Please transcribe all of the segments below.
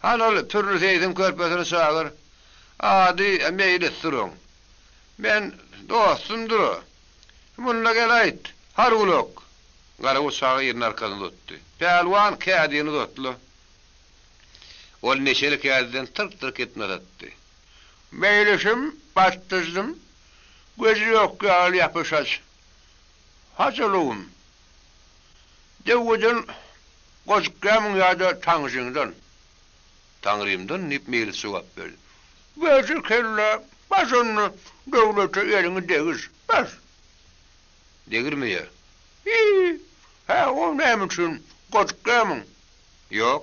Hany ol Pürli seýsiň körpesini çagyr. Ady Meýlisdir oň. Men dostumdyr o. Munda gel aýt, hargulak! Garagoç aga elini arkasyna uzatdy. Pälwan kädini uzatla. Ol neşeli kädiden tyrk-tyrk etme satdy. Meýlisim, batdyzdym. Gözi ýok ýaly ýapyşaç. Hajalygym. Döwweden gojukýamyň ýa-da Taňryňdan? Taňrymdan, diýip, Meýlis jogap berdi. Berdi kellä, bas onda döwlete eliňi degiş, bas! Degirmeýär. Hiý, hä, o näme üçin gojukýamyň? Ýok.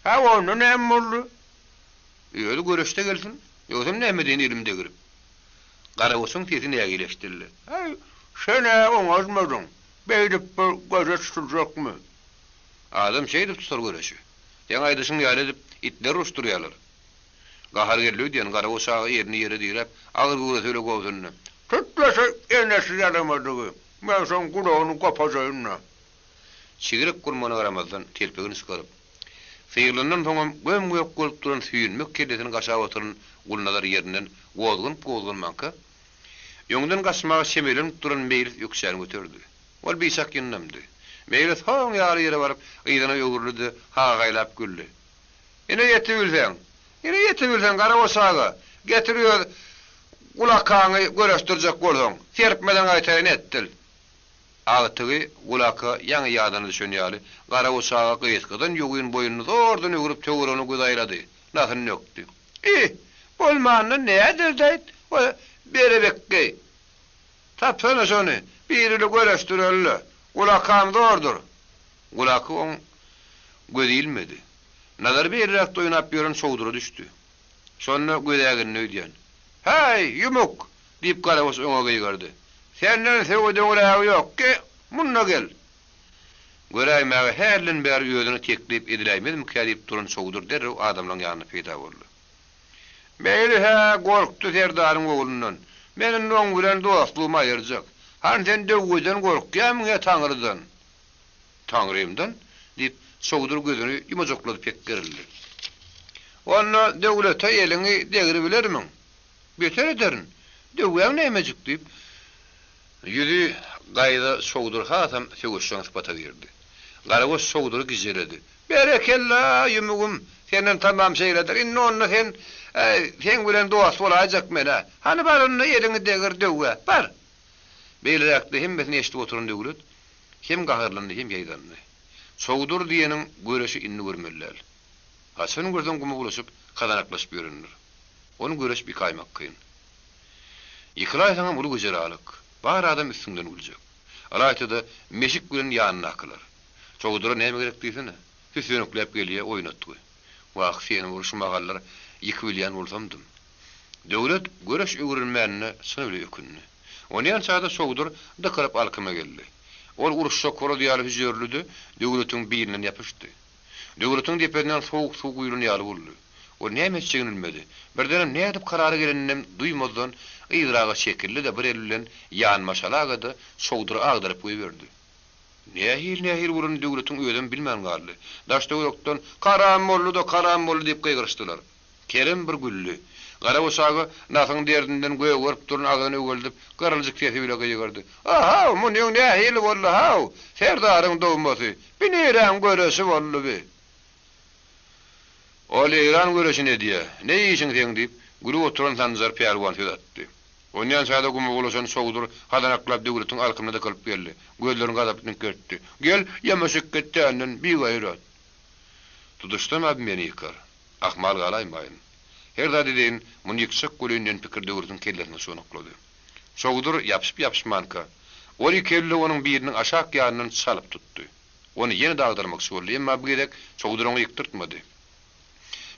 Hä, onda näme boldy? Özi göreşde gelsin. Ýogsam näme edeýin elimi degirip? Garagoçuň sesi nägile eşidildi. Häý, sen-ä oňarmadyň. Beýdip bir göreş tutuljakmy? Adam şeýdip tutar göreşi. Seň aýdyşyň ýaly edip, itler uruşdyrýarlar. Gahar geldi öýdýän, Garagoç aga elini ýere diräp, agyr göwresi bile gobsundy. Tut-la şu enesi ýalamadygy, men şoň gulagyny gopajaýyn-da. Çigrek gurmagyna garamazdan, telpegini çykaryp, syrylandan soňam göm-gök bolup duran süýnmek kellesini gaşap oturan Gulnazar ýerinden gozganyp-gozganmanka, öňden gaçmaga çemelenip duran Meýlis ökjäni göterdi. Ol biçak ýyndamdy. Meýlis hoň ýaly ýere baryp, yzyna öwrüldi-de, hagaýlap güldi. Ine ýetibilseň! Ine ýetibilseň, Garagoç aga! Getir öz gulakaňy göreşdirjek bolsaň, serpmeden gaýtaýyn etdil! Agtygy Gulaka ýaňy ýadyna düşen ýaly, Garagoç aga gysgadan ýogyn boýnuny zordan öwrüp töweregine göz aýlady, nasyny dökdi. Ih, bolmanda näderdi-aýt, o berebekgeý! Tapsana şony, birili göreşdireli-le, Gulakam zordur! Gulaka oň gözi ilmedi. Nazary beýleräkde oýnap ýören Çowdura düşdi. Şonda gözägindi öýdýän. Häý, ýumuk! Diýip, Garabaş oňa gygyrdy. Senden söwedeňirägi ýok, ge, munda gel! Göräýmäge hälden bäri özüne teklip ediläýmezmikä diýip duran Çowdur derrew adamlaryň ýanynda peýda boldy. Meýli-hä, gorkdy serdaryň oglundan. Men indi oň bilen dostlugymy aýyrjak. Hany sen Döwweden gorkýarmyň ýa Taňrydan? Taňrymdan? diýip, Çowdur gözüni ýumajakladyp hekgerildi. Onda döwlete eliňi degribilermiň? Beter ederin. Döwýäň nämejik? diýip, ýüzi gaýza Çowdur hasam söweşjeň sypata girdi. Garagoç Çowdury gijeledi. Berekella, ýumugym, senden tamam şeýledir. Indi onda sen, äý, seň bilen dost bolaýjak men-ä. Hany bar onda eliňi degir döwä, bar! Beýleräkde hemmesini eşidip oturan Döwlet hem gaharlandy, hem ýaýdandy. Çowdur diýeniň göreşi indi görmeli däl. Haçan görseň guma bulaşyp, kazanaklaşyp ýörendir. Ony göreşip ýykaýmak kyn. Ýykylaýsaňam uly güjeralyk. Bar adam üstüňden güljek. Ylaýta-da meşik bilen ýanyndakylar. Çowdura näme gerek diýsene. Süssenekläp gelýä oýnatgy. Wah, seni bir şu mahallar ýykybilýän bolsamdym. Döwlet göreş öwrenmänine çyny bile ökündi. Onýança-da Çowdur dykylyp alkyma geldi. Ol uruşjak horaz ýaly hüžžerildi-de, Döwletiň bilinden ýapyşdy. Döwletiň depesinden sowuk suw guýlan ýaly boldy. Ol näme etjegini bilmedi. Birdenem nädip karara geleninem duýmazdan yzraga çekildi-de bir eli bilen ýanbaşalaga-da Çowdury agdaryp goýberdi. Nähili-nähili bolanyny Döwletiň özem bilmän galdy. Daş-töwerekden, Karam boldy-da, karam boldy diýip gygyryşdylar. Kerem bir güldi. Garabaş aga nasyň derdinden gögerip duran agzyny öweldip, gyryljyk sesi bile gygyrdy. A-haw, munyň nähili boldy-haw, serdaryň dogmasy? Bi niräň göreşi boldy bi? Ol Eýran göreşini edýä. Ne işiň seň? diýip, gülüp oturan Sanjar pälwan söz atdy. Onýança-da guma bulaşan Çowdur hazanaklap Döwletiň alkymyna dykylyp geldi. Gözlerini gazaply diňkertdi. Gel, ýamaşyk git tänden, bigaýrat! Tutuşdan-a meni ýykar. Ahmal galaýmaýyn. Her zat edeýin, muny ýykjak bolaýyn diýen pikir Döwletiň kellesine çonaklady. Çowdur ýapyşyp-ýapyşmanka, ol iki elli onuň biriniň aşak ýanyndan çalyp tutdy. Ony ýene-de agdarmakçy boldy, emma bu gezek Çowdur oňa ýykdyrtmady.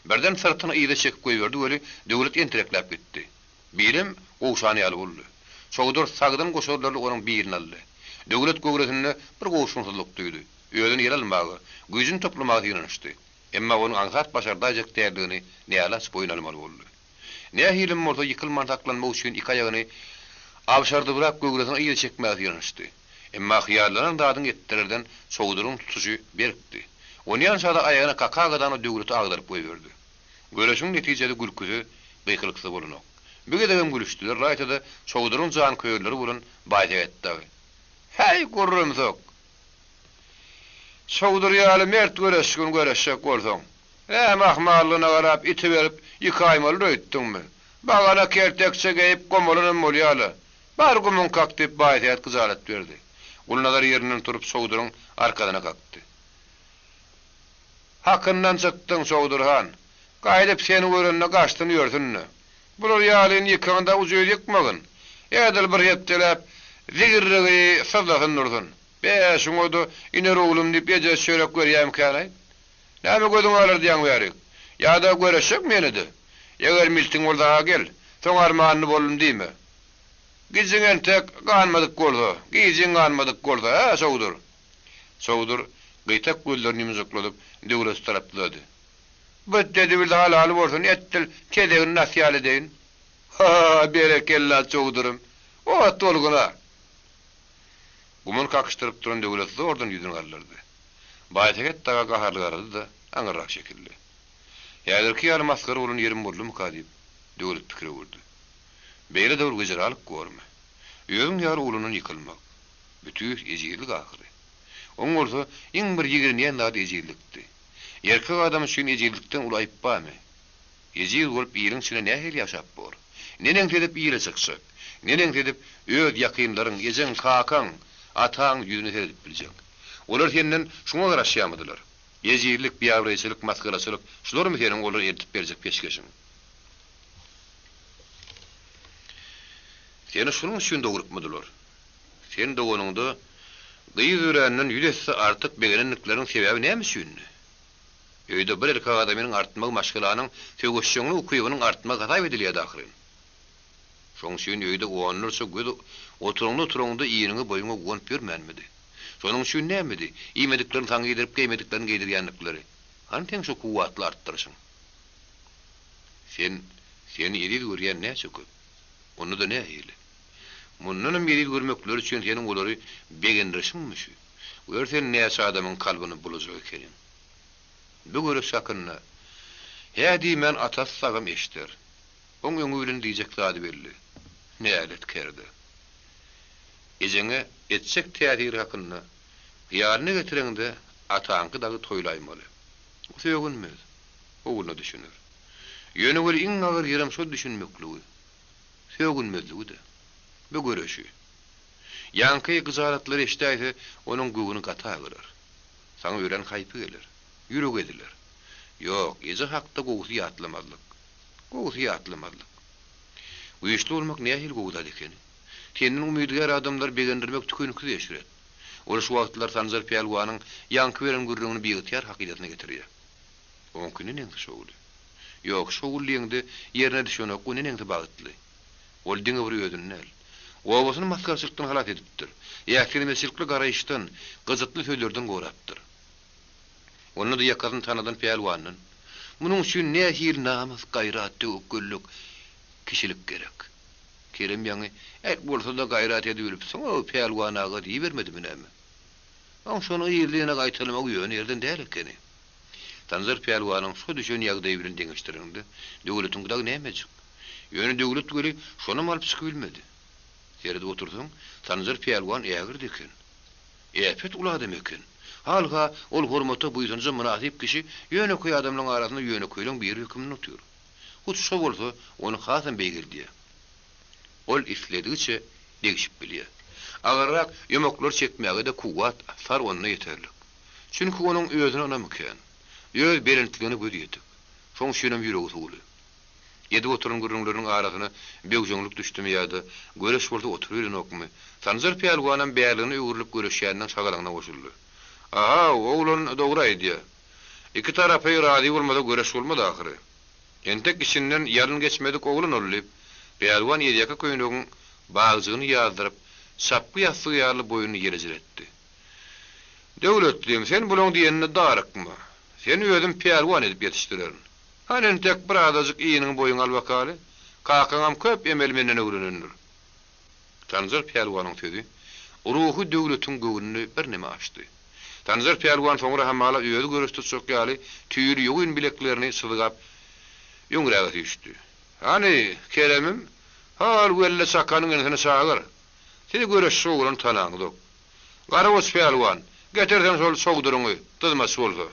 Birden syrtyny yza çekip goýberdi weli, Döwlet entirekläp gitdi. Birem gowşan ýaly boldy. Çowdur sagdyn goşarlarly onuň birini aldy. Döwlet göwresinde bir gowşunsyzlyk duýdy. Özüni ýere almaga, güýjüni toplamaga synanyşdy. Emma onuň aňsat başardaýjak däldigini nälaç boýun almaly boldy. Nähilem bolsa ýykylman saklanmak üçin iki aýagyny abşardybrak göwresini yza çekmäge synanyşdy. Emma hyýallanan zadyňy etdirerden Çowduryň tutuşy berkdi. Onýança-da aýagyna kakagadan Döwleti agdaryp goýberdi. Göreşiň netijesi gülküsiz, gykylyksyz bolanok. Bir gezegem gülüşdiler, ylaýta-da Çowduryň janköýerleri bolan Baýsähet dagy. Häý, gurrumsak! Çowdur ýaly mert göreşgin göreşjek bolsaň, näme ahmallygyna garap iti berip ýykaýmalydyr öýtdüňmi? Bagana keltekçe geýip gomalanam bolýa-la. Bar gumuňy kak diýip Baýsähet gyjalat berdi. Gulnazar ýerinden turup Çowduryň arkasyna kakdy. Hakyndan çykdyň, Çowdur han. Gaýdyp seni görende gaçsyn ýörsün-de. Bular ýalyny ýykaňda ujyz ýykmagyn. Edil bir hepdeläp zigirrigi syzlasyn dursun. Be, şuňa-da iner oglum diýip ejesi çörek berýämikänaý? Näme gözüňi alardýaň bärik? Ýa-da göreşjekmi ýene-de? Eger miltiň bolsa-ha gel, soň armanly boldum diýme. Gijiň entek ganmadyk bolsa, gijiň ganmadyk bolsa, hä, Çowdur? Çowdur gyýtak gözlerini ýumjukladyp, Döwlete tarap uzady. Byt dedibildi halal bolsun, etdil tezegini nas ýaly edeýin. Ha-ha, berekella, Çowdurym! Ot bolgun-a! Gumuny kakyşdyryp duran Döwlet zordan ýüzüni galdyrdy. Baýsähet daga gaharly garady-da, aňyrrak çekildi. Häzirki ýaly masgara bolan ýerim boldumyka diýip, Döwlet pikir öwürdi. Beýle-de bir wejeralyk bormy? Özüň ýaly oglandan ýykylmak. Bütin ejizlik ahyry. Oň bolsa iň bir ýigrenýän zady ejizlikdi. Erkek adam üçin ejizlikden uly aýyp barmy? Ejiz bolup iliň içinde nähili ýaşap bor? Neneňsi edip ile çykjak? Neneňsi edip öz ýakynlaryň, ejeň, kakaň, ataň ýüzüne seredip biljek? Olar senden şuňa garaşýarmydylar? Ejizlik, biabraýçylyk, masgaraçylyk, şularmy seniň olara eltip berjek peşgeşiň? Seni şunuň üçin dogrupmydylar? Sen doganyňda gyz öränden ýüz esse artyk begenendikleriň sebäbi näme üçindi? Öýde bir erkek adamynyň artmagy maşgalanyň söweşjeňlik ukybynyň artmagy hasap edilýärdi ahyryn. Şoň üçin öýde onlarça göz oturaňda-oturaňda iniňe-boýuňa guwanyp ýörmänmidi? Şonuň üçin nämedi, iýmediklerini saňa iýdirip, geýmediklerini geýdirýändikleri? Hany seň şo kuwwatly artdyryşyň? Sen, seni eziz görýän näçe köp? Onda-da nähili? Mundanam eziz görmekleri üçin seniň olary begendirişiňmi şu? Gör sen näçe adamyň kalbyny bulajak ekeniň. Bu göreş hakynda hä diýmän atasy sagam eşder. Oň öňi bilen diýjek zady belli. Nälet kerde. Ejeňe etjek täsiri hakynda hyýalyna getireňde ataňky dagy toýlaýmaly. O sögünmez. Ogluna düşüner. Ýöne weli iň agyr ýerem şo düşünmekligi. Sögünmezligi-de. Bu göreşi. Ýaňky gyjalatlary eşidäýse, onuň göwni gaty agyrar. Saňa örän haýpy geler. Ýüregi eziler. Ýok, eje hakda gowusy ýatlamazlyk. Gowusy ýatlamazlyk. Güýçli bolmak nähili gowy zat ekeni. Senden umydygär adamlary begendirmek tükeniksiz eşret. Ol şu wagtlar Sanjar pälwanyň ýaňky beren gürrüňini biygtyýar hakydasyna getirýär. Oňky neneňsi şowly. Ýok, şowly diýeňde ýerine düşenok, o neneňsi bagtly. Ol diňe bir özüni däl, obasyny masgaraçylykdan halas edipdir, äsgermezçilikli garaýyşdan, gyjytly sözlerden gorapdyr. Onda-da ýakasyny tanadan pälwandan. Munuň üçin nähili namys, gaýrat, töwekgellik, kişilik gerek. Kerem ýaňy, Äý, bolsa-da gaýrat edibilipsiň-ow, pälwan aga diýibermedimi näme? Oň şony yzly-yzyna gaýtalamagy ýöne ýerden däl ekeni. Sanjar pälwanyň şo düşen ýagdaýy bilen deňeşdireniňde, Döwletiňki dagy nämejik. Ýöne Döwlet weli şonam alyp çykybilmedi. Seredip otursaň, Sanjar pälwan ägirt eken. Äpet uly adam eken. Halha, ol hormata, buýsanja mynasyp kişi ýönekeý adamlaryň arasynda ýönekeýleň biri höküminde otyr. Hut şo bolsa ony hasam beýgeldýär. Ol isledigiçe degşip bilýär. Agyrrak ýomaklary çekmäge-de kuwwat, sar onda ýeterlik. Çünki onuň özüne ynamy kän. Öz belentligine gözi ýetik. Şoň üçinem ýüregi suwly. Edip oturan gürrüňleriniň arasyna böwjeňlik düşdümi ýa-da göreş bolsa oturyberenokmy, Sanjar pälwanam bärligine öwrülip göreşýänleň şagalaňyna goşuldy. A-haw, oglan dogry aýdýa. Iki tarapy razy bolmasa göreş bolmaz ahyry. Entek içinden ýalyn geçmedik oglan ol diýip, pälwan elýaka köýnegiň bagjygyny ýazdyryp, çapgy ýassygy ýaly boýnuny ýelejiretdi. Döwletlim, sen bulaň diýenine darykma. Seni özüm pälwan edip ýetişdirerin. Hany entek bir azajyk iniňi-boýuňy al bakaly. Kakaňam köp emeli menden öwrenendir. Sanjar pälwanyň sözi Ruhy döwletiň göwnüni birneme açdy. Sanjar pälwan soňra hamala özi göreş tutjak ýaly tüýli ýogyn bileklerini çyzgap. Öňräge süýşdi. Hany, Keremim, hol welle çakanyň inisini çagyr. Siz göreşçi oglany tanaňzok. Garagoç pälwan, getir sen şol çowduryňy, dyzmaç bolsa.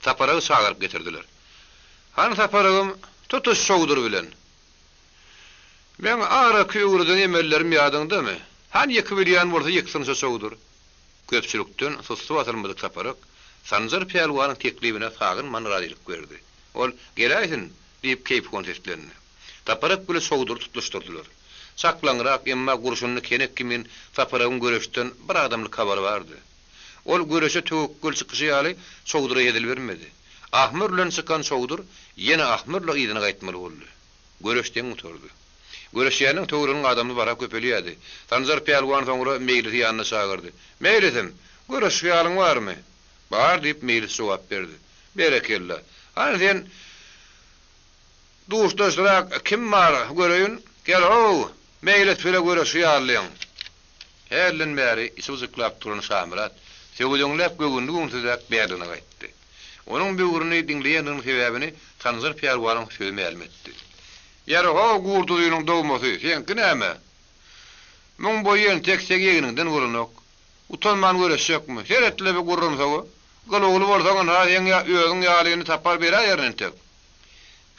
Saparagy çagyryp getirdiler. Hany Saparagym, tutuş çowdur bilen. Meň araky öwreden emellerim ýadyňdamy? Hany ýykybilýän bolsa ýyksyn şo çowdur. Köpçülikden sussy basylmadyk Saparak, Sanjar pälwanyň teklibine sagynman razylyk berdi. Ol, Geläýsin! diýip keýpihon seslendi. Saparak bile çowdury tutluşdyrdylar. Çaklaňrak, emma gurşunly kenek kimin Saparagyň göreşden bir adamlyk habary bardy. Ol göreşe töwekgel çykyşy ýaly Çowdura hezil bermedi. Ahmyr bilen çykan Çowdur ýene ahmyrla yzyna gaýtmaly boldy. Göreş deň gutardy. Göreşýänleň töwereginiň adamsy barha köpelýärdi. Sanjar pälwan soňra Meýlisi ýanyna çagyrdy. Meýlisim, göreş hyýalyň barmy? Bar, diýip, Meýlis jogap berdi. Berekella. Hany sen duşdaşrak kim bar, göreýin. Gel-how, Meýlis bile göreş hyýallyň. Hälden bäri içi byjyklap duran Şamyrat söwedeňläp göwünli-göwünsizräk bärligine gaýtdy. Onuň böwrüni diňleýändiginiň sebäbini Sanjar pälwanyň sözi mälim etdi. Ýeri-how, Gurduzynyň dogmasy, seňki näme? Muň boýy entek seň egniňden bolanok. Utanman göreşjekmi? Seret-le bi gurrumsaga. Gyl ogly bolsaň ynha seň ýa özüň ýalyny tapar beräýerin entek.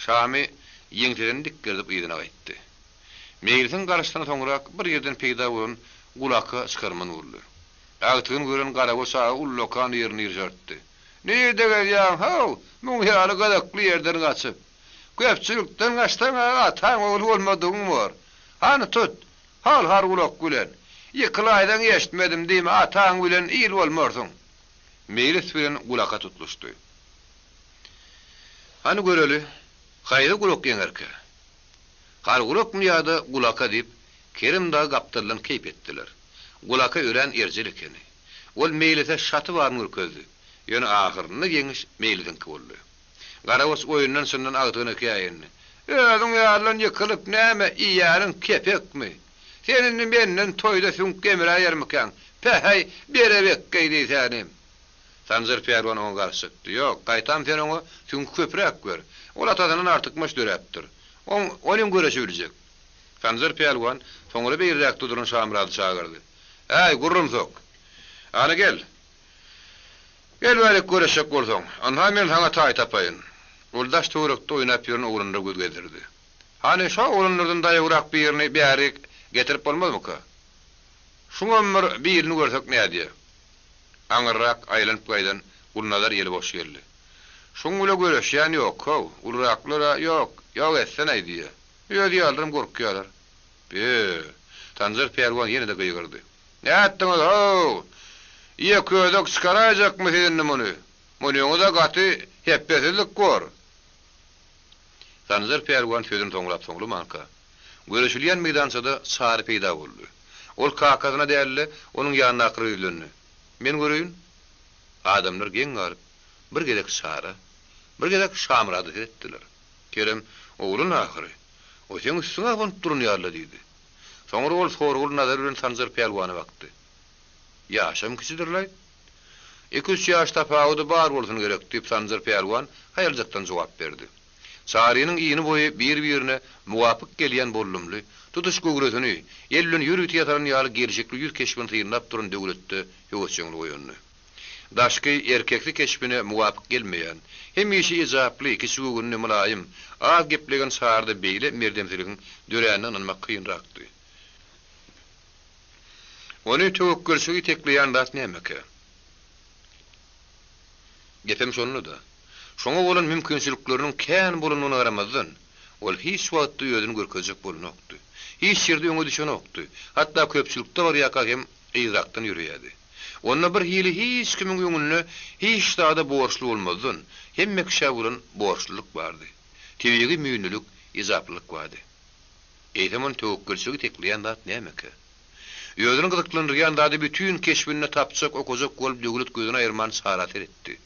Şamy ýeňsesini dikgerdip yzyna gaýtdy. Meýlisiň garşysyna soňrak bir ýerden peýda bolan Gulaka çykarman boldy. Agtygyny gören Garagoç aga ullakan ýerini ýyrşartdy. Nirde gezýäň, how, muň ýaly gyzykly ýerden gaçyp? Köpçülikden gaçsaň-a ataň ogly bolmadygyň bor. Hany tut, hal Hargulak bilen. Ýykylaýsaň eşitmedim diýme, ataň bilen il bolmarsyň. Meýlis bilen Gulaka tutluşdy. Hany göreli, haýsy gulak ýeňerkä? Gargulakmy ýa-da Gulaka diýip, Kerim dagy gapdaldan keýp etdiler. Gulaka örän erjel ekeni. Ol Meýlise şaty baryny görkezdi. Ýöne ahyrynda ýeňiş Meýlisiňki boldy. Garagoç oýundan-çyndan agtygyna käýindi. Özüň ýalydan ýykylyp näme iýýäniň kepekmi? Sen indi menden toýda süňk gemiräýermikäň? Päheý, berebekgeý diýsänim. Sanjar pälwan oňa garşy çykdy. Ýok, gaýtam sen oňa süňki köpräk ber. Ol atasyndan artykmaç döräpdir. Oň, onyň göreşibiljek. Sanjar pälwan soňra beýleräkde duran Şamyrady çagyrdy. Äý, gurrumsak! Hany gel. Gel bärik göreşjek bolsaň. Ynha men saňa taý tapaýyn. Ol daş-töwerekde oýnap ýören oglanlara göz gezdirdi. Hany, şo oglanlardan daýawrak birini bärik getirip bolmazmyka? Şuňam bir birini görsek nädýä? Aňyrrak aýlanyp gaýdan Gulnazar eli boş geldi. Şuň bile göreşýän ýok-how, uluraklar-a ýok, ýok etsen-äý diýýä. Özi ýalylaram gorkýarlar. Be! Sanjar pälwan ýene-de gygyrdy. Nätdiňiz-how? Ýekeözek çykaraýjakmy siz indi muny? Munyňyz-a gaty hepbesizlik bor. Sanjar pälwan sözüni soňlap-soňlamanka, göreşilýän meýdançada Çary peýda boldy. Ol kakasyna däl-de, onuň ýanyndakylara ýüzlendi. Men göreýin. Adamlar geň galyp, bir gezek Çara, bir gezek Şamyrada seretdiler. Kerem, Oglan ahyry. O seň üstüňe abanyp duran ýaly-la diýdi. Soňra ol sorguly nazar bilen Sanjar pälwana bakdy. Ýaşam kiçidir-laý. Iki-üç ýaş tapawudy bar bolsun gerek, diýip, Sanjar pälwan haýaljakdan jogap berdi. Çarynyň ini-boýy bir-birine muwapyk gelýän bollumly, tutuş göwresini el bilen ýörite ýasalan ýaly gelşikli ýüz keşbini synlap duran Döwletde höwesjeňlik oýandy. Daşky erkeksi keşbine muwapyk gelmeýän, hemişe ejaply, kiçigöwünli, mylaýym, az geplegen Çaryda beýle merdemsiligiň döränine ynanmak kynrakdy. Ony töwekgelçilige itekleýän zat nämekä? Gepem şonda-da. Şoňa bolan mümkinçilikleriniň kän bolandygyna garamazdan, ol hiç wagtda özüni görkezjek bolanokdy. Hiç ýerde öňe düşenokdy. Hatda köpçülikde barýarka hem yzrakdan ýöreýärdi. Onda bir hili hiç kimiň öňünde hiç zada borçly bolmazdan, hemme kişä bolan borçlulyk bardy. Tebigy müýnlülik, ejaplylyk bardy. Eýsem ony töwekgelçiligi tekleýän zat nämekä? Özüni gyzyklandyrýan zady bütin keşbinde tapjak, okajak bolup Döwlet gözüni aýyrman Çara seretdi.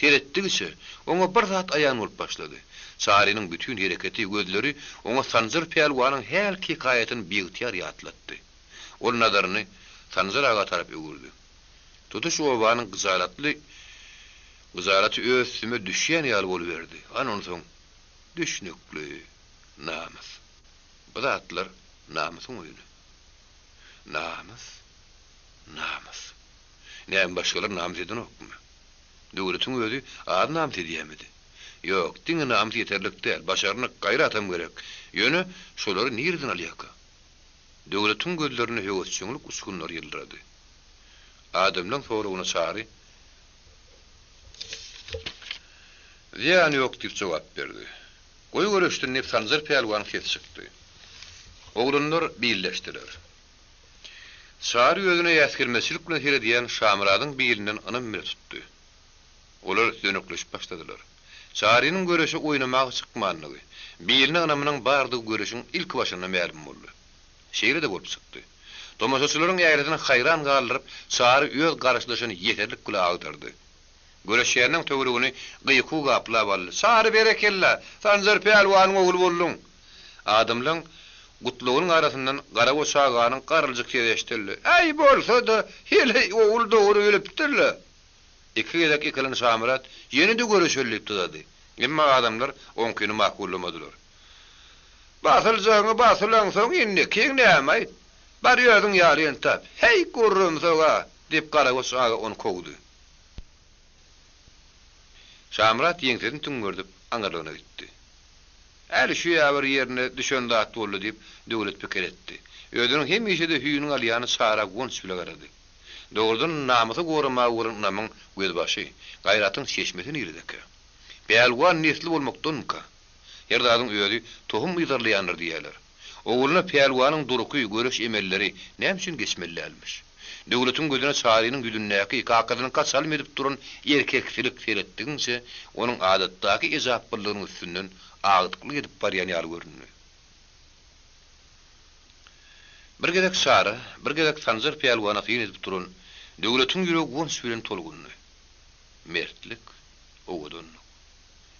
Seretdigiçe, oňa bir zat aýan bolup başlady. Çarynyň bütin hereketi, gözleri oňa Sanjar pälwanyň hälki hekaýatyny biygtyýar ýatlatdy. Ol nazaryny Sanjar aga tarap öwürdi. Tutuş obanyň gyjalatly gyjalaty öz üstüme düşýän ýaly boluberdi. Ana onsoň. Düşnükli, namys. Bu zatlar namysyň oýny. Namys, namys. Näme başgalar namys edenokmy? Döwletiň özi az namys edýämidi? Ýok, diňe namys ýeterlik däl, başarnyk, gaýratam gerek. Ýöne şolary nireden alýarka? Döwletiň gözlerinde höwesjeňlik uçgunlary ýyldyrady. Adamlaň soragyna Çary, Zyýany ýok diýip jogap berdi. Goý göreşsin diýip Sanjar pälwanyň sesi çykdy. Oglanlar billeşdiler. Çary özüne äsgermezçilik bilen seredýän Şamyradyň bilinden ynam bile tutdy. Olar dönükleşip başladylar. Çarynyň göreşe oýnamaga çykmandygy, biline ynamynyň bardygy göreşiň ilki başynda mälim boldy. Şeýle-de bolup çykdy. Tomaşaçylaryň ählisini haýran galdyryp, Çary öz garşydaşyny ýeserlik bile agdardy. Göreşýänleň töweregini gykuw gaplap aldy. Çary berekella! Sanjar pälwanyň ogly bolduň! Adamlaň gutlagynyň arasyndan Garagoç aganyň garyljyk sesi eşidildi. Äý, bolsa-da, heleý ogul dogrubilipdir-le! Iki gezek ýykylan Şamyrat ýene-de göreşeli diýip dyzady. Emma adamlar oňkyny makullamadylar. Basyljagyňy basylaňsoň indikiň näme-aý? Bar özüň ýaly entap. Heý, gurrumsag-a! diýip Garagoç aga ony kowdy. Şamyrat ýeňsesini tüňňerdip, aňyrlygyna gitdi. Äli şu-ýa bir ýerine düşen zat boldy diýip, Döwlet pikir etdi. Özüniň hemişe-de hüýüniň alýany Çara guwanç bile garady. Dogrudan namysy goramaga bolan ynamyň gözbaşy, gaýratyň çeşmesi niredekä? Pälwan nesli bolmakdanmyka? Her zadyň özi tohum yzarlaýandyr diýýärler. Ogluna pälwanyň durky, göreş emelleri näme üçin geçmeli dälmiş? Döwletiň gözüne Çarynyň ýüzündäki, kakasynyňka çalym edip duran erkeksilik seretdigiňçe, onuň adatdaky ejapbyrlygynyň üstünden agdyklyk edip barýan ýaly göründi. Bir gezek Çara, bir gezek Sanjar pälwana syn edip duran Döwletiň ýüregi guwanç bilen tolgundy. Mertlik, owadanlyk.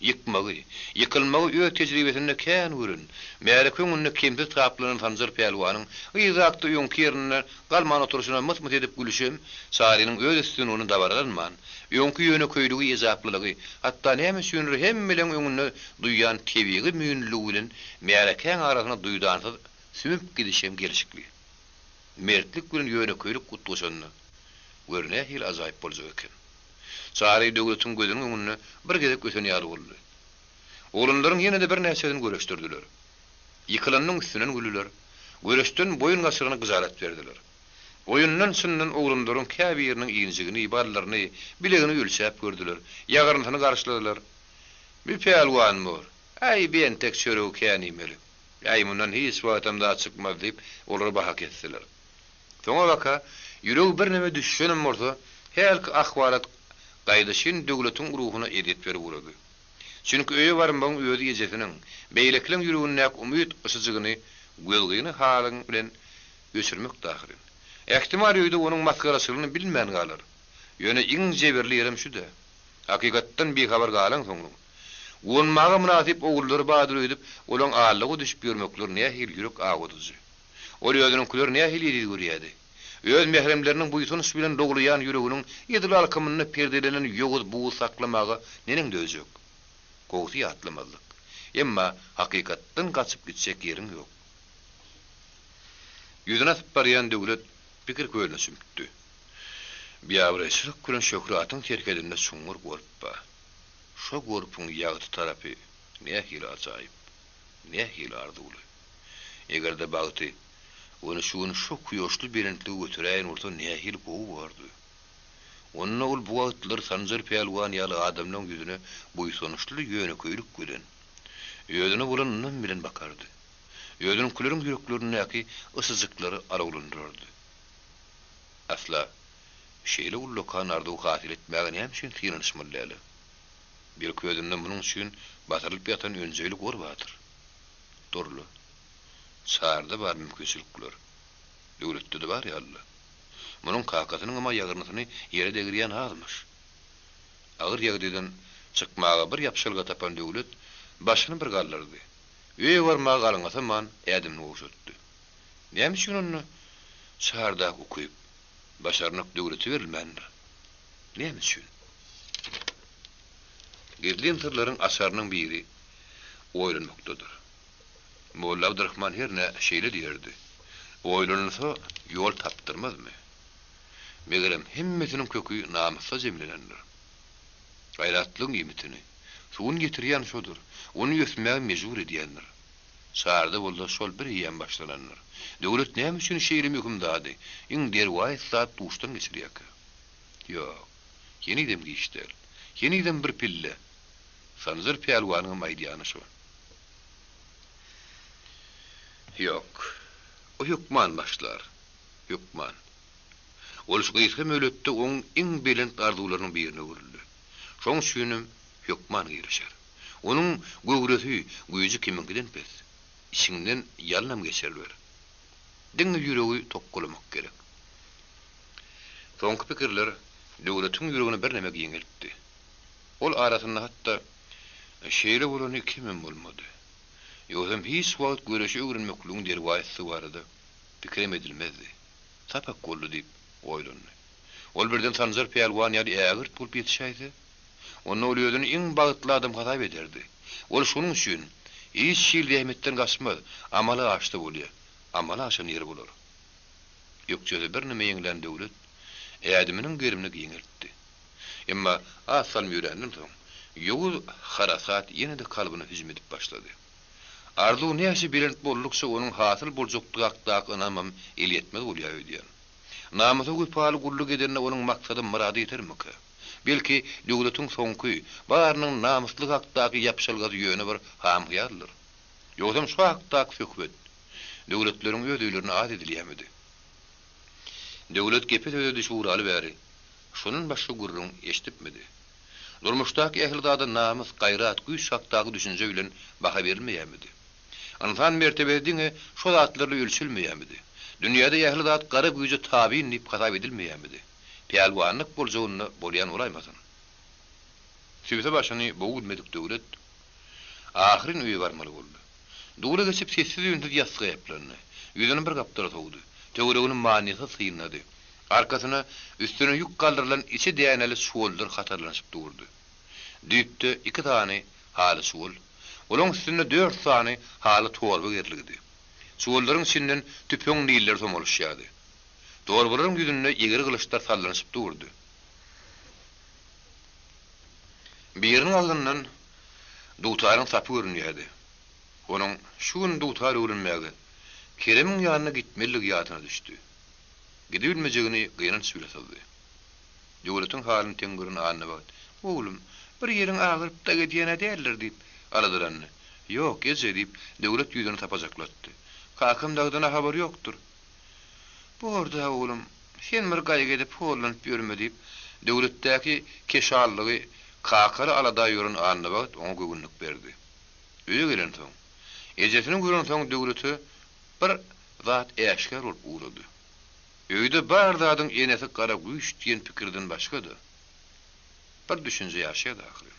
Ýykmagy, ýykylmagy öz tejribesinde kän gören, märeke öňünde kemsiz taplanan Sanjar pälwanyň yzakda öňki ýerinde galman oturyşyna mys-mys edip gülüşem, Çarynyň öz üstünligini dabaralanman, öňki ýönekeýligi, ejaplylygy, hatda näme üçindir hemmeleň öňünde duýýan tebigy müýnlüligi bilen märekäň arasyna duýdansyz sümüp gidişem gelşikli. Mertlik bilen ýönekeýlik utgaşanda, gör nähili ajaýyp boljak eken. Çary Döwletiň gözüniň öňünde bir gezek ösen ýaly boldy. Oglanlaryň ýene-de birnäçesini göreşdirdiler. Ýykylanynyň üstünden güldüler. Göreşden boýun gaçyrana gyjalat berdiler. Oýundan-çyndan oglanlaryň käbiriniň injigini, baldyryny, bilegini ölçäp gördüler. Ýagyrnysyny garşyladylar. Bi pälwan bor. Äý, bi entek çöregi kän iýmeli. Äý, mundan hiç wagtam zat çykmaz diýip, olara baha kesdiler. Soňabaka, ýüregi birneme düşüşenem bolsa, hälki ahwalat gaýdyşyn Döwletiň ruhuna ezýet berip ugrady. Çünki öýe barmagyň özi ejesiniň, beýlekileň ýüregindäki umyt yşyjygyny gözgyny halyň bilen öçürmekdi ahyryn. Ähtimal öýde onuň masgaraçylygyny bilmän galar. Ýöne iň jebirli ýerem şü-dä. Hakykatdan bihabar galaňsoňlar, guwanmaga mynasyp ogullary bardyr öýdüp, olaň aldawa düşüp ýörmekleri nähili ýürek awudyjy. Ol özüniňkileri nähili eziz görýärdi. Öz mähremleriniň buýsanç bilen doglaýan ýüreginiň edil alkymynda perdelenen ýowuz bugy saklamaga neneň dözjek? Gowusy ýatlamazlyk. Emma hakykatdan gaçyp gitjek ýeriň ýok. Ýüzüni asyp barýan Döwlet pikir kölüne çümüpdi. Biabraýçylyk bilen şöhratyň serhedinde çuňňur gorp bar. Şo gorpuň ýagty tarapy nähili ajaýyp, nähili arzuwly. Eger-de bagty ony şu gün şo kuýaşly belentlige göteräýen bolsa nähili gowy bolardy. Onda ol bu wagtlar Sanjar pälwan ýaly adamlaň ýüzüne buýsançly ýönekeýlik bilen, özüne bolan ynam bilen bakardy. Özüniňkileriň ýüreklerindäki yşyjyklary alawlandyrardy. Asla, şeýle ullakan arzuwy hasyl etmäge näme üçin synanyşmaly däl-ä? Belki özünde munuň üçin basyrylyp ýatan önjeýli gor bardyr. Durla. Çaryda bar mümkinçilikler. Döwletde-de bar ýaly-la. Munuň kakasynyňam-a ýagyrnysyny ýere degirýän azmyş. Agyr ýagdaýdan çykmaga bir ýapyşalga tapan Döwlet başyny bir galdyrdy. Öýe barmaga galňasaman ädimini gowşatdy. Näme üçin onda Çarydaky ukyp, başarnyk Döwlete berilmändir? Näme üçin? Gizlin syrlaryň açarynyň biri. oýlanmakdadyr. Molla Abdyrahman hernä şeýle diýerdi, Oýlanylsa, ýol tapdyrmazmy? Megerem, hemmesiniň köki namysda jemlenendir. Gaýratlygyň iýmitini, suwuny getirýän şodur, ony ösmäge mejbur edýändir. Çarda bolsa şol bir eýýäm başlanandyr. Döwlet näme üçin şeýle möhüm zady, iň derwaýys zat duşdan geçirýärkä? Ýok, henizem giç däl. Henizem bir pille. Sanjar pälwanyňam aýdýany şo. Ýok, o hökman başlar. Hökman. Ol şu gysga möhletde oň iň belent arzuwlarynyň birine öwrüldi. Şoň üçinem hökman girişer. Onuň göwresi, güýji kimiňkiden pes. Içiňden ýalynam geçiriber. Diňe ýüregi tokgalamak gerek. Soňky pikirler Döwletiň ýüregini birneme giňeltdi. Ol arasynda hatda, Şeýle bolany kemem bolmady. Ýogsam hiç wagt göreşi öwrenmekligiň derwaýysdygy barada pikirem edilmezdi. Sapak boldy diýip oýlandy. Ol birden Sanjar pälwan ýaly ägirt bolup ýetişäýse? Onda ol özüni iň bagtly adam hasap ederdi. Ol şonuň üçin hiç hili zähmetden gaçmaz, amala aşsa bolýa, amala aşan ýeri bolar. Ökjesi birneme ýeňlän Döwlet ädiminiň gerimini giňeltdi. Emma az salym ýöränden soň, ýowuz harasat ýene-de kalbyna hüjüm edip başlady. Arzuw näçe belent boldukça onuň hasyl boljakdygy hakdaky ynamam elýetmez bolýar öýdýän. Namysa wepaly gulluk edende onuň maksady myrada ýetermikä? Belki, döwletiň soňky, barynyň namyslygy hakdaky ýapyşalgasy ýöne bir ham-hyýaldyr. Ýogsam şu hakdaky söhbet döwletleriň öz öýlerinde az edilýärmidi? Döwlet gepe-söze düşüp ugraly bäri, şondan başga gürrüň eşidipmidi? Durmuşdaky ähli zada namys, gaýrat, güýç hakdaky düşünje bilen baha berilmeýärmidi? Ynsan mertebesi diňe şo zatlarla ölçelmeýärmidi? Dünýäde ähli zat gara güýje tabyn diýip hasap edilmeýärmidi? Pälwanlyk boljagynda bolýan bolaýmasyn? Sübse başyny bogulmadyk Döwlet ahyryn öýe barmaly boldy. Dula geçip sessiz-üýnsüz ýassyga ýaplandy. Ýüzüni bir gapdala sowdy. Töweregini manysyz synlady. Arkasyna, üstüne ýük galdyrylan içi däneli çuwallar hatarlanyşyp durdy. Düýpde iki sany haly çuwal, olaň üstünde dört sany haly torba gerilgidi. Çuwallaryň içinden tüpeň nilleri somalyşýardy. Torbalaryň ýüzünde egri gylyçlar sallanyşyp durdy. Biriniň agzyndan dutaryň sapy görünýärdi. Onuň şu gün dutar öwrenmäge Keremiň ýanyna gitmelidigi ýadyna düşdi. Gidibilmejegini gynanç bile syzdy. Döwletiň halyny teň gören Annabagt, Oglum, bir ýeriň agyryp dag edýän-ä däldir diýip, aladalandy. Ýok, eje, diýip, Döwlet ýüzüni sapajaklatdy. Kakam dagdan-a habar ýokdur. Bor-da, oglum, sen bir gaýgy edip horlanyp ýörme, diýip, Döwletdäki keşallygy kakaly alada ýören Annabagt oňa göwünlik berdi. Öýe gelensoň, ejesini görensoň Döwlete bir zat äşgär bolup ugrady. Öýde bar zadyň enesi gara güýç diýen pikirden başga-da, bir düşünje ýaşaýardy ahyryn.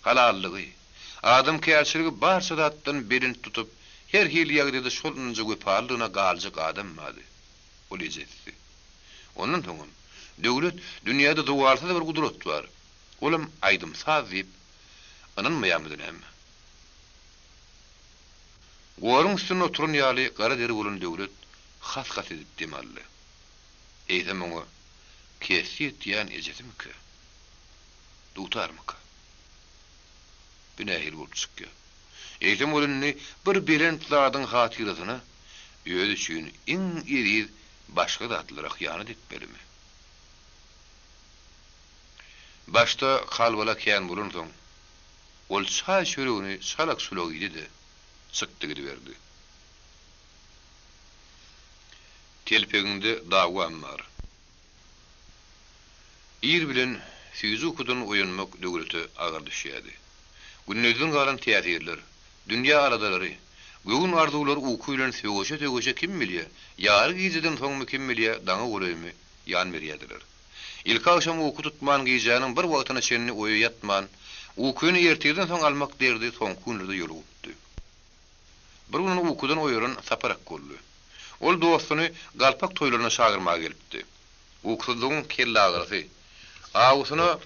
Halallygy, adamkärçiligi barça zatdan belent tutup, her hili ýagdaýda şol ynanja wepalydygyna galjak adam bardy. Ol ejesidi. Ondan soňam, Döwlet, dünýäde zowalsyz bir gudrat bar. Olam aýdym-saz diýip, ynanmaýarmydy näme? Goruň üstünde oturan ýaly gara deri bolan Döwlet has-has edip dem aldy. Eýsem oňa kesdi etýän ejesimikä? Dutarmyka? Bu nähili bolup çykýar? Eýsem ol indi bir belent zadyň hatyrasyna özi üçin iň eziz başga zatlara hyýanat etmelimi? Başda halbala kän bolansoň, ol çaý-çöregini çalak-çulak iýdi-de, çykdy gidiberdi. Telpegiňde dawam bar. Ir bilen süýji ukudan oýanmak Döwlete agyr düşýärdi. Gündizden galan täsirler, dünýä aladalary, göwün arzuwlary uky bilen söweşe-söweşe kim bilýä, ýary gijeden soňmy kim bilýä daňa golaýmy ýan berýärdiler. Ilki agşam uky tutman gijäniň bir wagtyna çenli oýa ýatman, ukyny ertirden soň almak derdi soňky günlerde ýolugypdy. Bir gün ony ukudan oýaran Sapar akga boldy. Ol dostuny galpak toýlaryna çagyrmaga gelipdi. Ukusyzlygyň kelleagyrysy, awusyna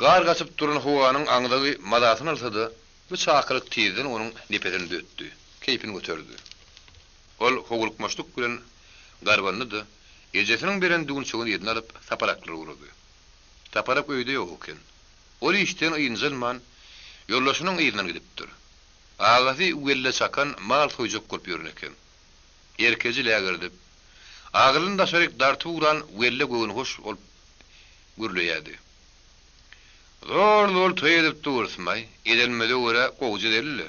gar gaçyp duran howanyň aňzagy mazasyny alsa-da, Bu çakylyk tizden onuň nepesini düzetdi, keýpini göterdi. Ol howlukmaçlyk bilen garbandy-da, ejesiniň beren düwünçegini eline alyp, Saparaklara ugrady. Saparak öýde ýok eken. Ol işden ynjalman, ýoldaşynyň yzyndan gidipdir. Agasy Welle çakan mal soýjak bolup ýören eken. Erkeji lägirdip, agylyn daşaryk dartyp ugran Welle göwnühoş bolup gürleýärdi. Zol-zol toý edip durusmaý, edenimize görä gowja edeli-le.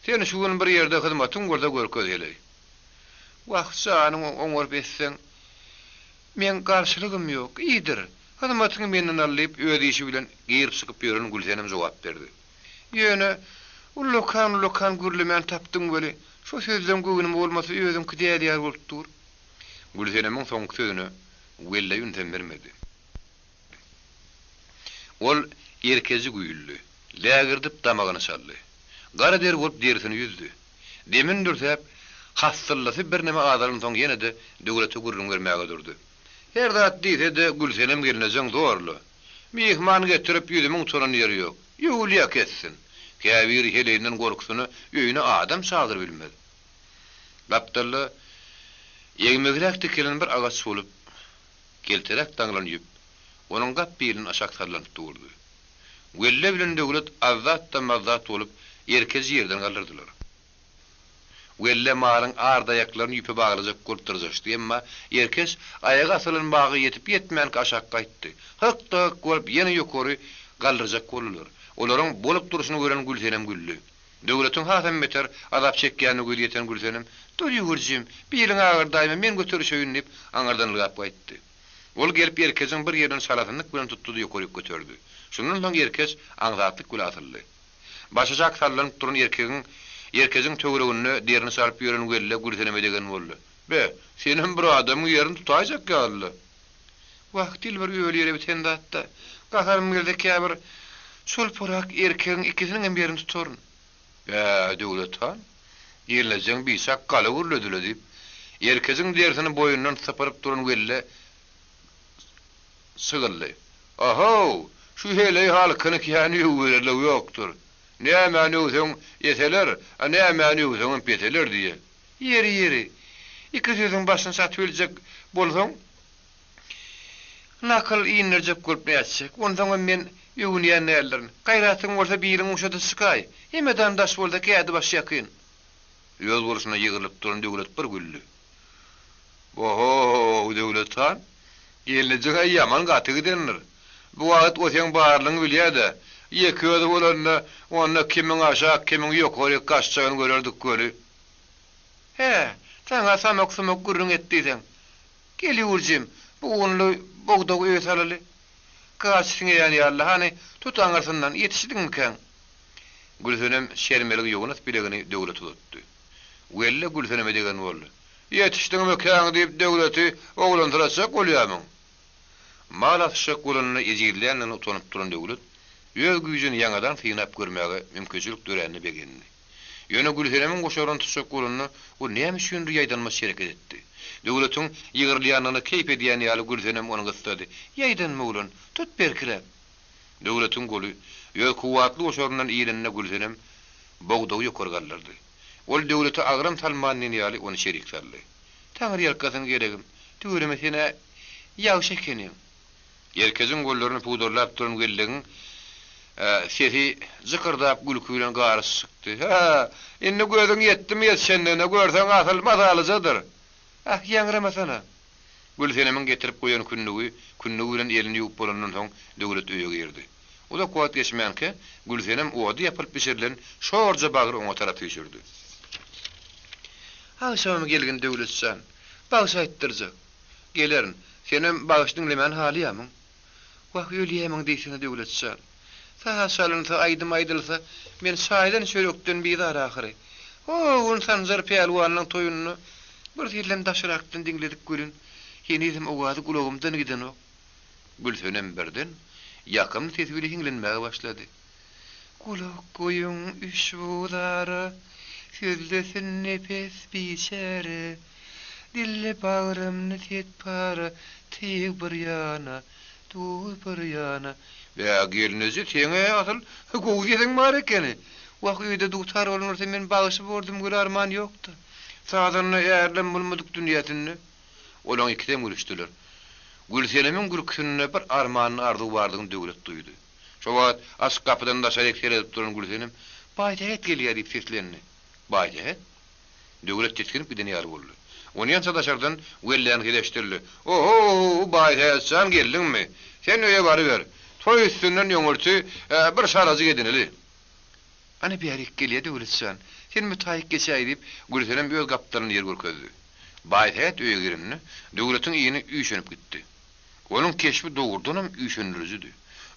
Sen şu gün bir ýerde hyzmatyň bolsa görkez heleý. Wah, janyňy oňaryp etseň, meň garşylygym ýok, iýdir. Hyzmatyňy menden al diýip, öz işi bilen girip-çykyp ýören Gülsenem jogap berdi. Ýöne, ullakan-ullakan gürlemän tapdyň weli, şo sözleň göwnüme bolmasa özüňki däl ýaly bolup dur. Gülsenemiň soňky sözüne Welle ünsem bermedi. Ol erkeji güýldi. Lägirdip damagyny çaldy. Gara der bolup derisini ýüzdi. Demini dürsäp, hassyllysy birneme azalansoň ýene-de Döwlete gürrüň bermäge durdy. Her zat diýse-de Gülsenem gelnejeň zorla. Myhman getirip ýüzümiň utanan ýeri ýok. Ýöwülýä kessin. Käbiri heleýinden gorkusyna öýüne adam çagyrybilmez. Gapdalda egmegräk dikilen bir agaç bolup, Kelteräk daňylan ýüp onuň gap bilinden aşak sallanyp durdy. Welle bilen Döwlet azzat-da-mazzat bolup, erkeji ýerden galdyrdylar. Welle malyň ardaýaklaryny ýüpe baglajak bolup dyrjaşdy, emma erkeç aýagy asylan baga ýetip-ýetmänkä aşak gaýtdy. Hyk-da-hyk bolup ýene ýokary galdyrjak boldular. Olaryň bolup durşuny gören Gülsenem güldi. Döwletiň hasam beter azap çekýänine gözi ýeten Gülsenem, Dur ýüwürjim, biliň agyrdaýma, men göterişeýin diýip, aňyrdan ylgap gaýtdy. Ol gelip erkejiň bir ýerinden çalasynlyk bilen tutdy-da ýokaryk göterdi. Şundan soň erkeç aňsatlyk bile asyldy. Başaşak sallanyp duran erkegiň erkejiň töwereginde derini çalyp ýören Welle Gülseneme degen boldy. Be, senem bir adamyň ýerini tutaýjak ýaly-la. Wah, dilber öli ýere biten zat-da. Gaharym gelse käbir çolpurak erkegiň ikisiniňem ýerini tutaryn. Bä, Döwlet han, gelnejeň biçak gala gürledi-le, diýip, erkejiň derisini boýundan sypyryp duran Welle sygyldy. A-how, şu heleý halkyny kän öwübererligi ýokdur. Nämäni öwseň eseler, a nämäni öwseňem peseler diýýä. Ýeri, ýeri, iki sözüň başyny çatybiljek bolsaň, nakyl indirjek bolup nätjek? Onsoňam men öwünýän däldirin. Gaýratyň bolsa biliň guşada çykaý. Hemedan daş bolsa kädi baş ýakyn. Öz bolşuna ýygrylyp duran Döwlet bir güldi. Bo-ho-ow, Döwlet han, gelnejeň-ä ýaman gaty gidendir. Bu wagt o seň barlygyňy bilýä-de, ýeke özi bolanda, onda kimiň aşak, kimiň ýokaryk gaçjagyny görerdik weli. Hä, saňa samak-sumak gürrüň et diýseň. Gel ýüwürjim, bu unly bogdagy öýe salaly. Gaç siňeýän ýaly, hany, tut aňyrsyndan, ýetişdiňmikäň? Gülsenem şermelig ýognas bilegini Döwlete uzatdy. Welle Gülseneme degen boldy. Ýetişdiňmikäň diýip Döwleti oglansyratjak bolýamyň? Mal asyşjak bolanyna ejizländigine utanyp duran Döwlet, öz güýjüni ýaňadan synap görmäge mümkinçilik döränine begendi. Ýöne Gülsenemiň goşaryny tutjak bolanda, ol näme üçindir ýaýdanmaç hereket etdi. Döwletiň ýygrylýanyna keýp edýän ýaly Gülsenem ony gyssady. Ýaýdanma oglan, tut berkiräk! Döwletiň goly öz kuwwatly goşaryndan ileninde Gülsenem bogdagy ýokary galdyrdy. Ol Döwlete agram salman diýen ýaly ony çerik saldy. Taňryýalkasyn geregim, tüweleme sen-ä ýagşy ekeniň. Erkejiň gollaryny pudarlap duran Wellegiň sesi jykyrdap gülki bilen garyşyp çykdy. Hä, indi gözüň ýetdimi ýetişendigine, görseň asyl mazalyjadyr. Ah, ýaňramasana. Gülsenemiň getirip goýan kündügi, kündügi bilen elini ýuwup bolandan soň Döwlet öýe girdi. Uzak wagt geçmänkä, Gülsenem ody ýapylyp bişirilen şorja bagry oňa tarap süýşürdi. Agşamam gelgin Döwlet jan, bagşy aýtdyrjak. Gelerin. Senem bagşy diňlemän halýamyň? Wah, ölýämiň diýsene Döwlet jan. Saz çalynsa, aýdym aýdylsa, men çaýdan-çörekden bizar ahyry. O gün Sanjar pälwanyň toýunda bir sellem daşrakdan diňledik welin, henizem owazy gulagymdan gidenok. Gülsenem birden ýakymly sesi bile hiňlenmäge başlady. Gulak goýuň üşbu zara, Sözlesin nepes biçäre. Dille bagrymny setpara, Tyg bir ýana, duz bir ýana. Bä, gelneje, seň-ä asyl gowy sesiň bar ekeni. Wah, öýde dutar bolan bolsa men bagşy bordum weli arman ýok-da. Sazanda ärlem bolmadyk dünýäsinde. Olaň ikisem gülüşdiler. Gülsenemiň gülküsinde bir armanly arzuw bardygyny Döwlet duýdy. Şo wagt açyk gapydan daşaryk seredip duran Gülsenem, Baýsähet gelýär diýip seslendi. Baýsähet? Döwlet tisginip giden ýaly boldy. Onýança daşardan Welläniň sesi eşidildi, O-ho-o, Baýsähet jan geldiňmi? Sen öýe baryber. Toý üstünden öňürti bir şarajyk edineli. Ana bärik gelýä Döwlet jan. Sen mütaýyk geçäý diýip, Gülsenem öz gapdalyny ýer görkezdi. Baýsähet öýe girende, Döwletiň yny üýşenip gitdi. Onuň keşbi dogrudanam üýşendirijidi.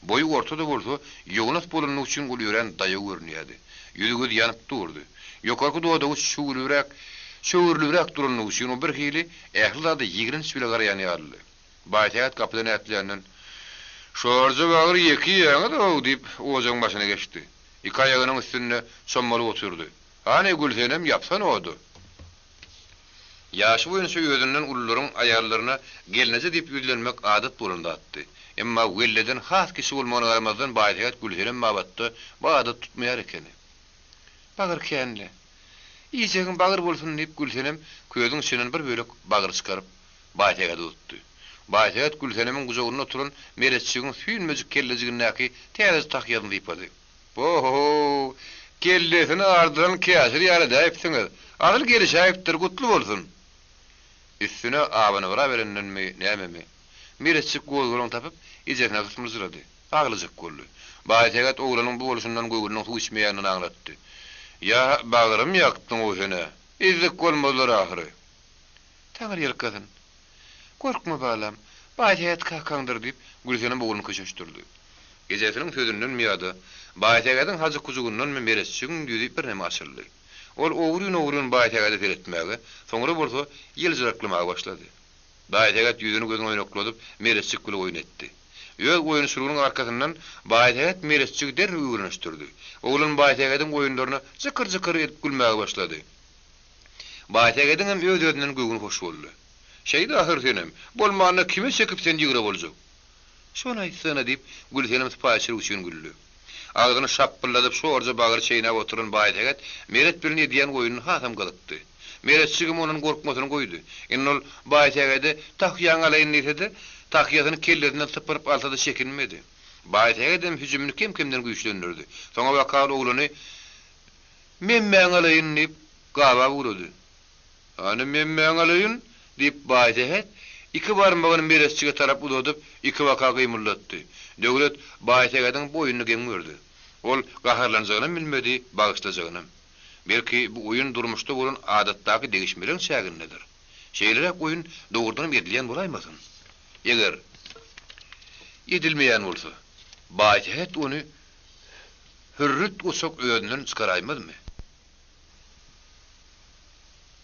Boýy orta-da bolsa, ýognas bolanlygy üçin ol örän daýaw görünýärdi. Ýüzi-gözi ýanyp durdy. Ýokarky dodagy çüwrübräk, çöwrülibräk duranlygy üçin o birhili ähli zada ýigrenç bile garaýan ýalydy. Baýsähet gapydan ätländen, Şorja bagyr ýeke iýýäňiz-ow! diýip, ojagyň başyna geçdi. Iki aýagynyň üstünde çommalyp oturdy. Hany, Gülsenem, ýapsana ody! Ýaşy boýunça özünden ulularyň aýallaryna gelneje diýip ýüzlenmek adat bolan zatdy. Emma Welleden has kiçi bolmagyna garamazdan Baýsähet Gülsenem babatda bu adaty tutmaýar ekeni. Bagyr kän-le. Iýjegiň bagyr bolsun diýip Gülsenem közüň içinden bir bölek bagyr çykaryp, Baýsähede uzatdy. Baýsähet Gülsenemiň gujagynda oturan Meretjigiň süýnmejik kellejigindäki täzeje tahýasyny sypady. Bo-ho-how! Kellesini ardyran käşir ýaly edäýipsiňiz. Asyl gelişäýipdir, gutly bolsun! Üstüne abanybraberendenmi, nämemi, Meretjik gozgalaň tapyp, ejesine gysmyljyrady. Aglajak boldy. Baýsähet oglanyň bu bolşundan göwnüniň suw içmeýändigini aňlatdy. Ýa, bagrym ýakdyň-ow sen-ä! Ezzik bolmazlar ahyry. Taňry ýalkasyn. Gorkma, balam, Baýsähet kakaňdyr, diýip, Gülsenem ogluny köşeşdirdi. Ejesiniň sözündenmi ýa-da Baýsähediň hajy-kujugyndanmy Meretjigiň ýüzi birneme açyldy. Ol ogryn-ogryn Baýsähede seretmäge, soňra bolsa ýyljyraklamaga başlady. Baýsähet ýüzüni-gözüni oýnakladyp, Meretjik bile oýun etdi. Öz oýunçylygynyň arkasyndan Baýsähet Meretjigi derrew öwrenişdirdi. Oglan Baýsähediň oýunlaryna jykyr-jykyr edip gülmäge başlady. Baýsähediňem öz-özünden göwni hoş boldy. Şeýle ahyr senem, bolmanda kime çekip sen ýygra boljak? Şony aýtsana, diýip, Gülsenem sypaýyçylyk üçin güldi. Agzyny şapbylladyp şorja bagyry çeýnäp oturan Baýsähet Meret bilen edýän oýnuny hasam gyzykdy. Meretjigem ondan gorkmasyny goýdy. Indi ol Baýsähede tahýaňy alaýyn diýse-de, tahýasyny kellesinden sypyryp alsa-da çekinmedi. Baýsähedem hüjümini kem-kemden güýçlendirdi. Soňabaka ol oglany Memmäňi alaýyn diýip, gabap ugrady. Hany memmäňi alaýyn? diýip, Baýsähet iki barmagyny Meretjige tarap uzadyp, ikibaka gymyldatdy. Döwlet Baýsähediň bu oýnuny geň gördi. Ol gaharlanjagynam bilmedi, bagyşlajagynam. Belki, bu oýun durmuşda bolan adatdaky degişmeleriň çägindedir. Şeýleräk oýun dogrudanam edilýän bolaýmasyn? Eger edilmeýän bolsa, Baýsähet ony hürrüt uçuk özünden çykaraýmazmy?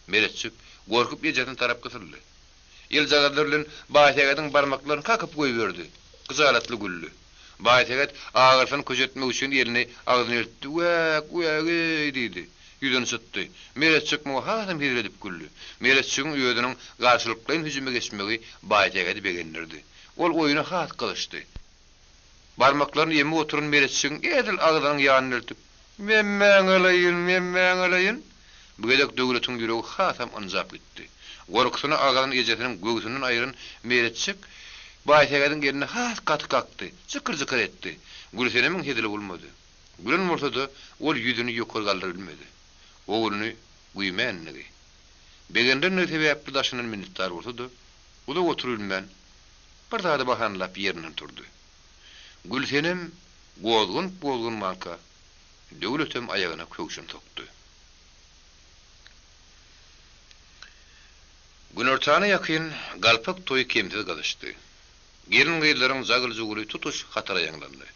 Meretjik gorkup ejesine tarap gysyldy. Eljagazlar bilen Baýsähediň barmaklaryny kakyp goýberdi. Gyjalatly güldi. Baýsähet agyrysyny köşetmek üçin elini agzyna eltdi. Wäk, wäg-eý! diýdi. Ýüzüni çytdy. Meretjik muňa hasam hezil edip güldi. Meretjigiň özüniň garşylyklaýyn hüjüme geçmegi Baýsähedi begendirdi. Ol oýuna has gyzyşdy. Barmaklaryny emip oturan Meretjigiň edil agzynyň ýanyna eltip, Memmäňi alaýyn, memmäňi alaýyn! Bu gezek Döwletiň ýüregi hasam ynjap gitdi. Gorkusyna agaran ejesiniň göwsünden aýran Meretjik Baýsähediň elini has gaty kakdy, jykyr-jykyr etdi. Gülsenemiň hezili bolmady. Gülen bolsa-da, ol ýüzüni ýokary galdyryp bilmedi. Ogluny güýmänligi, begendirenligi sebäpli daşyndan minnetdar bolsa-da, uzak oturybilmän, bir zady bahanalap ýerinden turdy. Gülsenem gozganyp-gozganmanka, Döwletem aýagyna köwşüni sokdy. Günortana ýakyn galpak toýy kemsiz gyzyşdy. Gelin-gyzlaryň jagyl-juguly tutuş hatara ýaňlandy.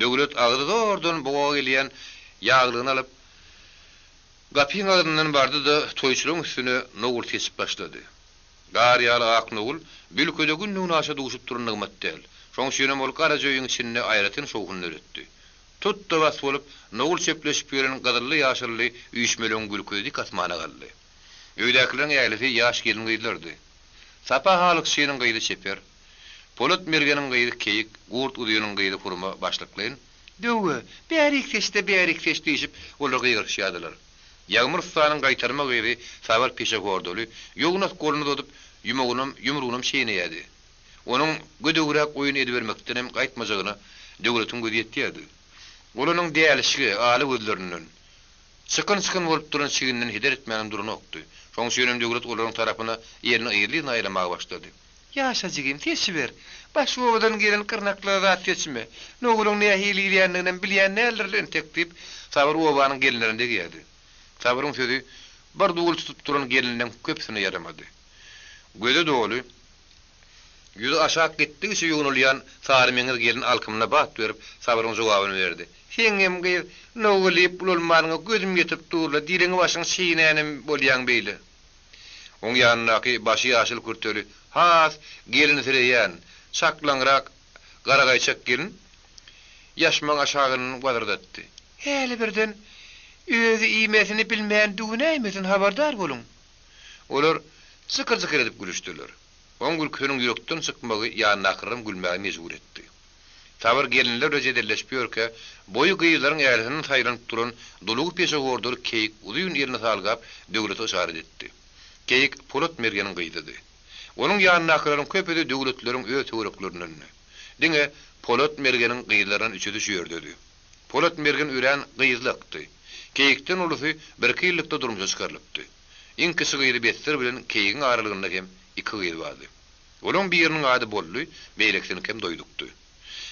Döwlet agzy zordan boga gelýän ýaglygyny alyp, gapyň agzyndan bardy-da, toýçularyň üstüne nowul seçip başlady. Gar ýaly ak nowul bu ülkede günde-günaşa duşup duran nygmat däl. Şoň üçinem ol garaja öýüň içinde aýratyn şowhun döretdi. Tut-da bas bolup, nowul çöpleşip gelen gyzylly-ýaşylly üýşmeleňiň gülküsi dik asmana galdy. Öýdäkileriň ählisi ýaş gelin-gyzlardy. Sapa halykçynyň gyzy Çeper, Polat mergeniň gyzy Keýik, Gurt uzynyň gyzy Hurma başlyklaýyn. Döwwe, bärik seç-de, bärik seç diýşip, olar gygyryşýardylar. Ýagmyr ussanyň gaýtarma gyzy Sabyr pişe hordaly, ýognas goluny uzadyp, ýumagynam, ýumrugynam çeýneýärdi. Onuň gödegräk oýun edibermekdenem gaýtmajagyna Döwletiň gözi ýetýärdi. Ol onuň dälişge, ala gözlerinden, çykyn-çykyn bolup duran çigninden heder etmänem duranokdy. Şonuň üçinem Döwlet olaryň tarapyna elini yzly-yzyna aýlamaga başlady. Ýaşa jigim, seçiber. Başga obadan gelen gyrnaklara zat seçme. Nogulyň nähili iýilýändiginem bilýän däldirler entek, diýip, Sabyr obanyň gelinlerine degýärdi. Sabyryň sözi bir dul tutup duran gelinleň köpüsine ýaramady. Gözi doly, ýüzi aşak gitdigiçe ýuwnulýan sarymeňiz gelin alkymyna bat berip, Sabyryň jogabyny berdi. Seňem gyz, nogul iýip ulalmanyňa gözüm ýetip dur-la, diliňi-başyňy çeýnänem bolýaň beýle. Oň ýanyndaky başy ýaşyl kürteli, has gelinsireýän, çaklaňrak garagaýçak gelin ýaşmagyň aşagyndan wazyrdatdy. Häli birden özi iýmesini bilmän düwünäýmesin, habardar boluň! Olar jykyr-jykyr edip gülüşdiler. Oň gülküsiniň ýürekden çykmagy ýanyndakylaram gülmäge mejbur etdi. Sabyr gelinler bilen jedelleşip ýörkä, boýy gyzlaryň älisinden saýlanyp duran dulugy peşehordaly Keýik uzyn elini salgap, Döwlete yşarat etdi. Keýik Polat mergeniň gyzydy. Onuň ýanyndakylaryň köpüsi Döwletleriň öz töwereklerindendi. Diňe Polat mergeniň gyzlaryndan üçüsi şu ýerdedi. Polat mergen örän gyzlakdy. Keýikden ulusy birki ýyllykda durmuşa çykarylypdy. Iň kiçi gyzy Besdir bilen Keýigiň aralygynda hem iki gyz bardy. Olaň biriniň ady Boldy, beýlekisiniňkem Doýdukdy.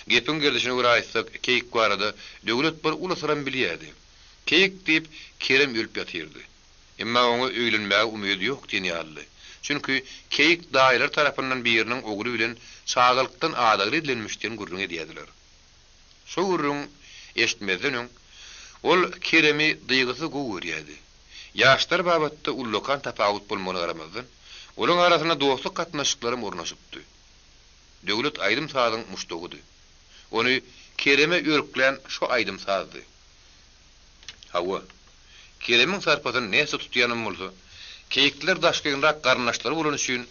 Gepiň gerdişine görä aýtsak, Keýik barada Döwlet bir uly syram bilýärdi. Keýik diýip, Kerem ölüp ýatyrdy. Emma oňa öýlenmäge umydy ýok diýen ýalydy. Çünki Keýik daýylary tarapyndan biriniň ogly bilen çagalykdan adagly edilenmiş diýen gürrüňi edýärdiler. Şo gürrüň eşitmezden öň, ol Keremi dygysyz gowy görýärdi. Ýaşlar babatda ullakan tapawut bolmagyna garamazdan, olaryň arasynda dostluk gatnaşyklaram ornaşypdy. Döwlet aýdym-sazyň muşdagydy. Ony Kereme örklän şo aýdym-sazdy. Hawa, Keremiň sarpasyny näçe tutýanam bolsa, keýikler daşgynrak garyndaşlary bolany üçin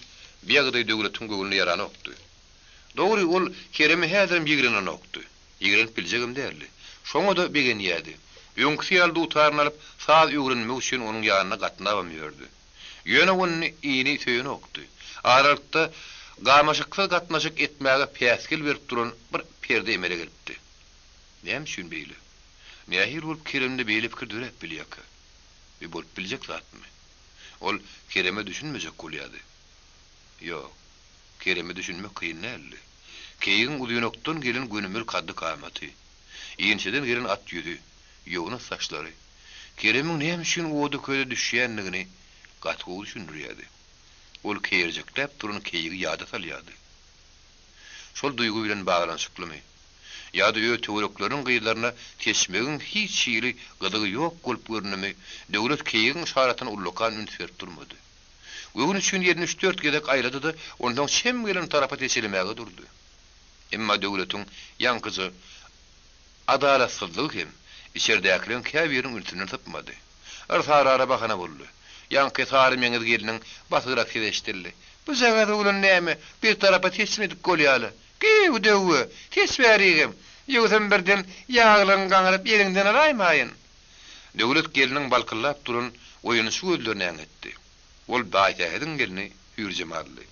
bu ýagdaý Döwletiň göwnüne ýaranokdy. Dogry, ol Keremi häzirem ýigrenenokdy. Ýigrenip biljegem däldi. Şoňa-da begenýärdi. Öňküsi ýaly dutaryny alyp, saz öwrenmek üçin onuň ýanyna gatnabam ýördi. Ýöne ony ini söýenokdy. Aralykda gamaşyksyz gatnaşyk etmäge päsgel berip duran bir perde emele gelipdi. Näme üçin beýle? Nähili bolup Keremde beýle pikir döräp bilýärkä? Bu bolup biljek zatmy? Ol Kereme düşünmejek bolýardy. Ýok, Kereme düşünmek kyn däldi. Keýigiň uzynokdan gelen gönümel kaddy-kamaty, inçeden gelen at ýüzi, ýognas saçlary Keremiň näme üçin oda-köze düşýändigini gaty gowy düşündirýärdi. Ol keýerjekläp duran keýigi ýada salýardy. Şol duýgy bilen baglanyşyklymy? Ýa-da öz töwerekleriniň gyzlaryna seçmegiň hiç hili gyzygy ýok bolup göründimi, Döwlet keýigiň yşaratyna ullakan üns berip durmady. Göwün üçin elini üç-dört gezek aýlady-da, onsoň çem gelen tarapa seçelemäge durdy. Emma döwletiň ýaňkyja adalatsyzlygy hem içerdäkileriň käbiriniň ünsünden sypmady. Yrsarara bahana boldy. Ýaňky sary meňiz gelniň basygrak sesi eşidildi. Bujagaz oglan näme, bir tarapa seçmedik bolýa-la. Gyýw, döwwe, seç bärigem. Ýogsam birden ýaglygyň gaňryp eliňden alaýmaýyn. Döwlet gelniň balkyldap duran oýanyşy gözlerini äňetdi. Ol Baýsähediň gelni Hüýrjemaldy.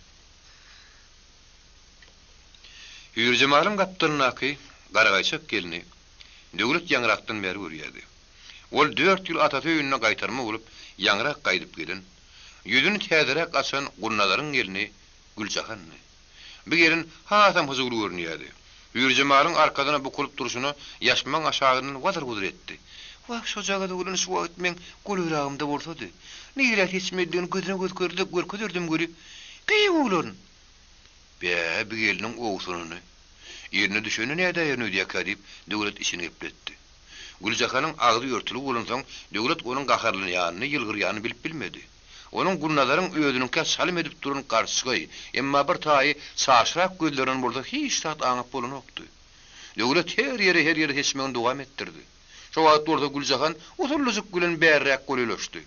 Hüýrjemalyň gapdalyndaky garagaýçak gelni Döwlet ýaňrakdan bäri görýärdi. Ol dört ýyl atasy öýünde gaýtarma bolup, ýaňrak gaýdyp gelen, ýüzüni täzeräk açan Gulnazaryň gelni Güljahandy. Bu gelin hasam hyjuwly görünýärdi. Hüýrjemalyň arkasyna bukulyp durşuna ýaşmagyň aşagyndan wazyr-wuzur etdi. Wah, şojagaz oglan şu wagt meň golaýragymda bolsady. Nirä seçmelidigini gözüne gözkezde görkezerdim weli. Gyýw oglan! Bä, bu gelniň owsunyny. Eline düşende nädäýerin öýdýäkä diýip, Döwlet içini gepletdi. Güljahanyň agzy örtülgi bolansoň, Döwlet onuň gaharlanýanyny, ýylgyrýanyny bilip bilmedi. Onuň Gulnazaryň özüniňkä çalym edip duran garçgaý, emma bir taýy çaşrak gözlerinden bolsa hiç zat aňyp bolanokdy. Döwlet her ýere her ýere seçmegini dowam etdirdi. Şo wagt bolsa Güljahan usullyjyk bilen bärräk golaýlaşdy.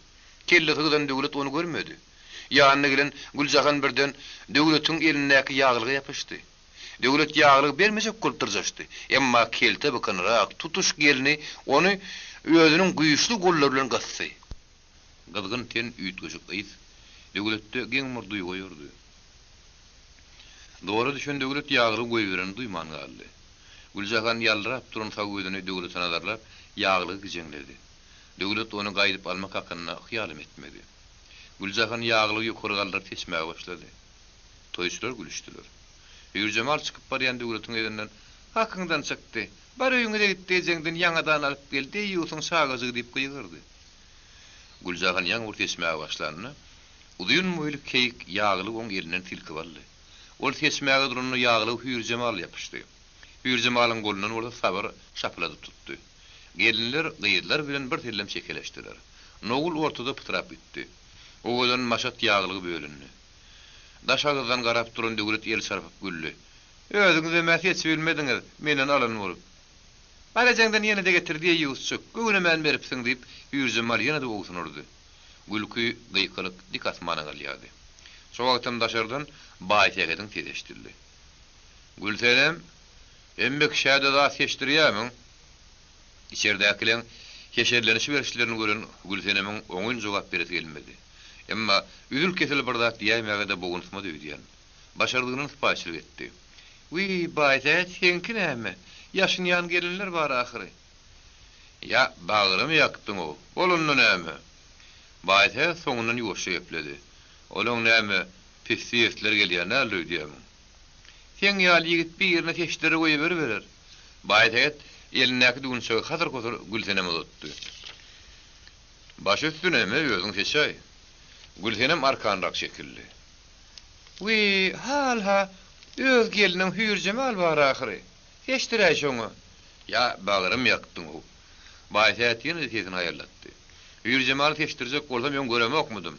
Kellesi gyzan Döwlet ony görmedi. Ýanyna gelen Güljahan birden Döwletiň elindäki ýaglyga ýapyşdy. Döwlet ýaglygy bermejek bolup dyrjaşdy. Emma kelte bykynrak, tutuş gelni ony özüniň güýçli gollary bilen gysdy. Gyzgyn ten üýtgeşik ys Döwletde geň bir duýgy oýardy. Dora düşen Döwlet ýaglygy goýberenini duýman galdy. Güljahan ýaldyrap duran sag gözüni Döwlete nazarlap, ýaglygy gijeňledi. Döwlet ony gaýdyp almak hakynda hyýalam etmedi. Güljahan ýaglygy ýokary galdyryp seçmäge başlady. Toýçular gülüşdiler. Hüýrjemal çykyp barýan Döwletiň yzyndan, Hakyňdan çykdy. Bar öýüňize git-de ejeňden ýaňadan alyp gel, deýýusyň çagajygy diýip gygyrdy. Güljahan ýaňy bir seçmäge başlanda, uzyn boýly keýik ýaglygy oň elinden silkip aldy. Ol seçmäge duranda ýaglygy Hüýrjemala ýapyşdy. Hüýrjemalyň golundan bolsa Sabyr şapyladyp tutdy. Gelinler gyzlar bilen birsellem çekeleşdiler. Nowul ortada pytrap gitdi. Owadan maşat ýaglygy bölündi. Daş agyzdan garap duran Döwlet el çarpyp güldi. Özüňizem-ä seçibilmediňiz, menden alan bolup. Bar ejeňden ýene-de getir deýýusjyk, göwnemän beripsiň diýip, Hüýrjemal ýene-de owsun urdy. Gülki, gykylyk dik asmana galýardy. Şo wagtam daşardan Baýsähediň sesi eşidildi. Gülsenem, hemme kişä-de zat seçdirýärmiň? Içerdäkileň heşerlenişiberişlerini gören Gülsenemiň oňyn jogap beresi gelmedi. Emma üzül-kesil bir zat diýäýmäge-de bogunsmady öýdýän. Başardygyndan sypaýyçylyk etdi. Wiý, Baýsähet, seňki näme? Ýaşynýan gelinler bar ahyry. Ýa, bagrymy ýakdyň-ow. Bolanda näme? Baýsähet soňundan ýuwaşja gepledi. Olaň näme, pissi ýesler gelýän däldir öýdýämiň? Seň ýaly ýigit birine seçdire goýberiberer. Baýsähet elindäki düwünçegi hasyr-husur Gülseneme uzatdy. Baş üstüne, me, özüň seçäý. Gülsenem arkanrak çekildi. Wiý, hal-ha, öz gelniň Hüýrjemal bar ahyry. Seçdiräý şoňa. Ýa, bagrym ýakdyň-ow. Baýsähet ýene-de sesini haýallatdy. Hüýrjemaly seçdirjek bolsam öň göremokmydym?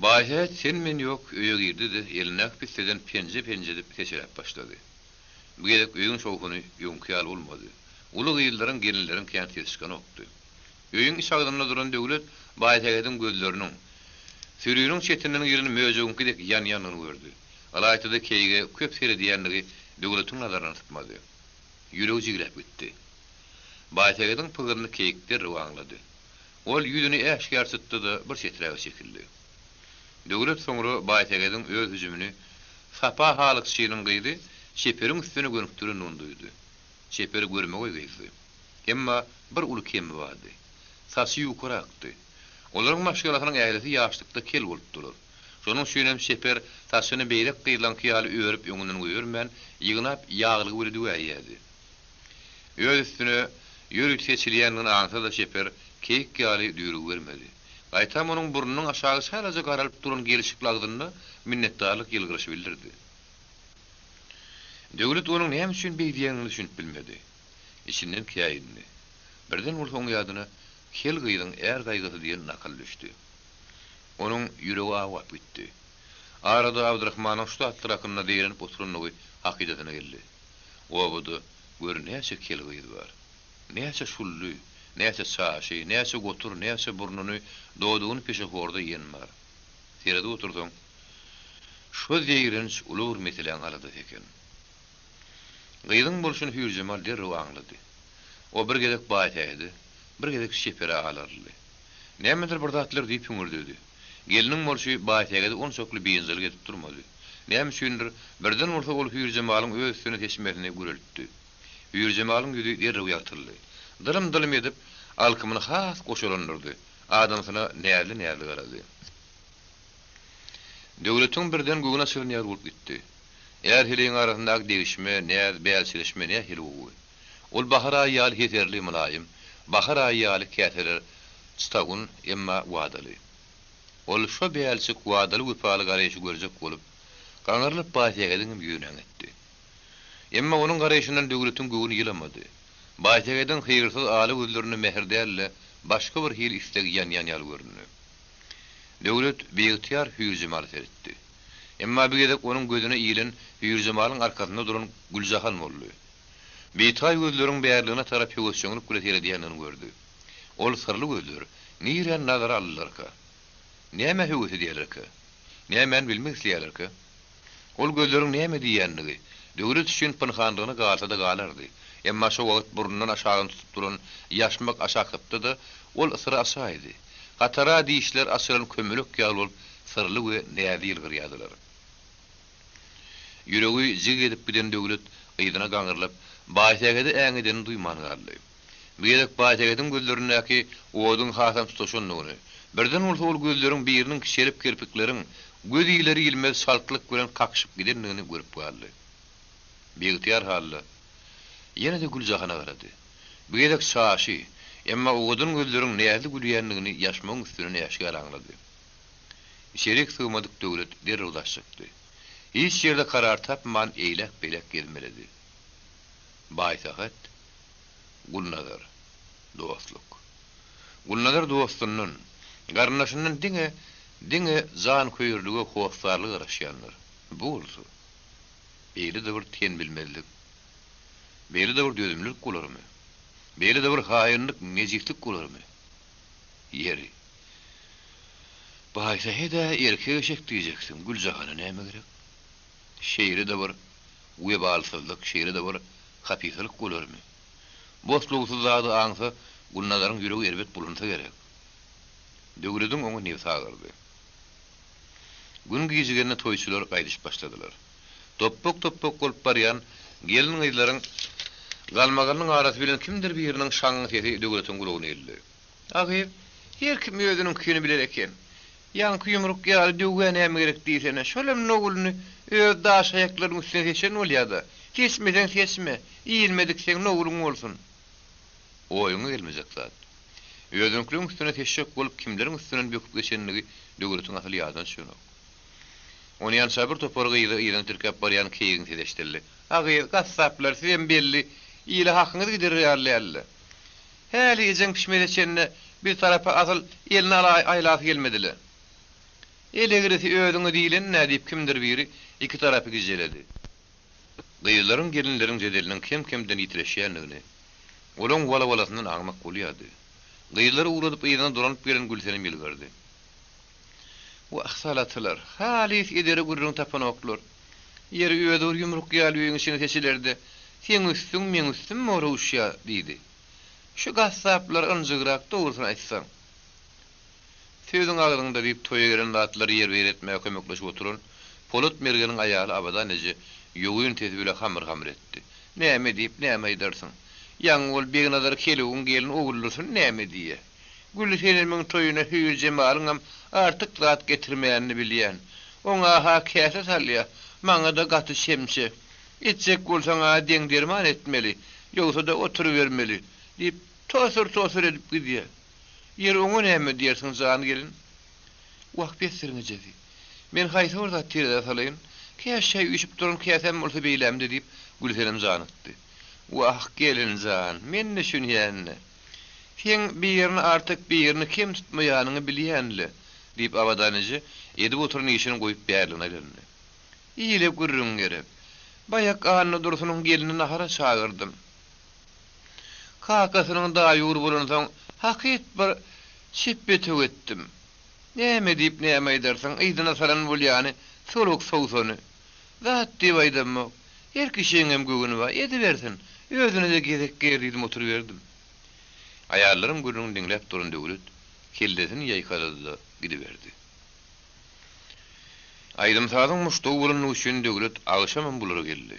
Baýsähet sen-men ýok öýe girdi-de, elindäki pisseden penje-penje edip seçeläp başlady. Bu gezek öýüň şowhuny öňki ýaly bolmady. Uly gyzlaryň, gelinleriň kän sesi çykanokdy. Öýüň iç agzynda duran Döwlet Baýsähediň gözleriniň, süriniň çetinden giren möjegiňki dek ýanýandygyny gördi. Ylaýta-da keýige köp seredýänligi Döwletiň nazaryndan sypmady. Ýüregi jigläp gitdi. Baýsähediň pygyryny keýik derrew aňlady. Ol ýüzüni äşgär çytdy-da, bir çeträge çekildi. Döwlet soňra Baýsähediň öz hüjümini Sapa halykçynyň gyzy Çeperiň üstüne gönükdirendigini duýdy. Çeper görmegeý gyzdy. Emma bir uly kemi bardy. Saçy ýukarakdy. Olaryň maşgalasynyň ählisi ýaşlykda kel bolupdylar. Şonuň üçinem Çeper saçyny beýlek gyzlaňky ýaly örüp öňünden goýbermän, ýygnap ýaglygy weli düwäýýärdi. Öz üstüne ýörite seçilýändigini aňsa-da Çeper keýik ýaly düýrügibermedi. Gaýtam onuň burnunyň aşagy çalaja garalyp duran gelşikli agzynda minnetdarlyk ýylgyryşy bildirdi. Döwlet onuň näme üçin beý diýendigine düşünip bilmedi. Içinden käýindi. Birden bolsa oň ýadyna Kel gyzyň är gaýgysy diýen nakyl düşdi. Onuň ýüregi awap gitdi. Arada Abdyrahmanyň şu zatlar hakynda zeýrenip oturandygy hakydasyna geldi. Obada, gör, näçe kel gyz bar. Näçe şully, näçe çaşy, näçe gotur, näçe burnuny, dodagyny peşehorda iýen bar. Seredip otursaň, şo zeýrenç uly bir meseläň aladasy eken. Gyzyň bolşuny Hüýrjemal derrew aňlady. O bir gezek Baýsähede, bir gezek Şepere alaryldy. Nämedir bir zatlar diýip hüňürdedi. Gelniň bolşy Baýsähedi onçakly biynjalyk edip durmady. Näme üçindir, birden bolsa ol Hüýrjemalyň öz üstüne seçmesini güreltdi. Hüýrjemalyň ýüzi derrew ýagtyldy. Dylym-dylym edip, alkymyny has goşalandyrdy. Adamsyna näzli-näzli garady. Döwletiň birden göwni açylan ýaly bolup gitdi. Är-heleýiň arasyndaky degişme, näz, bälçireşme nähili gowy. Ol bahar aýy ýaly heserli, mylaýym, bahar aýy ýaly käseler çytagun, emma wadaly. Ol şo bälçik, wadaly-wepaly garaýşy görjek bolup, gaňrylyp Baýsähediňem ýüzüne äňetdi. Emma onuň garaýşyndan Döwletiň göwni ýylamady. Baýsähediň hyrsyz ala gözlerinde mähir däl-de, başga bir hili isleg ýanýan ýaly göründi. Döwlet biygtyýar Hüýrjemala seretdi. Emma bu gezek onuň gözüne ilen Hüýrjemalyň arkasynda duran Güljahan boldy. Bitaý gözleriň bärligine tarap höwesjeňlik bilen seredýändigini gördi. Ol syrly gözler niräni nazara aldylarka? Nämä höwes edýärlerkä? Nämäni bilmek isleýärlerkä? Ol gözleriň näme diýýändigi Döwlet üçin pynhanlygyna galsa-da galardy. Emma şo wagt burnundan aşagyny tutup duran ýaşmak aşak sypdy-da, ol syry açaýdy. Hatara dişler açylan kömelek ýaly bolup syrly we näzli ýylgyrýardylar. Ýüregi jig edip giden Döwlet yzyna gaňrylyp, Baýsähede äňedenini duýman galdy. Bu gezek Baýsähediň gözlerindäki oduň hasam tutaşandygyny, birden bolsa ol gözleriň biriniň kiçelip kirpikleriň göz iler-ilmez çaltlyk bilen kakyşyp gidendigini görüp galdy. Biygtyýar halda ýene-de Güljahana garady. Bu gezek çaşy, emma owadan gözleriň näzli gülýändigini ýaşmagyň üstünden äşgär aňlady. Içerik sygmadyk Döwlet derrew daş çykdy. Hiç ýerde karar tapman eýläk-beýläk gezmeledi. Baýsähet, Gulnazar, dostluk. Gulnazar dostundan, garyndaşyndan diňe, diňe janköýerlige, hossarlyga garaşýandyr. Bu bolsa, beýle-de bir tenbilmezlik, beýle-de bir dözümlilik bolarmy? Beýle-de bir haýynlyk, nejislik bolarmy? Ýeri, Baýsähed-ä erkek eşek diýjeksiň, Güljahana näme gerek? Şeýle-de bir webalsyzlyk, şeýle-de bir hapysalyk bolarmy? Boslugsyz zady aňsa, Gulnazaryň ýüregi erbet bulansa gerek. Döwlediň oňa nebsi agyrdy. Gün gijigende toýçular gaýdyşyp başladylar. Topbak-topbak bolup barýan gelin-gyzlaryň galmagalynyň arasy bilen kimdir biriniň şaňňy sesi Döwletiň gulagyna ildi. A gyz, her kim özüniňkini biler eken. Ýaňky ýumruk ýaly döwgä näme gerek diýsene, şolam nowulyny öz daş aýaklarynyň üstüne seçen bolýa-da. Seçmeseň seçme, iýilmedik seň nowulyň bolsun. Oýuňa gelmejek zat. Özüniňkileriň üstüne seçjek bolup kimleriň üstünden böküp geçendigi Döwletiň asyl ýadyna düşenok. Onýança bir topar gyzy yzyny tirkäp barýan keýigiň sesi eşidildi. A gyz, gassaplar, sizem belli, ile hakyňyzy giderer ýaly däl-le. Häli ejeň pişmeze çenli biz tarapa asyl elini aýlasy gelmedi-le. El egrisi özüňe diýlen-dä diýip kimdir biri iki tarapy gižželedi. Gyzlaryň gelinleriň jedeliniň kem-kemden ýitileşýändigini olaň wala-walasyndan aňmak bolýardy. Gyzlary ugradyp yzyna dolanyp gelen Gülsenem ýylgyrdy. Wah, salatylar, halys edere gürrüň tapanoklar. Ýeri özi bir ýumruk ýaly öýüň içine seçiler-de, seň üstüň meň üstüm moruşýa, diýdi. Şu gassaplar ynjygrak, dogrusyny aýtsaň. Sözüň agzyňda diýip, toýa gelen zatlary ýerbe-ýer etmäge kömekleşip oturan Polat mergeniň aýaly Abadan eje ýogyn sesi bile hamyr-hamyr etdi. Näme diýip, näme aýdarsyň? Ýaňy ol Begnazar kelewiň gelni Oguldursun näme diýýä? Gülsenemiň toýuna Hüýrjemalyňam artyk zat getirmänini bilýän. Oňa-ha käse salýa, maňa-da gaty çemçe. Etjek bolsaň-a deň-derman etmeli, ýogsa-da oturybermeli, diýip, tosur-tosur edip gidýä. Ýeri, oňa näme diýersiň, jan gelin? Wah, bessiriň ejesi. Men haýsy bir zat terezä salaýyn? Käşgä üýşüp duran käsäm bolsa beýlämde, diýip, Gülsenem janykdy. Wah, gelin jan, men düşünýän-le. Seň birini artyk, birini kem tutmaýanyňy bilýän-le, diýip, Abadan eje edip oturan işini goýup bärligine aýlandy. Ile gürrüň gerek. Baýak Anna Dursunyň gelnini nahara çagyrdym. Kakasynyň daýy-ugry bolansoň, hakyt bir çepbetöw etdim. Näme diýip näme aýdarsyň, yzyna salan bolýany soluk sowsany. Zat diýip aýdamok. Her kişiňem göwni bar, edibersin. Özüne-de gezek geler diýdim oturyberdim. Aýallaryň gürrüňini diňläp duran Döwlet kellesini ýaýkalady-da gidiberdi. Aýdym-sazyň muşdagy bolanlygy üçin Döwlet agşamam bulara geldi.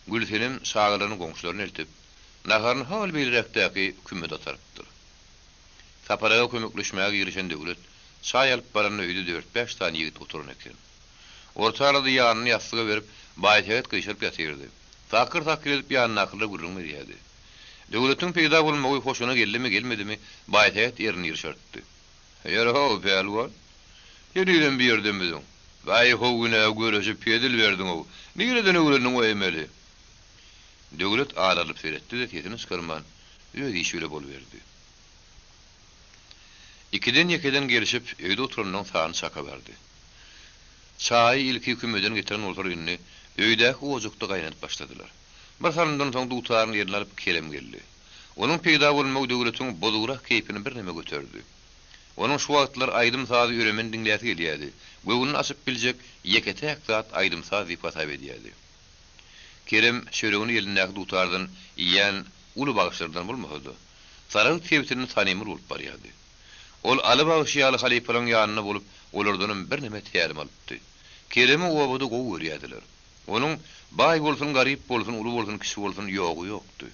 Gülsenem çagalaryny goňşularyna eltip, naharyny hol beýleräkdäki kümmede atarypdyr. Sapar aga kömekleşmäge girişen Döwlet çaý alyp baranda öýde dört-bäş sany ýigit oturan eken. Orta arada ýanyny ýassyga berip, Baýsähet gyşaryp ýatyrdy. Takyr-takyr edip ýanyndakylara gürrüň berýärdi. Döwletiň peýda bolmagy hoşuna geldimi-gelmedimi, Baýsähet erini ýyrşartdy. Ýeri-how, pälwan! Henizem bir ýerdemidiň? Baý-how, günä göreşip hezil berdiň-ow! Nireden öwrendiň o emeli? Döwlet alarylyp seretdi-de, sesini çykarman, öz işi bile boluberdi. Ikiden-ýekeden gelşip, öýde oturanlaryň sany çaka bardy. Çaýy ilki kümeden getiren bolsalar indi öýdäki ojakda gaýnadyp başladylar. Bir salymdan soň dutaryny eline alyp Kerem geldi. Onuň peýda bolmagy Döwletiň bozugrak keýpini birneme göterdi. Onuň şu wagtlar aýdym-sazy ölemen diňläsi gelýärdi. Göwnüni açyp biljek ýeke-täk zat aýdym-saz diýip hasap edýärdi. Kerem çöregini elindäki dutardan iýen uly bagşylardan bolmasa-da, Saragt sebitinde tanyml bolup barýardy. Ol Aly bagşy ýaly halypalaryň ýanynda bolup, olardanam birneme tälim alypdy. Keremi obada gowy görýärdiler. Onuň baý bolsun, garyp bolsun, uly bolsun, kiçi bolsun ýogy ýokdy.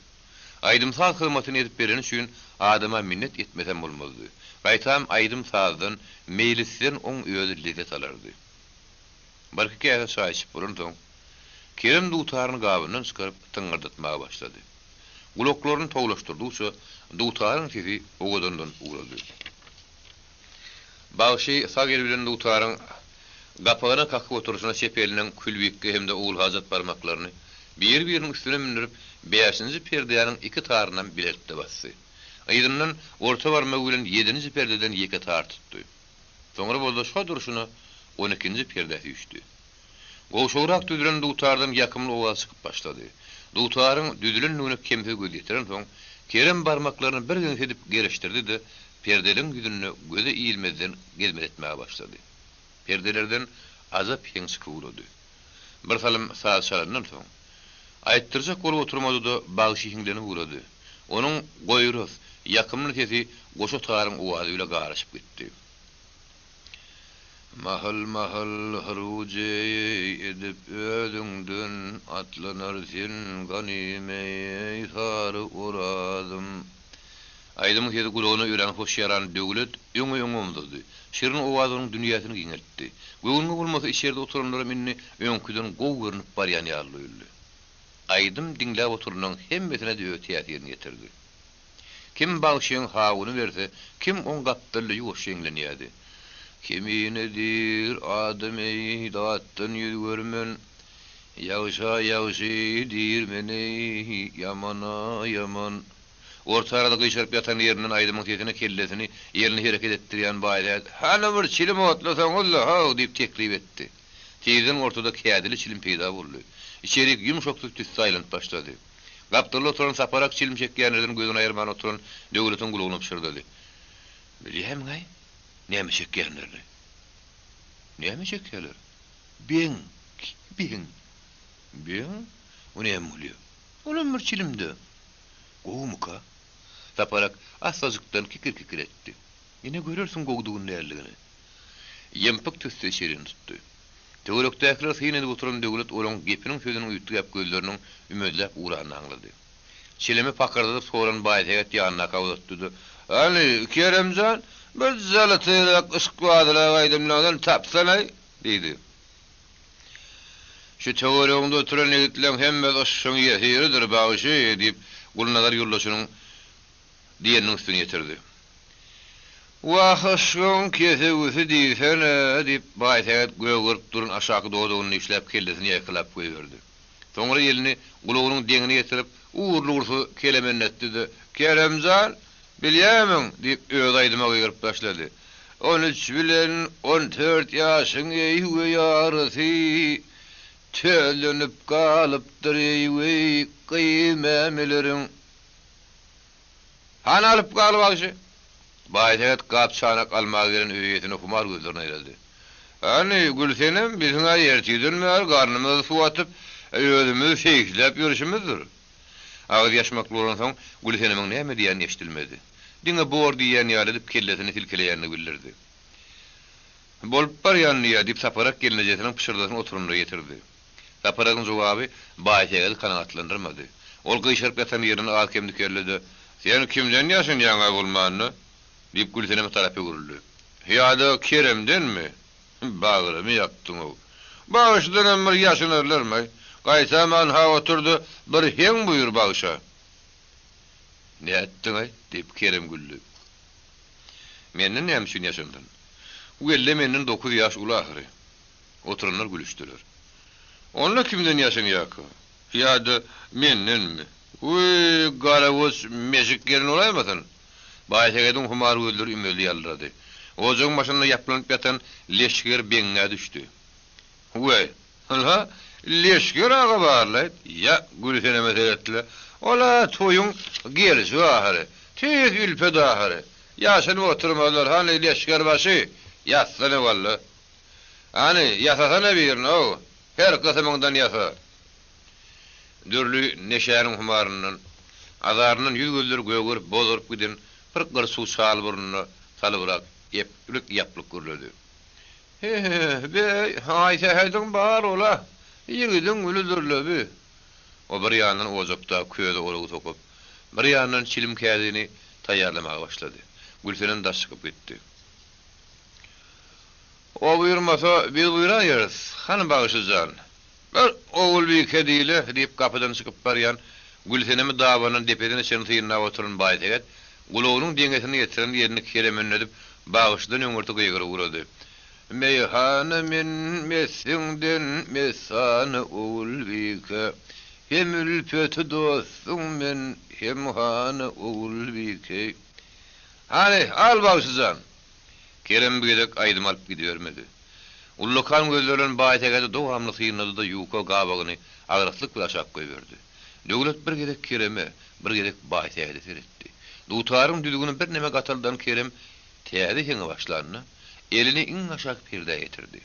Aýdym-saz hyzmatyny edip bereni üçin adama minnet etmesem bolmazdy. Gaýtam aýdym-sazdan, meýlisden oň özi lezzet alardy. Birki käse çaý içip bolansoň, Kerem dutaryny gabyndan çykaryp tyňňyrdatmaga başlady. Gulaklaryny towlaşdyrdygyça dutaryň sesi owadanlanyp ugrady. Bagşy sag eli bilen dutaryň gapagyna kakyp oturyşyna çep eliniň külbikge hem-de ogulhajat barmaklaryny biri-biriniň üstüne mündürip, bäşinji perdäniň iki tarynam bilelikde basdy. Yzyndan orta barmagy bilen ýedinji perdeden ýeke tar tutdy. Soňra bolsa şo durşuna on ikinji perdä süýşdi. Gowşagrak düzülen dutardan ýakymly owaz çykyp başlady. Dutaryň düzülendigine kemsiz göz ýetirensoň, Kerem barmaklaryny birgeňsi edip gerişdirdi-de, perdeliň ýüzünde göze ilmezden gezmele etmäge başlady. Perdelerden ajap heň çykyp ugrady. Birsalym saz çalandan soň, aýtdyrjak bolup oturmady-da, bagşy hiňlenip ugrady. Onuň goýras, ýakymly sesi goşa taryň owazy bile garyşyp gitdi. Mahal-mahal hyruj eý edip özüňden atlanar sen ganym eý sary orazym. Aýdymyň sesi gulagyna örän hoş ýaran Döwlet öňe-öňe omzady. Şirin owaz onuň dünýäsini giňeltdi. Göwnüňe bolmasa içeride oturanlaram indi öňküden gowy görnüp barýan ýaly duýuldy. Aýdym diňläp oturanlaryň hemmesine-de öz täsirini ýetirdi. Kim bagşyň hawuny berse, kim oň gapdalynda ýuwaşja eňlenýärdi. Kemine diýr, adam eý, zatdan ýüz görmen, Ýagşa ýagşy diýr men eý, ýamana ýaman. Orta arada gyşaryp ýatan ýerinden aýdymyň sesine kellesini, elini hereket etdirýän Baýsähet, Hany bir çilim otlasaňyz-la, how! diýip teklip etdi. Tizden ortada kädili çilim peýda boldy. Içerik ýumşaksy tüsse aýlanyp başlady. Gapdalda oturan Saparak çilim çekýänlerden gözüni aýyrman oturan Döwletiň gulagyna pyşyrdady. Bilýärmiň-aý, näme çekýänlerini? Näme çekýärler? Beň, beň. Beň? O näme bolýar? Olam bir çilim-dä. Gowumyka? Saparak assajykdan kikir-kikir etdi. Ine görersiň gowudygyny däldigini. Ýympyk tüsse içerini tutdy. Töwerekdäkilere syn edip oturan Döwlet olaň gepiniň-sözüniň üýtgäp gözleriniň ümezläp ugranyny aňlady. Çilimi pakyrdadyp soran Baýsähet ýanyndaka uzatdy-da, Hany, Kerem jan, bir jalatyrak yşkbazyrak aýdymlardan tapsana-aý! diýdi. Şu töweregiňde oturan ýigitleň hemmesi yşgyň ýesiridir, bagşy! diýip, Gulnazar ýoldaşynyň diýeniniň üstüni ýetirdi. Wah, yşgyň kesewisi diýsene! diýip, Baýsähet gögerip duran aşaky dodagyny dişläp, kellesini ýaýkylap goýberdi. Soňra elini gulagynyň deňine ýetirip, ugurly-ugursyz kelemenletdi-de, Kerem jan, bilýärmiň? diýip, özi aýdyma gygyryp başlady. On üç bilen on dört ýaşyň eý-weý arasy, Töllenip galypdyr eý-weý gyz mämeleriň. Hany alyp gal bagşy! Baýsähet gap-çanak almaga gelen öý eýesine humar gözlerini aýlady. Hany, Gülsenem, biziň-ä ertirden bäri garnymyza suw atyp, özümizi seýisläp ýörşümizdir. Agyz ýaşmakly bolansoň, Gülsenemiň näme diýýäni eşidilmedi. Diňe bor diýýän ýaly edip kellesini silkeleýänini bildirdi. Bolup barýan diýýä, diýip, Saparak gelnejesiniň pyşyrdasyny oturanlara ýetirdi. Saparagyň jogaby Baýsähedi kanagatlandyrmady. Ol gyşaryp ýatan ýerinden az-kem dikeldi-de, Sen kimden ýaşynýaň-a bolmanda? diýip, Gülseneme tarap öwrüldi. Ýa-da Keremdenmi? Bagrymy ýakdyň-ow. Bagşydanam bir ýaşynarlarm-aý. Gaýtam anha otur-da, bir heň buýur bagşa. Nätdiň-aý? diýip, Kerem güldi. Menden näme üçin ýaşynsyn? Welle menden dokuz ýaş uly ahyry. Oturanlar gülüşdiler. Onda kimden ýaşynýarka? Ýa-da mendenmi? Wiý, garagöz meşik gelin bolaýmasyn? Baýsähediň humar gözleri ümezli ýaldyrady. Ojagyň başynda ýaplanyp ýatan leşger beňňä düşdi. Weý, ynha, leşger aga bar-laýt. Ýa, Gülseneme seret-le. Ol-a toýuň gelşigi ahyry. Tüýs ülpet ahyry. Ýaşynyp oturmazlar, hany, leşgerbaşy, ýatsana walla. Hany, ýasasana birini-ow, her gysymyňdan ýasa. Dürli neşäniň humaryndan, azaryndan ýüz-gözleri gögerip, bozaryp giden bir gyrçuw çal burnuna salybrak eplik-ýaplyk gürledi. He-he, beý, Aýsähediň bar ol-a, ýigidiň gülüdir-le bi. O bir ýandan ojakda köze olagy sokup, bir ýandan çilim kädini taýýarlamaga başlady. Gülsenem daş çykyp gitdi. O buýurmasa, biz buýraýarys, hany bagşy jan. Bir Ogulbike diýle, diýip, gapydan çykyp barýan Gülsenemi dabandan depesine çenli synlap oturan Baýsähet gulagynyň deňesini getiren elini kelemenledip, bagşydan öňürti gygyryp ugrady. Meýhana men messiňden messana Ogulbike, Hem ülpeti dostuň men, hem hany Ogulbike. Hany, al bagşy jan! Kerem bu gezek aýdym alyp gidibermedi. Ullakan gözleri bilen Baýsähedi dowamly synlady-da ýuka gabagyny agraslyk bilen aşak goýberdi. Döwlet bir gezek Kereme, bir gezek Baýsähede seretdi. Dutaryň düzgüni birneme gataldan Kerem täze heňe başlanda, elini iň aşak perdä ýetirdi.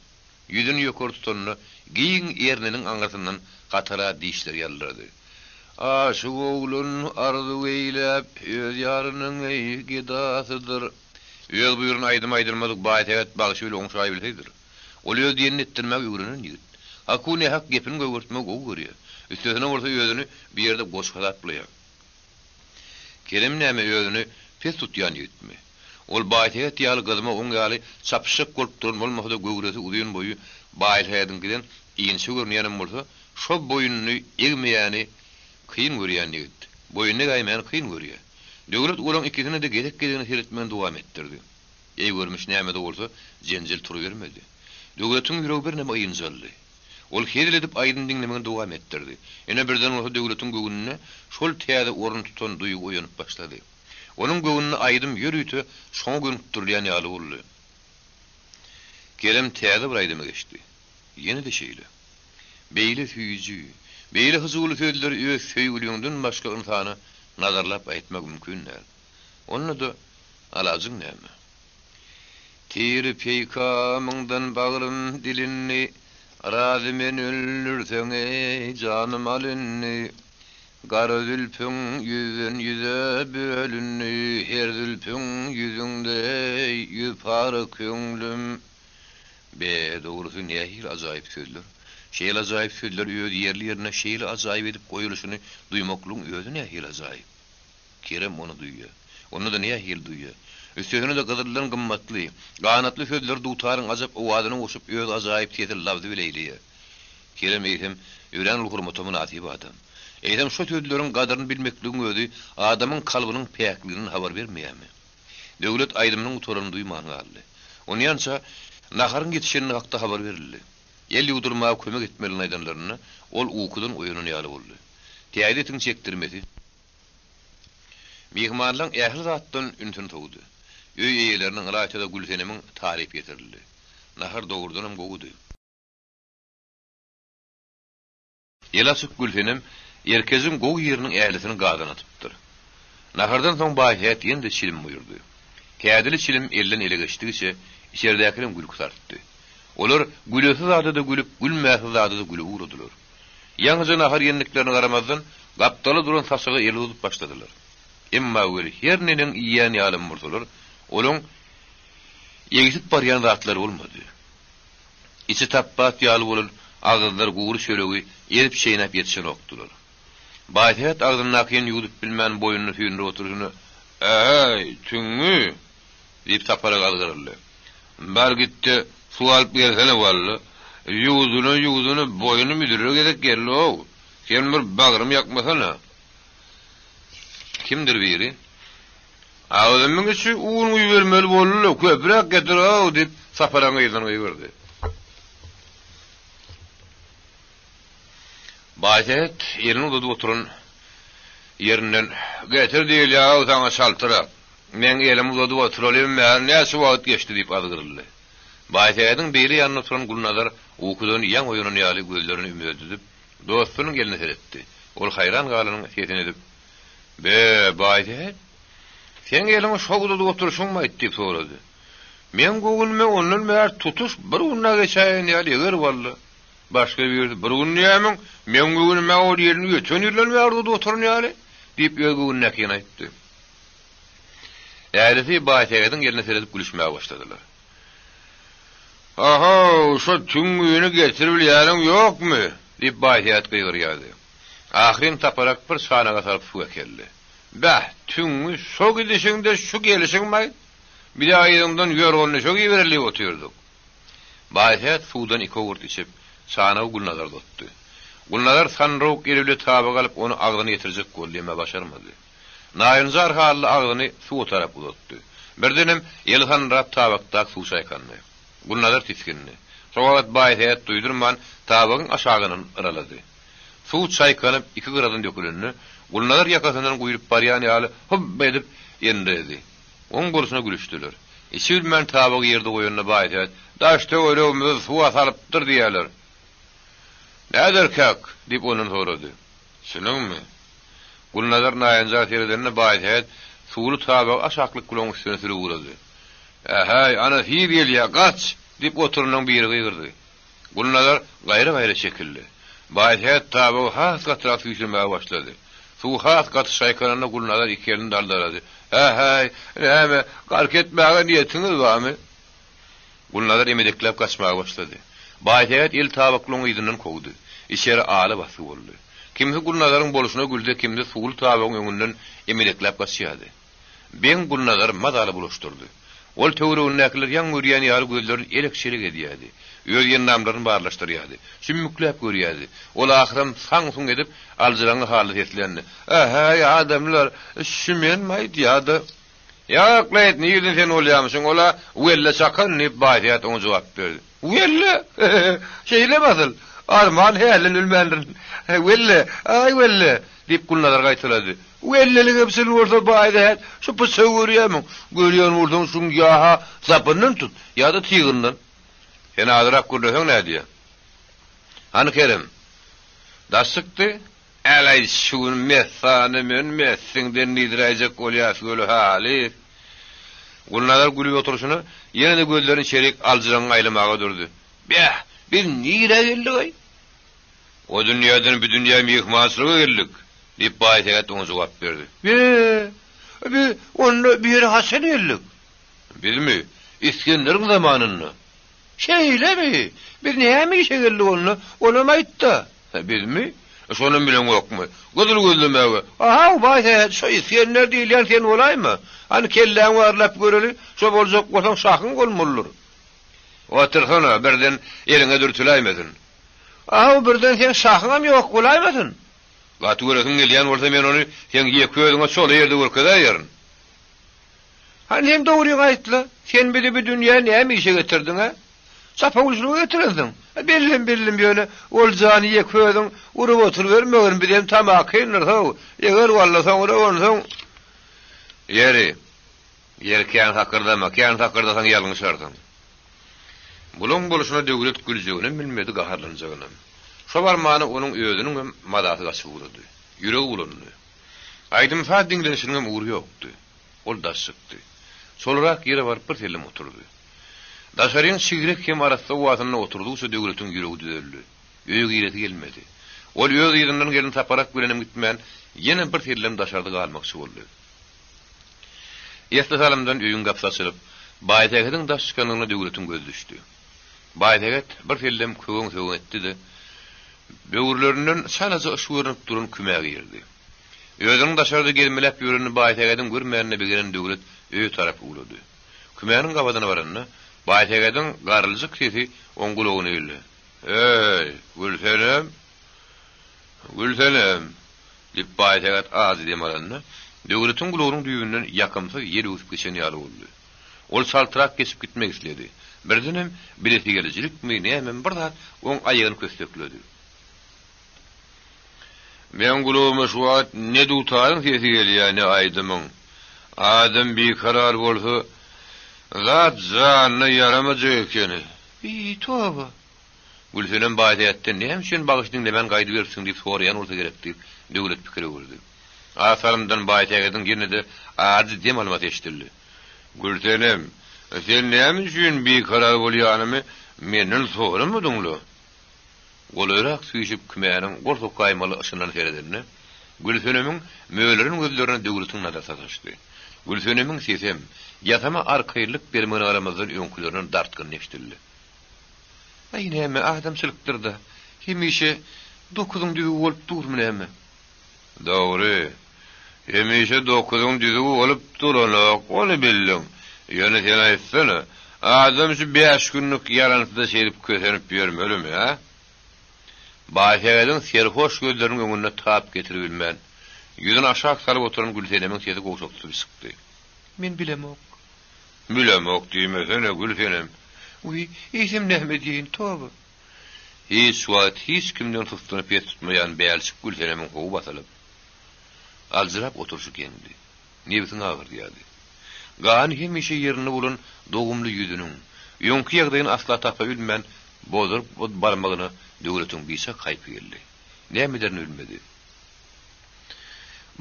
Ýüzüni ýokary tutanda, giň erniniň aňyrsyndan hatara dişleri ýaldyrady. Aşyk oglan arzuw eýläp, öz ýarynyň eý, gedasydyr. Öz buýran aýdym aýdylmadyk Baýsähet bagşy bile oňşaýbilseýdir. Ol öz diýenini etdirmäge öwrenen ýigit. Haku-nähak gepini gögertmegi gowy görýär. Üstesine bolsa özüni bir ýerde goç hasaplaýar. Kerem näme özüni pes tutýan ýigitmi? Ol Baýsähet ýaly gyzma oň ýaly çapyşjak bolup duran bolmasa-da göwresi uzyn boýy Baýsähediňkiden inçe görünýänem bolsa, şo boýnuny egmeýäni kyn görýän ýigit. Boýun egäýmäni kyn görýär. Döwlet olaň ikisine-de gezek-gezegine seretmegini dowam etdirdi. Eý görmüş näme-de bolsa, jenjel turubermedi. Döwletiň ýüregi birneme ynjaldy. Ol hezil edip aýdym diňlemegini dowam etdirdi. Ine birden bolsa Döwletiň göwnünde şol täze orun tutan duýgy oýanyp başlady. Onuň göwnünde aýdym ýörite şoňa gönükdirilýän ýaly boldy. Kerem täze bir aýdyma geçdi. Ýene-de şeýle. Beýle süýji, beýle hyjuwly sözleri öz söýgüliňden başga ynsana nazarlap aýtmak mümkin däl. Onda-da alajyň näme? Tiri peýkamyňdan bagrym dilindi, Razy men öldürseň eý, janym al indi. Gara zülpüň ýüzden ýüze bölündi, Her zülpüň ýüzüňde eý, ýüz para köňlüm. Be, dogrusy nähili ajaýyp sözler. Şeýle ajaýyp sözler öz ýerli-ýerine şeýle ajaýyp edip goýulyşyny duýmaklygyň özi nähili ajaýyp. Kerem ony duýýar. Onda-da nähili duýýar. Üstesine-de gyzyldan gymmatly, ganatly sözleri dutaryň ajap owazyna goşup öz ajaýyp sesi labzy bile eýleýär. Kerem eýsem örän uly hormata mynasyp adam. Eýsem şo sözleriň gadyryny bilmekligiň özi adamyň kalbynyň päkliginden habar bermeýärmi? Döwlet aýdymynyň gutaranyny duýman galdy. Onýança naharyň ýetişenligi hakda habar berildi. El ýuwdurmaga kömek etmelidigini aýdanlarynda, ol ukudan oýanan ýaly boldy. Täze etiň çekdirmesi myhmanlaryň ähli zatdan ünsüni sowdy. Öý eýeleriniň, ylaýta-da Gülsenemiň tarypy ýetirildi. Nahar dogrudanam gowudy. Eli açyk Gülsenem erkejiň gowy ýeriniň ählisini gazan atypdyr. Nahardan soň Baýsähet ýene-de çilim buýurdy. Kädili çilim elden ele geçdigiçe, içerdäkileriň gülküsi artdy. Olar gülesi zada-da gülüp, gülmäsi zada-da gülüp ugradylar. Ýaňyja nahar iýendiklerine garamazdan, gapdalda duran saçaga el uzadyp başladylar. Emma weli her neneň iýýän ýalam bolsalar, olaň egsip barýan zatlary bolmady. Içi tapbat ýaly bolan agyzlar gury çöregi ezip-çeýnäp ýetişenokdylar. Baýsähet agzyndakyny ýuwdup bilmän boýnuny süýndürip oturyşyna, Äý, tüňňi! diýip Sapara gazgyryldy. Bar git-de, suw alyp gelsene walla. Ýuwduna-ýuwduna boýnum üzüler gezek geldi-ow. Sen bir bagrymy ýakmasana. Kimdir biri, Agzymyň içi un guýubermeli boldy-la, köpräk getir-ow! diýip, Saparyň yzyndan gygyrdy. Baýsähet elini uzadyp oturan ýerinden, Getir diýilýär-ow saňa çaltrak! Meň elim uzadyp oturalym bäri näçe wagt geçdi diýip azgyryldy. Baýsähediň beýle ýanynda oturan Gulnazar ukudan ýaňy oýanan ýaly gözlerini ümezledip, dostunyň eline seretdi. Ol haýran galanyň sesini edip, Be, Baýsähet! Seň eliňi şo uzadyp oturyşyňmy-aýt? diýip sorady. Meň göwnüme ondan bäri tutuş bir gün-ä geçäýen ýaly, eger walla. Başga birisi, Bir gün diýýärmiň? Meň göwnüme ol elini öten ýyldan bäri uzadyp oturan ýaly, diýip, öz göwnündäkini aýtdy. Ärisi Baýsähediň eline seredip gülüşmäge başladylar. Ahow, şo tüňňüni getiribilýäniň ýokmy? diýip, Baýsähet gygyrýardy. Ahyryn taparak bir çanaga salyp suw äkeldi. Bäh, tüňňi şo gidişiňde şu gelişiňmi-aýt? Biz-ä yzyňdan ýorgan-düşek ibereli diýip otyrdyk. Baýsähet suwdan iki owurt içip, çanagy Gulnazara uzatdy. Gulnazar sandyrawuk eli bile tabak alyp, ony agzyna ýetirjek boldy, emma başarmady. Naýynjar halda agzyny suwa tarap uzatdy. Birdenem eli sandyrap tabakdaky suw çaýkandy. Gulnazar tisgindi. Şo wagt Baýsähet duýdurman tabagyň aşagyndan yralady. Suw çaýkanyp iki gyradan dökülende, Gulnazar ýakasyndan guýlup barýan ýaly hybb edip endiredi. Oň bolşuna gülüşdiler. Içibilmän tabagy ýerde goýanda Baýsähet, Daş-töweregimizi suwa salypdyr diýýärler. Näderkäk? diýip ondan sorady. Çynyňmy? Gulnazar naýynjar seredende Baýsähet suwly tabagy aşaklyk gulagyň üstüne sürüp ugrady. Ähäý, ana sil gelýä, gaç! diýip oturanlaryň biri gygyrdy. Gulnazar gaýra-gaýra çekildi. Baýsähet tabagy has gatyrak süýşürmäge başlady. Suw has gaty çaýkananda Gulnazar iki elini daldalady. Ähäý, näme, gark etmäge niýetiňiz barmy? Gulnazar emedekläp gaçmaga başlady. Baýsähet el tabaklygyň yzyndan kowdy. Içeri ala basgy boldy. Kimsi Gulnazaryň bolşuna gülse, kimsi suwly tabagyň öňünden emedekläp gaçýardy. Beň Gulnazary mazaly bulaşdyrdy. Ol töweregindäkiler ýaň görýän ýaly gözlerini elek-çelek edýärdi. Öz ýyndamlaryny barlaşdyrýardy. Çümmükläp görýärdi. Ol ahyram saň-suň edip, aljyraňňy halda seslendi. Ähäý, adamlar, şu menmi-aýt ýa-da. Ýok-laýt, nirden sen bolýamyşyň, ol-a Welle çakan, diýip, Baýsähet oňa jogap berdi. Welle? Şeýlemi asyl? Arman hälden ölmändirin. Welle, aý Welle! diýip, Gulnazar gaýtalady. Welleligem çyn bolsa, Baýsähet, şu pyçagy görýärmiň? Görýän bolsaň, şuň ýa-ha sapyndan tut, ýa-da tygyndan. Sen azyrak gürleseň nädýä? Hany Kerem? Daş çykdy. Äläý şu gün messany men messiňden diýdiräýjek bolýas göli halys. Gulnazar gülüp oturyşyna ýene-de gözlerini içerik aljyraňňy aýlamaga durdy. Bäh, biz nirä geldik-aý? O dünýäden bu dünýä myhmançylyga geldik, diýip, Baýsähet oňa jogap berdi. Be, biz onda bu ýere haçan geldik? Bizmi? Isgenderiň zamanynda. Şeýlemi? Biz näme işe geldik onda? Onam aýt-da. Bizmi? Şonam bileňokmy? Gyzyl gözlemäge. A-haw, Baýsähet, şo Isgender diýilýän sen bolaýma? Hany, kelläňi barlap göreli, şo boljak bolsaň şahyň bolmalydyr. Otursana, birden eliňe dürtüläýmesin. A-haw, birden seň şahyňam ýok bolaýmasyn? Gaty göresiň gelýän bolsa men ony seň ýeke özüňe çola ýerde görkezäýerin. Hany sen dogryňy aýt-la, sen bizi bu dünýä näme işe getirdiň-ä? Çapawulçylyga getirensiň. Bellem bildim ýöne oljany ýeke özüň urup oturybermegin bizem tamakindir-how, eger walla soňra onsoň Ýeri, ýeri kän sakyrdama, kän sakyrdasaň ýalňyşarsyň. Bulaň bolşuna Döwlet güljeginem bilmedi, gaharlanjagynam. Şo barmana onuň özüniňem mazasy gaçyp ugrady. Ýüregi bulandy. Aýdym-saz diňlenişiniňem ugry ýokdy. Ol daş çykdy. Çolarak ýere baryp bir sellem oturdy. Daşaryň çigrek hem arassa howasynda oturdygyça Döwletiň ýüregi düzeldi. Öýe giresi gelmedi. Ol öz yzyndan gelen Saparak bilenem gitmän, ýene bir sellem daşarda galmakçy boldy. Esli salymdan öýüň gapysy açylyp, Baýsähediň daş çykanlygyna Döwletiň gözi düşdi. Baýsähet bir sellem köweň-söweň etdi-de, böwürlerinden çalaja yş görnüp duran kümä girdi. Özüniň daşarda gezmeläp ýörenini Baýsähediň görmänine begenen Döwlet öýe tarap ugrady. Kümäniň gabadyna baranda, Baýsähediň garyljyk sesi oň gulagyna ildi. Eý, Gülsenem! Gülsenem! diýip, Baýsähet ajy dem alanda, Döwletiň gulagynyň düýbünden ýakymsyz ýel öwsüp geçen ýaly boldy. Ol çaltrak geçip gitmek isledi. Birdenem bilesigelijilikmi, nämemi bir zat oň aýagyny kössekledi. Meň gulagyma şu wagt ne dutaryň sesi gelýär, ne aýdymyň. Adam bikarar bolsa, zat janyna ýaramajak ekeni. Wiý, toba! Gülsenem Baýsähetden näme üçin bagyş diňlemän gaýdyberipsiň diýip soraýan bolsa gerek diýip, Döwlet pikire girdi. Az salymdan Baýsähediň ýene-de ajy dem almasy eşidildi. Gülsenem, sen näme üçin bikarar bolýanymy menden soramadyň-la? Golaýrak süýşüp kümäniň gol sokaýmaly yşyndan seredende, Gülsenemiň möleren gözlerine Döwletiň nazary sataşdy. Gülsenemiň sesem, ýasama arkaýynlyk bermegine garamazdan öňkülerinden dartgynly eşidildi. Aý näme, adamçylykdyr-da, hemişe dokuzyň düzügi bolup durmy näme? Dogry, hemişe dokuzyň düzügi bolup duranok, ony bildiň. Ýöne sen aýtsana, adam şu bäş günlük ýalançyda şeýdip kösenip ýörmelimi, a? Baýsähediň serhoş gözleriniň öňünde tap getiribilmän, ýüzüni aşak salyp oturan Gülsenemiň sesi gowşaksyz çykdy. Men bilemok. Bilemok diýmesene, Gülsenem. Wiý, eýsem näme diýeýin, toba. Hiç wagt hiç kimden sustuny pes tutmaýan bälçik Gülsenemiň howy basylyp, aljyrap oturyşy geňdi. Nebsiň agyrdýardy. Gany hemişe ýerinde bolan dogumly ýüzüniň, öňki ýagdaýyny asla tapa bilmän, bozaryp barmagyna Döwletiň biçak haýpy geldi. Näme ederini bilmedi.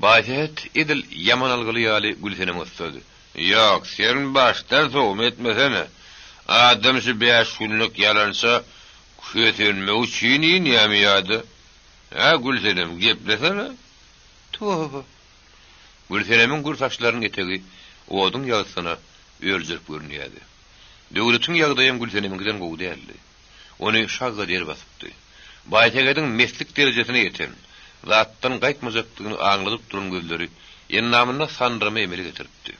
Baýsähet edil ýaman algyly ýaly Gülseneme ussady. Ýok, sen başdan sowma etmesene. Adam şu bäş günlük ýalança kösenmek üçin inýämi ýa-da? Hä, Gülsenem, geplesene. Toba! Gülsenemiň gür saçlarynyň etegi oduň ýagtysyna örjürip görünýärdi. Döwletiň ýagdaýam Gülsenemiňkiden gowy däldi. Ony şagga der basypdy. Baýsähediň meslik derejesine ýeten, zatdan gaýtmajakdygyny aňladyp duran gözleri endamynda sandyrama emele getiripdi.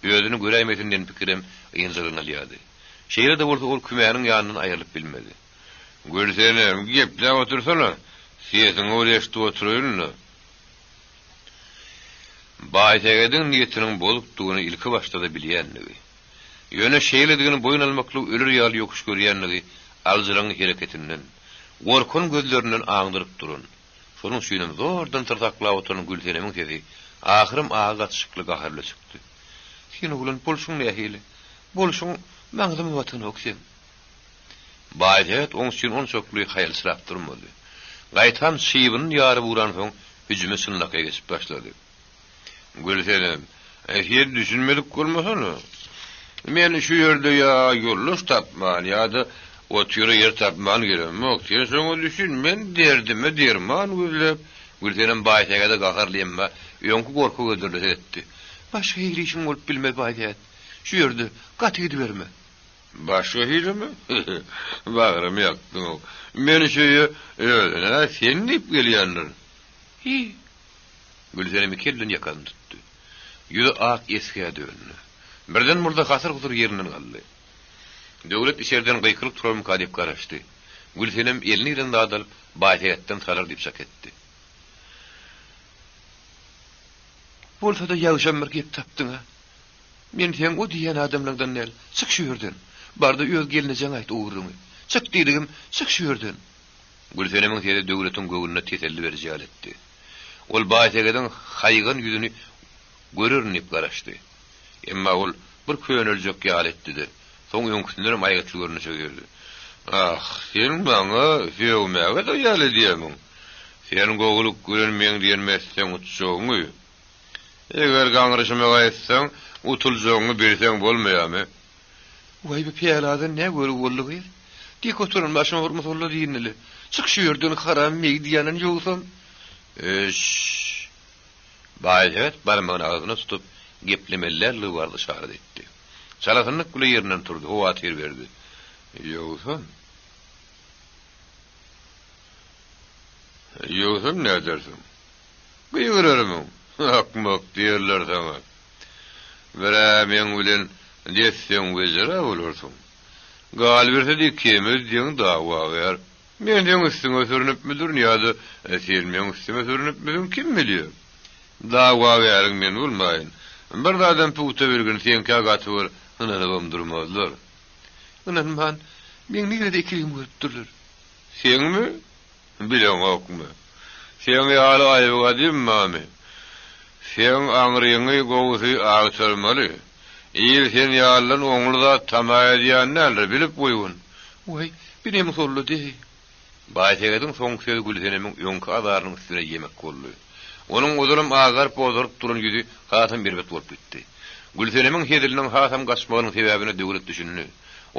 Özüni göräýmesin diýen pikirem ynjalygyny alýardy. Şeýle-de bolsa ol kümäniň ýanyndan aýrylyp bilmedi. Gülsenem, gepläp otursana, sesiňi bir eşidip oturaýyn-da. Baýsähediň niýetiniň bozukdygyny ilkibaşda-da bilýändigi. Ýöne şeýledigini boýun almaklygy öler ýaly ýokuş görýändigi aljyraňňy hereketinden, gorkan gözlerinden aňdyryp duran, şonuň üçinem zordan syr saklap oturan Gülsenemiň sesi ahyrym agy gatyşykly gahar bilen çykdy. Sen oglan, bolşuň nähili? Bolşuň maňzyma batanok seň. Baýsähet oň üçin onçakly haýalçyrap durmady. Gaýtam çybynyny ýaryp ugransoň, hüjüme çynlakaý geçip başlady. Gülsenem, sen düşünmedik bolmasana. Men şu ýerde ýa ýoldaş tapman, ýa-da otyra ýer tapman gelemok. Sen şoňa düşün, men derdime derman gözläp. Gülsenem Baýsähede gaharly emma öňki gorky gözlerine seretdi. Başga hili işiň bolup bilmez, Baýsähet. Şu ýerde gaty gidiberme. Başga hilimi? Bagrymy ýakdyň-ow. Men şu öýe özüne sen diýip gelýändirin. Hiý, Gülsenem iki elden ýakasyny tutdy. Ýüzi ak esgä döndi. Birden murda hasyr-husur ýerinden galdy. Döwlet içeriden gykylyk turarmyka diýip garaşdy. Gülsenem eline gelen zady alyp, Baýsähetden salar diýip çak etdi. Bolsa-da ýagşam bir gep tapdyň-a. Men seň o diýýän adamlaňdan däl. Çyk şu ýerden. Bar-da öz gelnejeňe aýt o gürrüňi. Çyk diýdigim, çyk şu ýerden. Gülsenemiň sesi Döwletiň göwnüne teselli beriji ýaly etdi. Ol Baýsegediň haýygan ýüzüni görerin diýip garaşdy. Emma ol bir köneljek ýaly etdi-de, soň öňküsindenem aýgytly görnüşe girdi. Ah, sen maňa sögmäge-de ýaly edýärmiň? Sen gowulyk bilen meň diýenimi etseň utjagyňy, eger gaňryşyma gaýtsaň, utuljagyňy bilseň bolmaýarmy? Waý, bu pyýaladan nä görgi boldy gyz? Dik oturan başyma bir musallat indile. Çyk şu ýerden haram meýdi ýanan ýogsam. Eş-ş! Baýsähet barmagyny agzyna tutup, geplemeli däldigi barada yşarat etdi. Çalasynlyk bile ýerinden turdy, howatyr berdi. Ýogsam? Ýogsam nädersiň? Gygyrarmyň? Akmak diýerler saňa. Bir-ä meň bilen desseň wejera bolarsyň. Galyberse-de ikimiz deň dawagär. Men seň üstüňe sürnüpmidirin ýa-da sen meň üstüme sürnüpmisiň, kim bilýär. Dawagäriň men bolmaýyn. Bir zadam pugta bilgin, seňkä gaty bir ynanybam durmazlar. Ynanman, meň nirede ikiligimi görüpdirler. Seňmi? Bileňokmy? Seň ýaly aýby gadym barmy? Seň aňryňy gowusy agtarmaly. Il sen ýalydan oňly zat tama edýän däldir, bilip goýgun. Waý, binem sollady-eý. Baýsegediň soňky sözi Gülsenemiň öňki azarynyň üstüne ýemek boldy. Onuň ozalam agaryp-bozaryp duran ýüzi hasam erbet bolup gitdi. Gülsenemiň heziliniň hasam gaçmagynyň sebäbine Döwlet düşündi.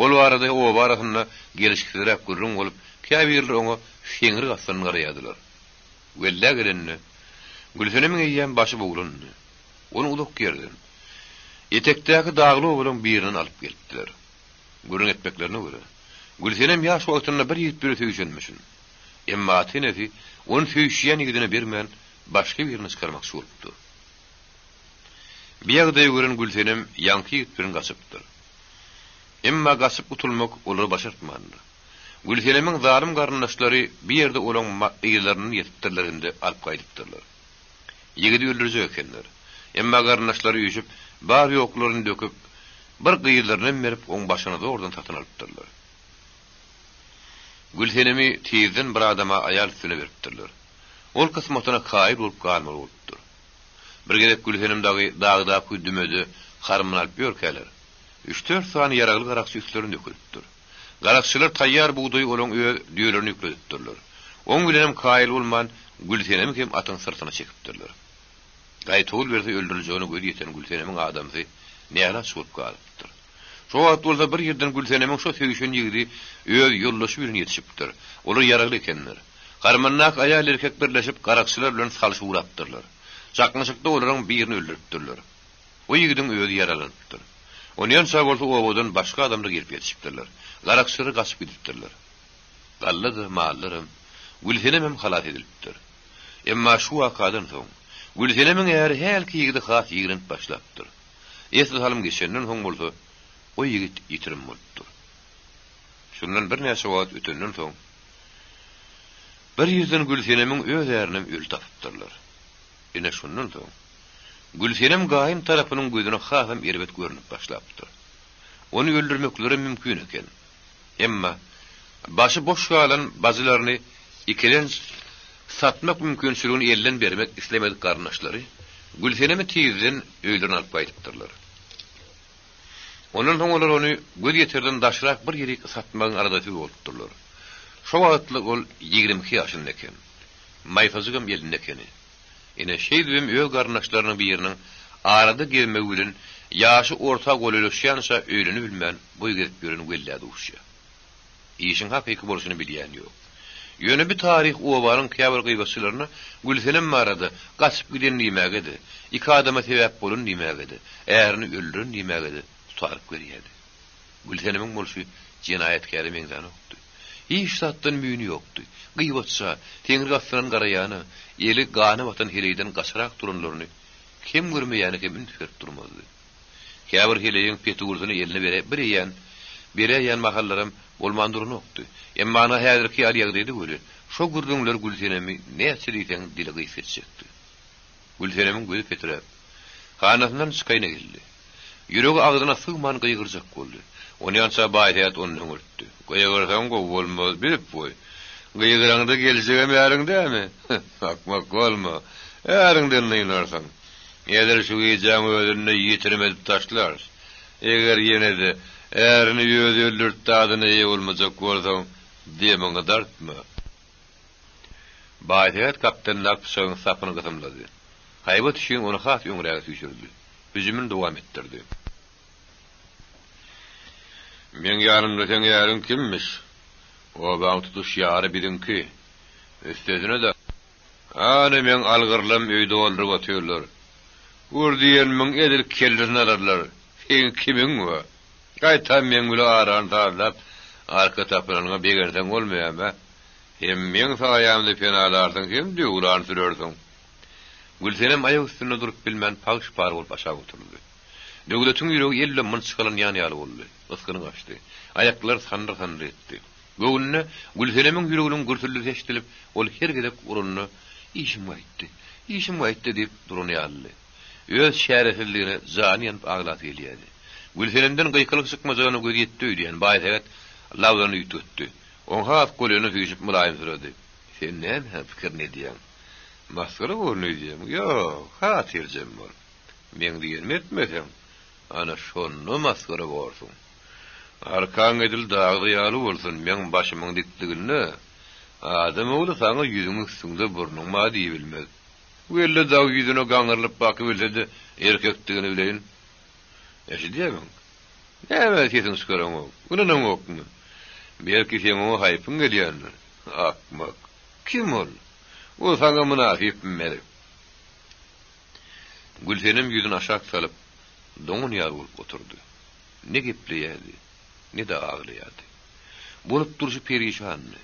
Ol barada oba arasynda gelşiksizräk gürrüň bolup, käbirleri oňa seňrik astyndan garaýardylar. Wellä gelende, Gülsenemiň eýýäm başy boglandy. Ony uzak ýerden, etekdäki dagly obalaryň birinden alyp gelipdiler. Gürrüň etmeklerine görä, Gülsenem ýaş wagtynda bir ýigit bile söýüşenmişin. Emma ata-enesi ony söýüşýän ýigidine bermän, başga birine çykarmakçy bolupdyr. Bi ýagdaýy gören Gülsenem ýaňky ýigit bilen gaçypdyr. Emma gaçyp gutulmak olara başartmandyr. Gülsenemiň zalym garyndaşlary bi ýerde olaň yzlaryndan ýetipdirler hem-de alyp gaýdypdyrlar. Ýigidi öldürjek ekenler. Emma garyndaşlary üýşüp, bar-ýoklaryny döküp, bir gyzlarynam berip, oň başyny zordan satyn alypdyrlar. Gülsenemi tizden bir adama aýal üstüne beripdirler. Ol kysmatyna kaýyl bolup galmaly bolupdyr. Bir gezek Gülsenem dagy dagdaky dümede harmyny alyp ýörkäler, üç-dört sany ýaragly garakçy üstlerine dökülipdir. Garakçylar taýýar bugdaýy olaň öz düýelerine ýükledipdirler. Oň bilenem kaýyl bolman, Gülsenemi hem atyň syrtyna çekipdirler. Gaýtawul berse öldüriljegine gözi ýeten Gülsenemiň adamsy nälaç bolup galypdyr. Şo wagt bolsa bir ýerden Gülsenemiň şo söýüşen ýigidi öz ýoldaşy bilen ýetişipdir. Olar ýaragly ekenler. Harmandaky aýal-erkek birleşip garakçylar bilen salşyp ugrapdyrlar. Çaknyşykda olaryň birini öldüripdirler. O ýigidiň özi ýaralanypdyr. Onýança bolsa obadan başga adamlar gelip ýetişipdirler. Garakçylar gaçyp gidipdirler. Galla-da, mallaram, Gülsenemem halas edilipdir. Emma şu wakadan soň, Gülsenemiň äri hälki ýigidi has ýigrenip başlapdyr. Esli salym geçenden soň bolsa, o ýigit ýitirim bolupdyr. Şundan birnäçe wagt ötenden soň, bir ýerden Gülsenemiň öz ärinem öli tapypdyrlar. Ine şundan soň, Gülsenem gaýyn tarapynyň gözüne hasam erbet görnüp başlapdyr. Ony öldürmeklerem mümkin eken. Emma, başy boş galan bajylaryny ikilenç satmak mümkinçiligini elden bermek islemedik garyndaşlary Gülsenemi tizden öýlerine alyp gaýdypdyrlar. Ondan soň olar ony göz ýeterden daşrak bir ýerik satmagyň aladasy bolupdyrlar. Şo wagtlyk ol 22 ýaşynda eken. Maýsajygam elinde ekeni. Ine, şeýdibem öz garyndaşlarynyň biriniň arada gezmegi bilen ýaşy orta golaýlaşýança öýlenibilmän boý gezip ýören Wellä duşýar. Işiň hakyky bolşuny bilýän ýok. Ýöne bi taryh obanyň käbir gybatçylaryna Gülsenem barada gaçyp giden diýmäge-de, iki adama sebäp bolan diýmäge-de, ärini öldüren diýmäge-de tutaryk berýärdi. Gülsenemiň bolşy jenaýatkäre meňzänokdy. Hiç zatdan müýni ýokdy. Gybatça, seňrik astyndan garaýana, eli gana batan heleýden gaçarak duranlaryny kem görmeýäne hem üns berip durmazdy. Käbir heleýiň petigursini eline bere bireýän beräýýän mahallaram bolman duranokdy. Emma ana häzirki ýaly ýagdaýda weli, şo gürrüňler Gülsenemi näçe diýseň dili gysga etjekdi. Gülsenemiň gözi petiräp, hanasyndan çykaýyna geldi. Ýüregi agzyna sygman gygyrjak boldy. Onýança Baýsähet ony öňürtdi. Gygyrsaň gowy bolmaz, bilip goý. Gygyraňda geljegem äriň dämi? Akmak bolma. Äriňden dynarsyň. Edil şu gijäň özünde ýitirim edip taşlarys. Eger ýene-de ärini özi öldürtdi adyna eýe bolmajak bolsaň, demiňi dartma. Baýsähet gapdalyndaky pyçagyň sapyny gysymlady. Haýbat üçin ony has öňräge süýşürdi. Hüjümini dowam etdirdi. Meň ýanymda seň äriň kimmiş? Obaň tutuş ýary biziňki. Üstesine-de, hany meň algyrlam öý dolduryp otyrlar. Gör diýenimiň edil kellesini alarlar. Seň kimiň bar? Gaýtam meň bile arany sazlap, arka tapynanyňa begenseň bolmaýamy, a? Hem meň saýamda penalarsyň, hem döwran sürersiň. Gülsenem aýak üstünde durup bilmän pagş-par bolup aşak oturdy. Döwletiň ýüregi elle mynçgalanýan ýaly boldy. Ysgyny gaçdy. Aýaklary sandyr-sandyr etdi. Göwnüne Gülsenemiň ýüreginiň gürsüldisi eşidilip, ol her gezek uranda, Işim gaýtdy, işim gaýtdy diýip duran ýalydy. Öz çäresizligine jany ýanyp aglasy gelýärdi. Gülsenemden gykylyk çykmajagyna gözi ýetdi öýdýän, Baýsähet labzyny üýtgetdi. Oň has golaýyna süýşüp mylaýymsyrady. Sen näme pikirini edýäň? Masgara borun öýdýäňmi? Ýok, hatyrjem bol. Meň diýenimi etmeseň, ana şonda masgara borsuň. Arkaň edil dagda ýaly bolsun, meň başymyň dikliginde adam ogly saňa ýüzüň üstüňde burnuň bar diýibilmez. Welle dagy ýüzüne gaňrylyp bakybilse-de, erkekdigini bileýin. Eşidýärmiň? Näme sesiňi çykaraňok? Ynanaňokmy? Belki seň oňa haýpyň gelýändir? Akmak! Kim ol? O saňa mynasypmy Merek? Gülsenem ýüzüni aşak salyp, doňan ýaly bolup oturdy. Ne gepleýärdi, ne-de aglaýardy. Bolup durşy perişandy.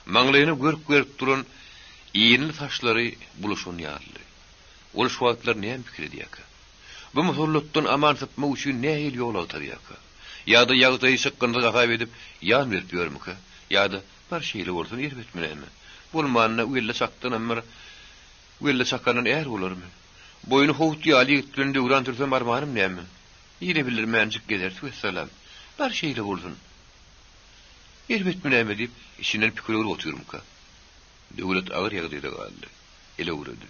Maňlaýyna görk berip duran inli saçlary bulaşan ýalydy. Ol şu wagtlar näme pikir edýärkä? Bu musallatdan aman sypmak üçin nähili ýol agtarýarka? Ýa-da ýagdaýy çykgynsyz hasap edip, ýan berip ýörmükä? Ýa-da, bar şeýle bolsun, erbetmi näme? Bolmanda, wella çakdanam bir wella çakandan är bolarmy? Boýny howut ýaly ýigit bilen döwran sürsem armanym näme? Ile bildirmänjik gezeris wessalam. Bar şeýle bolsun. Erbetmi näme diýip, içinden pikir örüp otyrmyka? Döwlet agyr ýagdaýda galdy. Elewredi.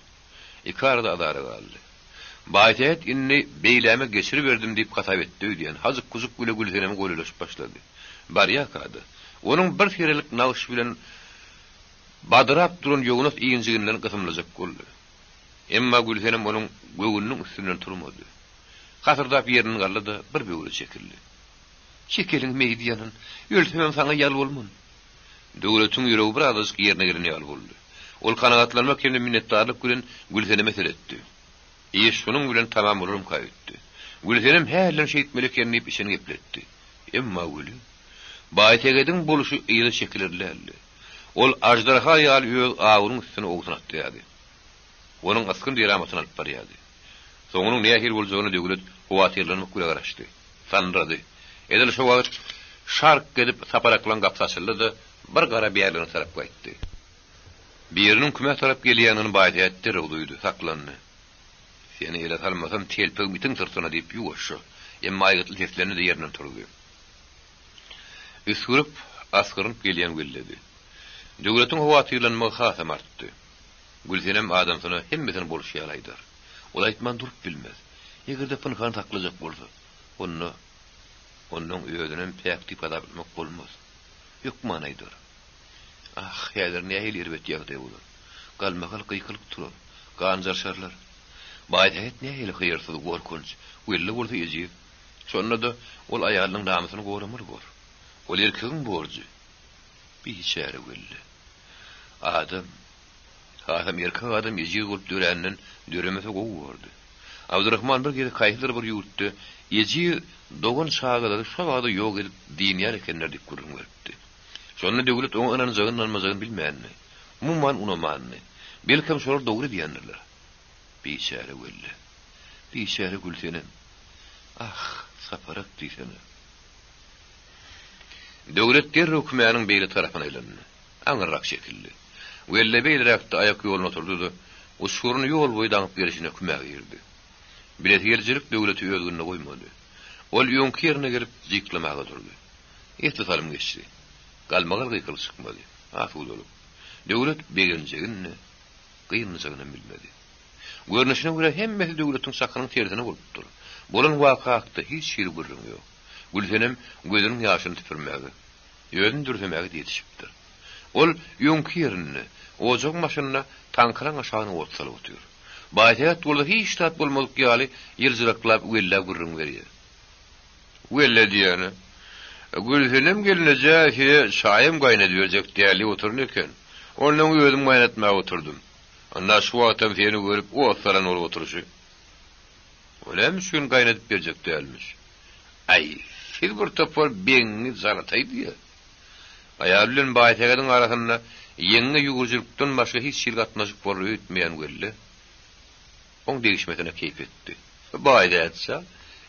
Ikarada azara galdy. Baýsähet indi beýläme geçiriberdim diýip hasap etdi öýdýän, hajyk-hujuk bile Gülseneme golaýlaşyp başlady. Barýarka-da, onuň bir serelik nagyş bilen badyrap duran ýognas injiginden gysymlajak boldy. Emma Gülsenem onuň göwnüniň üstünden turmady. Hasyrdap ýerinden galdy-da, bir böwre çekildi. Çekeliň meýdi ýanan, ölsemem saňa ýal bolman. Döwletiň ýüregi birazajyk ýerine gelen ýaly boldy. Ol kanagatlanmak hem-de minnetdarlyk bilen Gülseneme seretdi. Iş şunuň bilen tamam bolarmyka öýtdi. Gülsenem hälden şeýtmeli eken diýip içini gepletdi. Emma welin, Baýtegediň bolşy yza çekiler däldi. Ol aždarha ýaly öz awunyň üstüne owsun atýardy. Onuň ysgyn-deramatyny alyp barýardy. Soňunyň nähili boljagyna Döwlet howatyrlanmak bile garaşdy. Sandyrady. Edil şo wagt şark edip saparaklaň gapysy açyldy-da, bir gara bärligine tarap gaýtdy. Biriniň kümä tarap gelýänini Baýsähet derrew duýdy, saklandy. Seni ele salmasam, telpegim itiň syrtyna diýip, ýuwaşja, emma aýgytly seslendi-de ýerinden turdy. Üsgürip, asgyrynyp gelýän welledi. Döwletiň howatyrlanmagy hasam artdy. Gülsenem adamsyna hemmesini bolşy ýaly aýdar. Ol aýtman durup bilmez. Eger-de pynhan saklajak bolsa, onda onnoň özünem päk diýip hasaplamak bolmaz. Hökman aýdar. Ah, häzir nähili erbet ýagdaý bolar. Galmagal gykylyk turar. Ganjaryşarlar. Baýsähet nähili hyýrsyz, gorkunç, weli bolsa ejiz. Şonda-da ol aýalynyň namysyny goramaly bor. Ol erkegiň borjy. Biçäre weli. Adam, hasam erkek adam ejiz bolup döränden döremese gowy bordy. Abdurrahman bir gezek haýsydyr bir ýurtda ejiz dogan çagalary şo bada ýok edip dynýan ekenler diýip gürrüň beripdi. Şonda Döwlet oňa ynanjagyny-ynanmajagyny bilmändi. Umuman unamandy. Belkem şolar dogry diýendirler. Biçäre Welle. Biçäre Gülsenem. Ah, Saparak diýsene. Döwlet derrew kümäniň beýle tarapyna aýlandy. Aňyrrak çekildi. Welle beýleräkde aýak ýoluna oturdy-da, uçguryny ýol boýy daňyp gelşine kümä girdi. Bilesigelijilik Döwleti öz gününe goýmady. Ol öňki ýerine gelip, jyklamaga durdy. Esli salym geçdi. Galmagal gykylyk çykmady. Asudalyk. Döwlet begenjegini-de, gynanjagynam bilmedi. Görnüşine görä hemmesi Döwletiň çakynyň tersine bolupdyr. Bolan waka hakda hiç hili gürrüň ýok. Gülsenem gözüniň ýaşyny süpürmäge, özüni dürsemäge-de ýetişipdir. Ol öňki ýerinde, ojagyň başynda taňkalaň aşagyna ot salyp otyr. Baýsähet bolsa hiç zat bolmadyk ýaly ýyljyraklap Wellä gürrüň berýär. Welle diýýäne, Gülsenem gelneje size çaýam gaýnadyberjek däl diýip oturan eken. Onnoň özüm gaýnatmaga oturdym. Ynha şu wagtam seni görüp ot salan bolup oturyşy. O näme üçin gaýnadyp berjek dälmiş? Aý, siz bir topar beňňi jalataý diýýär. Aýaly bilen Baýsähediň arasynda ýeňňe ýüwürjilikden başga hiç hili gatnaşyk bolar öýtmeýän Welle oň degişmesine keýp etdi. Baýsähet jan,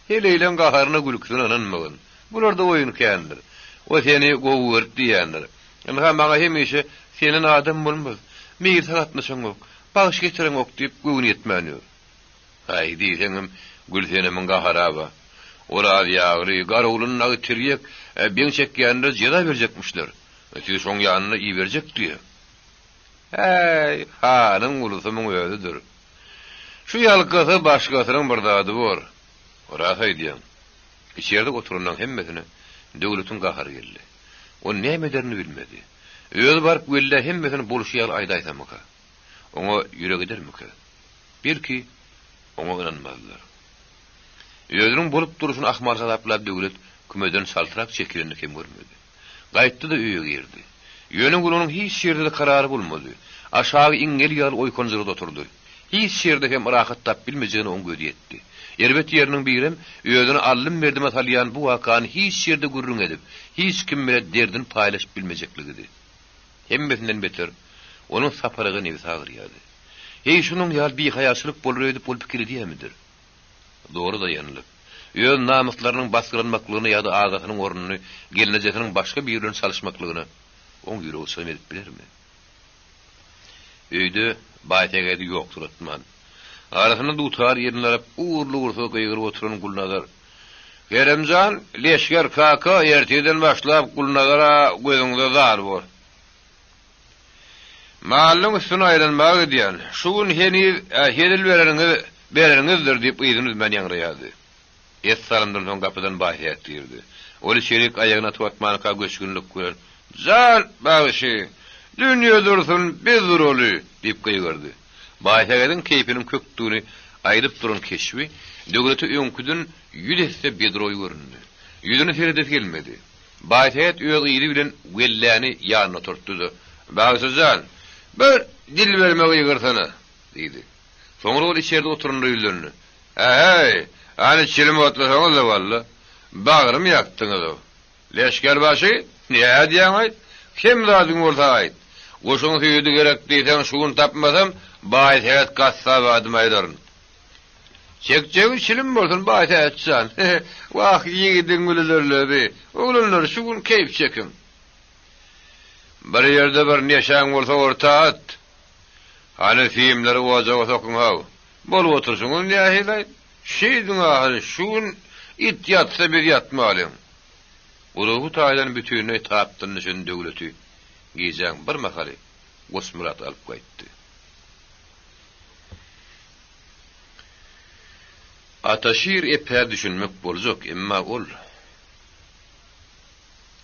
heleýleň gaharyna gülküsine ynanmagyn. Bularda oýun kändir. O seni gowy görüp diýýändir. Ynha maňa hemişe senden adam bolmaz, meýlise gatnaşaňok, bagyş getireňok diýip göwni ýetmän ýör. Aý, diýseňem, Gülsenemiň gahary-aba. Oraz ýagly, garawulyny dagy tirýek, beň çekýänlere jeza berjekmişler. Sizi şoň ýanyna iberjek diýýä. Äý, hanyň ulusy muň özüdir. Şu ýalkasa başgasynyň bir zady bor. Ras aýdýaň. Içerde oturanlaryň hemmesine Döwletiň gahary geldi. Ol näme ederini bilmedi. Özi baryp wellä hemmesini bolşy ýaly aýdaýsamyka? Oňa ýürek edermikä? Belki, oňa ynanmazlar. Özüniň bolup durşuny ahmal hasaplap Döwlet kümeden çaltrak çekilenini kem görmedi. Gaýtdy-da öýe girdi. Ýöne weli onuň hiç ýerde-de karary bolmady. Aşagy iňňeli ýaly oýkanjyrady oturdy. Hiç ýerde hem rahat tap bilmejegine oň gözi ýetdi. Erbet ýeriniň birem, özüni aldym-berdime salýan bu wakany hiç ýerde gürrüň edip, hiç kim bile derdini paýlaşyp bilmejekligidi. Hemmesinden beter, onuň Saparaga nebsi agyrýardy. Heý, şunuň ýaly bihaýaçylyk bolar öýdüp ol pikir edýärmidir? Zora daýanylyp, öz namyslarynyň basgylanmaklygyna ýa-da agasynyň ornuny gelnejesiniň başga biri bilen çalyşmaklygyna oň ýüregi çydam edip bilermi? Öýde Baýsähedi ýoksuratman, arasynda dutar ýerini alyp, ugurly-ugursyz gygyryp oturan Gulnazar, Kerem jan, leşger kaka, ertirden başlap Gulnazara gözüňize zar bor. Malynyň üstüne aýlanmaga gidýän. Şu gün heniz hezil bereniňiz bereniňizdir diýip yzyny üzmän ýaňraýardy. Es salymdan soň gapydan Baýsähet girdi. Ol içerik aýagyny atyp atmanka göçgünlik bilen, Jan, bagşy, dünýe dursun, biz duraly! diýip gygyrdy. Baýsähediň keýpiniň kökdügini aýdyp duran keşbi Döwlete öňküden ýüz esse bedroý göründi. Ýüzüne seredesi gelmedi. Baýsähet öz yzy bilen Welläni ýanyna oturtdy-da, Bagşy jan, bir dilberime gygyrsana! diýdi. Soňra ol içerde oturanlara ýüzlendi, Äheý, hany çilim otlasaňyz-da walla, bagrymy ýakdyňyz-ow. Leşgerbaşy, nädýäň-aýt? Kem zadyň bolsa aýt. Guşuň süýdi gerek diýseň, şu gün tapmasam, Baýsähet gassaba adymy aýdaryn. Çekjegiň çilim bolsun, Baýsähet jan. Wah, ýigidiň güli dörledi. Oglanlar, şu gün keýp çekiň. Bir ýerde bir neşäň bolsa orta at. Hany süýümleri ojaga sokuň-haw. Bolup oturşyňyz nähili-aý? Şeýdiň ahyry, şu gün it ýatsa biz ýatmalyň. Ruhy taýdan bütinleý tapdan düşen Döwleti gijäň bir mahaly Goçmyrat alyp gaýtdy. Ataşir epä düşünmek boljak, emma ol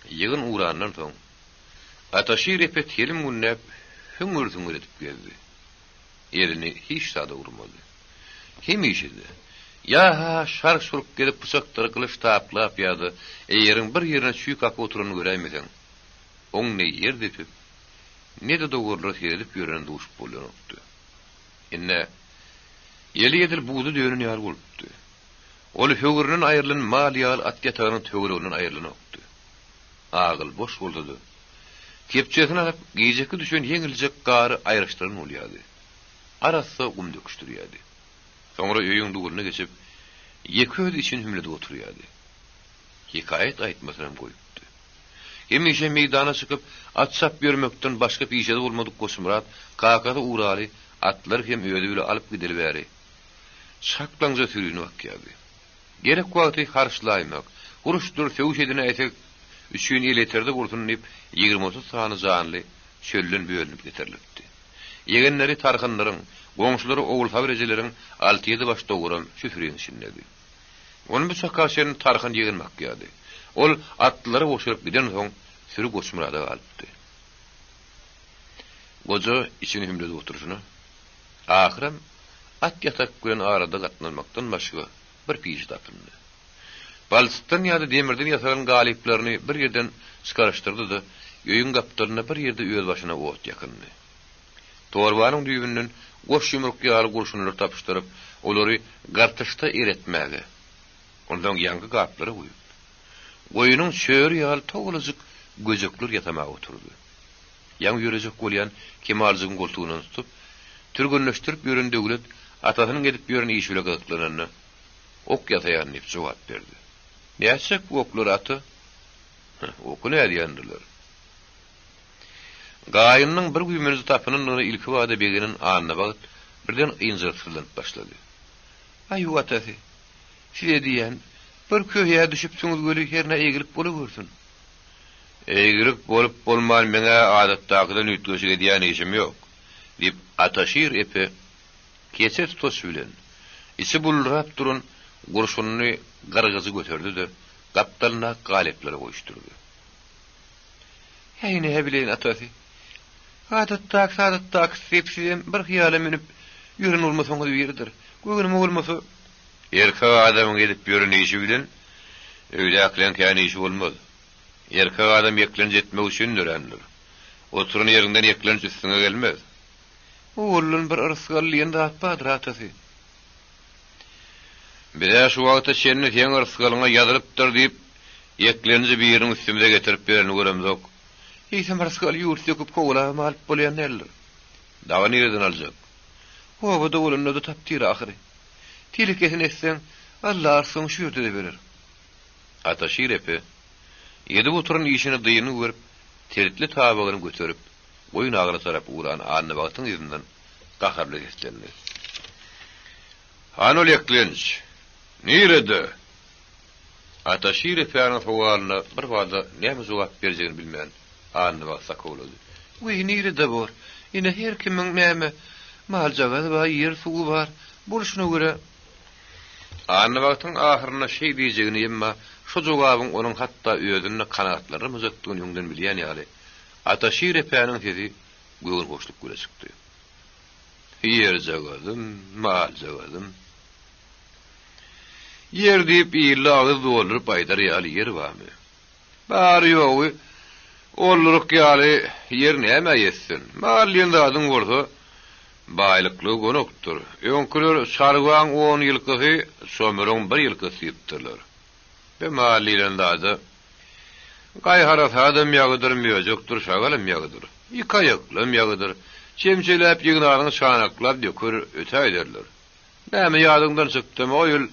ýygyn ugrandan soň, Ataşir epe telim günläp hüňür-süňür edip gezdi. Elini hiç zada urmady. Hemişe-de, ýa-ha şark-şurk gezip pyçakdyr gylyç taplap ýa-da eýeriň bir ýerine çüý kakyp oturanyny göräýmeseň, oň ne ýer depip, ne-de dowarlara seredip ýöreni duşup bolanokdy. Indi eli edil buza dönen ýaly bolupdy. Ol höwründen aýrylan mal ýaly at ýatagynyň töwereginden aýrylanokdy. Agyl boş bolsa-da, kepjesini alyp, gijeki düşen ýeňiljek gary aýryşdyran bolýardy. Arassa gum döküşdirýärdi. Soňra öýüň duguryna geçip, ýeke özi içini hümledip oturýardy. Hekaýat aýtmasynam goýupdy. Hemişe meýdana çykyp, at çapyp ýörmekden başga pişesi bolmadyk Goçmyrat kakasy ugraly atlary hem özi bile alyp gideli bäri, çaklaňja sürini bakýardy. Gerek wagty harçlaýmak, uruşdyr sögüş edinäýsek üçin elýeterde bolsun diýip, 20-30 sany janly çölden bölünip getirilipdi. Ýegenleri Tarhanlaryň, goňşulary Ogulsabyr ejeleriň alty-ýedi baş dowaram şu süriň içindedi. Ony bu çaka çenli Tarhan ýegen bakýardy. Ol atlylary boşadyp gidensoň, süri Goçmyrada galypdy. Goja içini hümledip oturyşyna, ahyram at ýatak bilen arada gatnamakdan başga bir pişe tapyndy. Palçykdan ýa-da demirden ýasalan galyplaryny bir ýerden çykaryşdyrdy-da, öýüň gapdalynda bir ýerde özbaşyna ot ýakyndy. Torbanyň düýbünden goş ýumruk ýaly gurşunlary tapyşdyryp, olary gartyşda eretmäge, onsoň ýaňky gaplara guýup, goýnuň çöri ýaly togalajyk göjekler ýasamaga oturdy. Ýaňy ýörejek bolýan Kemaljygyň goltugyndan tutup, türgenleşdirip ýören Döwlet atasynyň edip ýören işi bile gyzyklananda, Ok ýasaýan diýip jogap berdi. Nätjek bu oklary, ata? Heh, oky nädýändirler? Gaýynynyň bir güýmeniji tapynandygyna ilkibada begenen Annabagt birden ynjalyksyzlanyp başlady. Aý-u atasy, size diýýän, bir köýä düşüpsiňiz weli hernä eýgilik bolawürsin. Eýgilik bolup-bolman meň-ä adatdakydan üýtgeşik edýän işim ýok, diýip, Ataşir epe keçe tutaç bilen, içi buldurap duran gurşunly gyrgyjy göterdi-de, gapdalyndaky galyplara goýuşdyrdy. Häý, näbileýin, atasy. Adatdakysy adatdakysy diýip, sizem bir hyýala münüp. Ýören bolmasaňyz biridir. Göwnüme bolmasa, erkek adamyň edip ýören işi bilen öýdäkileň kän işi bolmaz. Erkek adam eklenç etmek üçin dörändir. Oturan ýeriňden eklenç üstüňe gelmez. Owaldan bir yrsgal diýen zat bardyr, atasy. Biz-ä şu wagta çenli seň yrsgalyňa ýazylypdyr diýip, eklenji biriniň üstümize getirip berenini göremzok. Eýsem yrsgaly ýurt söküp kowalabam alyp bolýan däldir. Dagy nireden aljak? Obada bolanda-da tapdyr ahyry. Telekesini etseň, Alla yrsgyňy şu ýerde-de berer. Ataşir epe, edip oturan işine dyngy görüp, tertli tabagyny göterip, goýun agyla tarap ugran Annabagtyň yzyndan gaharly seslendi. Hany ol eklenç? Nirede? Ataşir epäniň sowalyna birbada näme jogap berjegini bilmän, Annabagt sakawlady. Wiý, nirede bor? Ine, her kimiň näme, maljagazy bar, ýer-suwy bar. Bolşuna görä. Annabagtyň ahyrynda şeý diýjegini, emma şo jogabyň onuň hatda özüni-de kanagatlandyrmajakdygyny öňden bilýän ýaly, Ataşir epäniň sesi göwünhoşluk bile çykdy. Ýerjagazym, maljagazym. Ýer diýip ilde agyz dolduryp aýdar ýaly ýer barmy? Bary-ýogy olduryk ýaly ýer nämä ýetsin? Mal diýen zadyň bolsa, baýlyklygy gonakdyr. Öňküler çarwaň on ýylkysy, çomuryň bir ýylkysy diýipdirler. Be mal diýlen zada gaý-harasadam ýagydyr, möjekdir, şagalam ýagydyr. Iki aýaklam ýagydyr. Çemçeläp ýygnaryňy çanaklap döker ötäýderler. Näme ýadyňdan çykdymy, o ýyl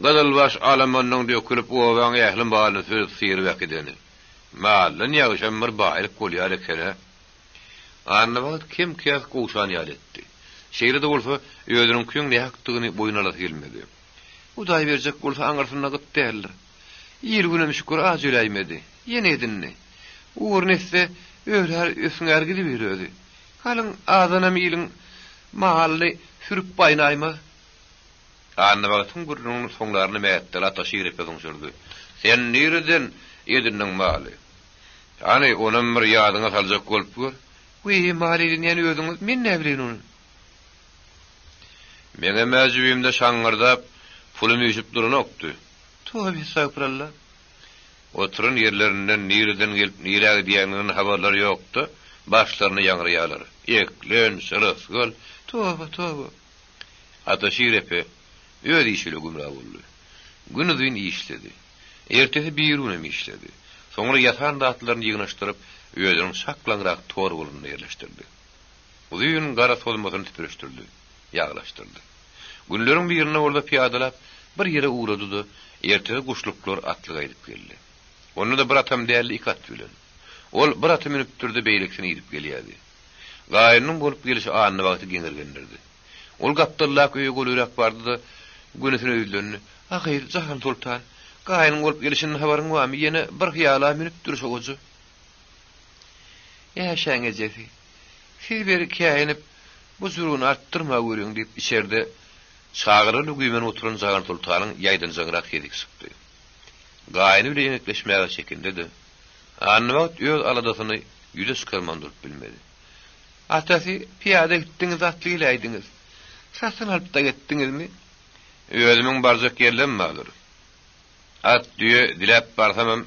gyzylbaş alamanyň dökülip obaň ähli malyny sürüp syryp äkideni. Maldan ýagşam bir baýlyk bolýar eken-ä. Annabagt kem-käs gowşan ýaly etdi. Şeýle-de bolsa, özüniňkiň nähakdygyny boýun alasy gelmedi. Hudaý berjek bolsa aňyrsynda gyt däldir. Il-günem şükür aç öläýmedi. Ýene edindi. Ugruny etse, öler ösňär gidibir özi. Galyň azanam iliň malyny sürüp baýnaýmaz. Annabagtyň gürrüňiniň soňlaryny mähetdel Ataşir epe suňşurdy. Sen nireden edindiň maly? Hany, onam bir ýadyňa saljak bolup gör. Wiý, mal edinýän özüňiz, men näbileýin ony. Meňem-ä jübimde şaňňyrdap, pulum üýşüp duranokdy. Toba estagpyralla. Oturan ýerlerinden nireden gelip nirä gidýändiginden habarlary ýok-da, başlaryny ýaňraýarlar. Eklen, şyrysgal, toba, toba. Ataşir epe öz işi bile gümra boldy. Günuzyn işledi. Ertesi birigünem işledi. Soňra ýasan zatlaryny ýygnaşdyryp, özüniň çaklaňrak torbalynda ýerleşdirdi. Uzyn gara sozmasyny süpürişdirdi, ýaglaşdyrdy. Günleriň birinde bolsa pyýadalap bir ýere ugrady-da, ertesi guşluklar atly gaýdyp geldi. Onda-da bir atam däldi, iki at bilen. Ol bir ata münüpdir-de, beýlekisini idip gelýärdi. Gaýynynyň bolup gelşi Annabagty geňirgendirdi. Ol gapdaldaky öýe golaýrak bardy-da, gönüsine ýüzlendi, A gyz, Jahan soltan, gaýynyň bolup gelşinden habaryň barmy, ýene bir hyýala münüpdir şo goja. Äşäň ejesi, Siz beri käýinip, bu jürgüni artdyrma görüň diýip, içerde çagalarly güýmenip oturan Jahan soltanyň ýaýdanjaňrak sesi çykdy. Gaýyny bile eňekleşmäge çekindi-de, Annabagt öz aladasyny ýüze çykarman durup bilmedi. Atasy, pyýada gitdiňiz, atly geläýdiňiz. Satyn alyp-da gitdiňizmi? Özümiň barjak ýerlem bardyr. At, düýe diläp barsamam,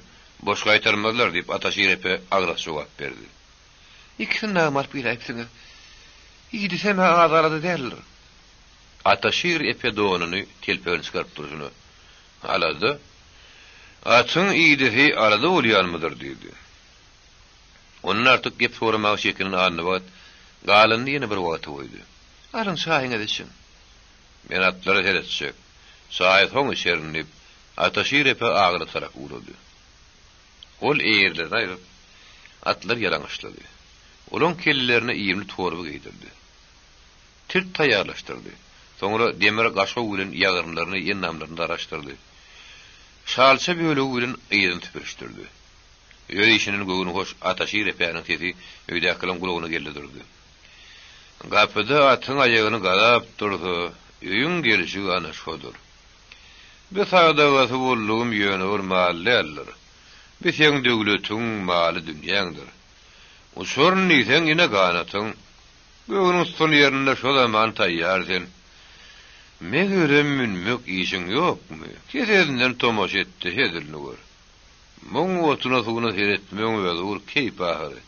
boş gaýtarmazlar, diýip, Ataşir epe agras jogap berdi. Ikisini dagam alyp geläýipsiňiz. Idisem-ä az alada däldir. Ataşir epe donuny, telpegini çykaryp durşuna, Alada? Atyň idisi alada bolýanmydyr? diýdi. Ondan artyk gep soramaga çekinen Annabagt galanyny ýene bir wagta goýdy. Alyň, çaýyňyzy içiň. Men atlara seretjek. Çaýy soň içerin, diýip, Ataşir epe agyla tarap ugrady. Ol eýerlerini aýryp, atlary ýalaňaçlady. Olaň kellelerine iýmli torba geýdirdi. Tirt taýýarlaşdyrdy. Soňra demir gaşaw bilen ýagyrynlaryny, endamlaryny daraşdyrdy. Şalça bölegi bilen yzyny süpürişdirdi. Öz işinden göwni hoş Ataşir epäniň sesi öýdäkileriň gulagyna geldi durdy. Gapyda atyň aýagyny gazap dursa, öýüň gelşigi ana şodur. Bi sadagasy boldugym ýöne bir mal däldir. Bi seň döwletiň, maly-dünýäňdir. Uçaryn diýseň, ine ganatyň. Göwnüň tutan ýerinde şo zaman taýýar sen. Megerem münmek işiň ýokmy? Kesesinden tomaşa et-de hezilini gör. Muň otuna-suwuna seretmegiň özi bir keýp ahyry.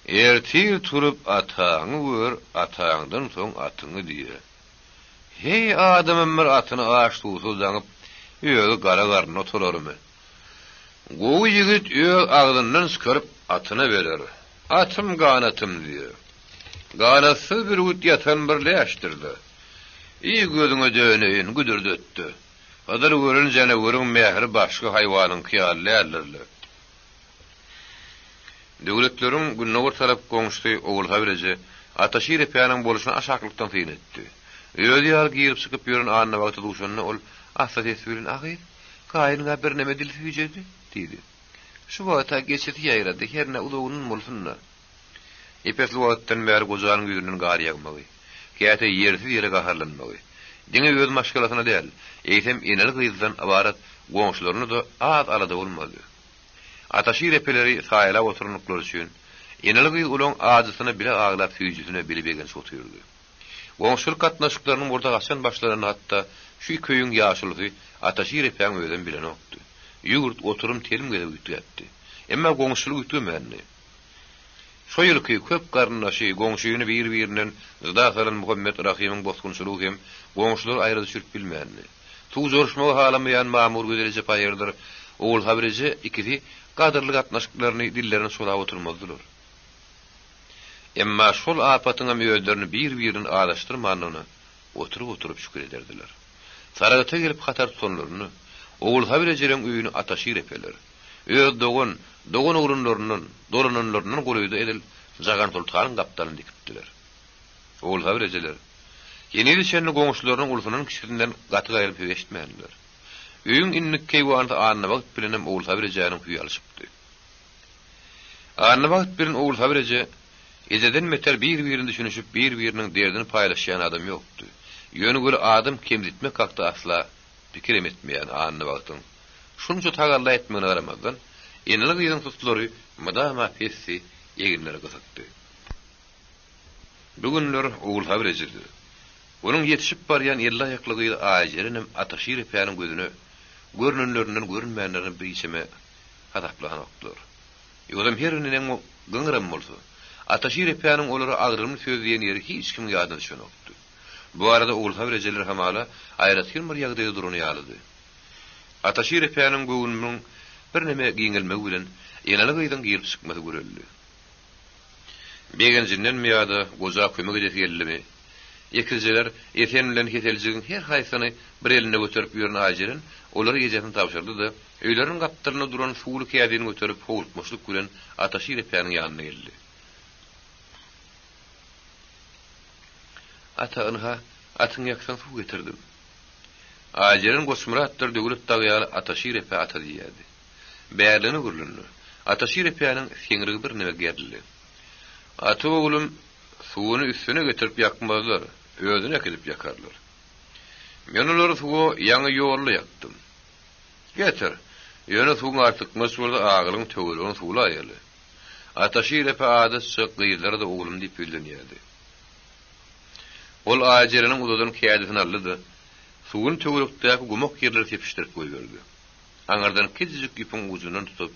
Ertir turup ataňy gör, ataňdan soň atyňy diýe. Heý, adamam bir atyny aç-suwsuz daňyp, özi gara garynda oturarmy? Gowy ýigit öz agzyndan çykaryp atyna berer. Atym ganatym diýer. Ganatsyz bürgüt ýatan bir läşdir-de. Iý gözüňe döneýin, güdürdetdi. Hydyr gören janaweriň mähri başga haýwanyňky ýaly däldir-le. Döwletleriň gündogar tarap goňşusy Ogulsabyr eje Ataşir epäniň bolşuna aşaklykdan syn etdi. Özi ýaly girip-çykyp ýören Annabagta duşanda ol assa ses bilen, A gyz, gaýynyň-a birneme dili süýjedi, diýdi. Şu wagt-a geçisi ýaýrady, hernä uzagyndan bolsun-da. Ep-esli wagtdan bäri gojanyň ýüzünden gar ýagmagy, käte ýersiz ýere gaharlanmagy, diňe öz maşgalasyna däl, eýsem eneli-gyzdan ybarat goňşularyna-da az alada bolmady. Ataşy repeleri saýalap oturandyklary üçin, eneli-gyz olaň ajysyna bile aglap süýjüsine bile begenişip otyrdy. Goňşulyk gatnaşyklarynyň murda haçan başlanyny hatda şu iki öýüň ýaşulusy Ataşy repäň özem bilenokdy. Ýurt, oturym telim gezek üýtgäpdi. Emma goňşulyk üýtgemändi. Şo ýylky köp garyndaşy, goňşyny bir-birinden jyda salan Muhammet Rahymyň bosgunçylygy hem goňşulary aýra düşürip bilmändi. Suw joruşmagy halamaýan Mamurgözel eje paýyrdyr Ogulsabyr eje ikisi gadyrly gatnaşyklaryny dillerine çolap oturmazdylar. Emma şol apatyňam özlerini bir-birinden azaşdyrmandygyna oturyp-oturyp şükür ederdiler. Saragta gelip hatar tutanlarynda, Ogulsabyr ejeleň öýüni Ataşir epeler. Öz dogan, dogan oglanlaryndan, dolananlaryndan golaýda edil Jagansoltanyň gapdalyny dikipdiler. Ogulsabyr ejeler, henize çenli goňşularynyň ulusyndan-kiçisinden gaty-gaýrym söz eşitmändiler. Öýüň indiki keýwanysy Annabagt bilenem Ogulsabyr ejäniň hüýi alyşypdy. Annabagt bilen Ogulsabyr eje ejeden beter bir-birini düşünişip, bir-biriniň derdini paýlaşýan adam ýokdy. Ýöne weli adam kemsitmek hakda asla pikirem etmeýän Annabagtyň Şunça tagalla etmegine garamazdan, eneli-gyzyň suslary mydama pesdi, eginleri gysykdy. Bu günler Ogulsabyr ejizdi. Onuň ýetişip barýan elli-aýakly gyzy Aýjerenem Ataşir epäniň gözüne görnenlerinden görünmänlerini biçeme hasaplanokdylar. Ýogsam her neneň gyňyram bolsa, Ataşir epäniň olara agramly söz diýen ýeri hiç kimiň ýadyna düşenokdy. Bu arada Ogulsabyr ejeler hamala aýratyn bir ýagdaýda duran ýalydy. Ataşir epäniň göwnüniň birneme giňelmegi bilen eneli-gyzyň girip çykmasy görüldi. Begenjindenmi ýa-da goja kömek edesi geldimi, ekizjeler Esen bilen Heseljigiň her haýsyny bir elinde göterip ýören Aýjeren olary ejesine tabşyrdy-da, öýleriniň gapdalynda duran suwly kädini göterip howlukmaçlyk bilen Ataşir epäniň ýanyna geldi. Ata, ynha, atyň ýaksyna suw getirdim. Aýjeren Goçmyratdyr Döwlet dagy ýaly Ataşir epä ata diýýärdi. Bärligine gürlünde, Ataşir epäniň seňrigi birneme gerildi. Ata oglum, suwuny üstüne getirip ýakmazlar, özüne äkidip ýakarlar. Men olary suwa ýaňy ýolda ýakdym. Getir, ýöne suwuň artykmaç bolsa agylyň töweregini suwlaýaly. Ataşir epe adatça gyzlara-da oglum diýip ýüzlenýärdi. Ol Aýjereniň uzadan kädisini aldy-da, suwuny töwerekdäki gumak ýerlere sepişdirip goýberdi. Aňyrdan kiçijik ýüpüň ujundan tutup,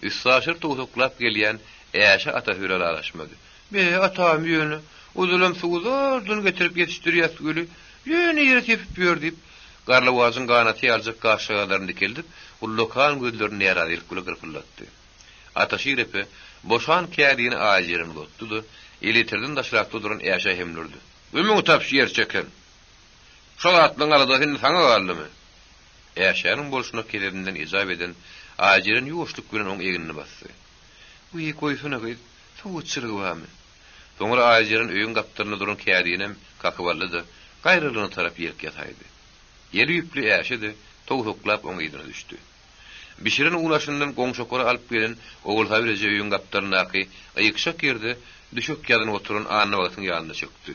üstaşyr towsaklap gelýän Äşe ata hüre aralaşmady. Be, atam ýöne, ozalam suwy zordan getirip ýetişdirýäs weli, ýöne ýere sepip ýör diýip, garlawajyň ganaty ýaljak gaşjagazlaryny dikeldip, ullakan gözlerini närazylyk bilen gyrpyldatdy. Ataşir epe boşan kädini Aýjeren uzatdy-da, elýeterden daşrakda duran Äşä hemlürdi. Ömüňi tapş, ýerçeken! Şo zatlaryň aladasy indi saňa galdymy? Äşäniň bolşuna kesebinden ejap eden Aýjeren ýuwaşlyk bilen oň egnini basdy. Wiý, goýsana gyz, sowatçylygy barmy? Soňra Aýjeren öýüň gapdalynda duran kädinem kakyp aldy-da, gaýralygyna tarap ýelk ýasaýdy. Eli ýüpli Äşe-de towsaklap oň yzyna düşdi. Bişiren unaşyndan goňşokara alyp gelen Ogulsabyr eje öýüň gapdalyndaky ýykşak ýerde düşek ýazynyp oturan Annabagtyň ýanynda çökdi.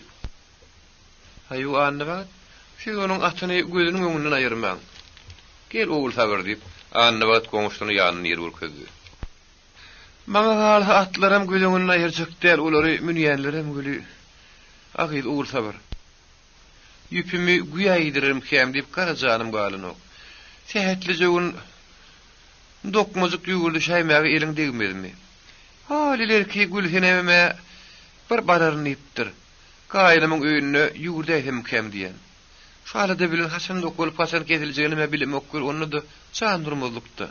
Haý-u, Annabagt, siz onuň atyny gözüniň öňünden aýyrmaň. Gel, Ogulsabyr, diýip, Annabagt goňşusyna ýanynda ýer görkezdi. Maňa galsa atlaram göz öňünden aýyrjak däl, olary münýänlerem weli. A gyz, Ogulsabyr. Ýüpümi güýä iýdirermikäm diýip gara janym galanok. Sähetlije gün dokmajyk ýüwürdişäýmäge eliň degmezmi? Halyl erki Gülsenemem-ä bir bararyn diýipdir. Gaýynymyň öýünde ýüwürdäýsemmikäm diýýän. Şu alada bilen haçan dokalyp, haçan kesiljeginem-ä bilemok weli, onda-da jan durmazlykda.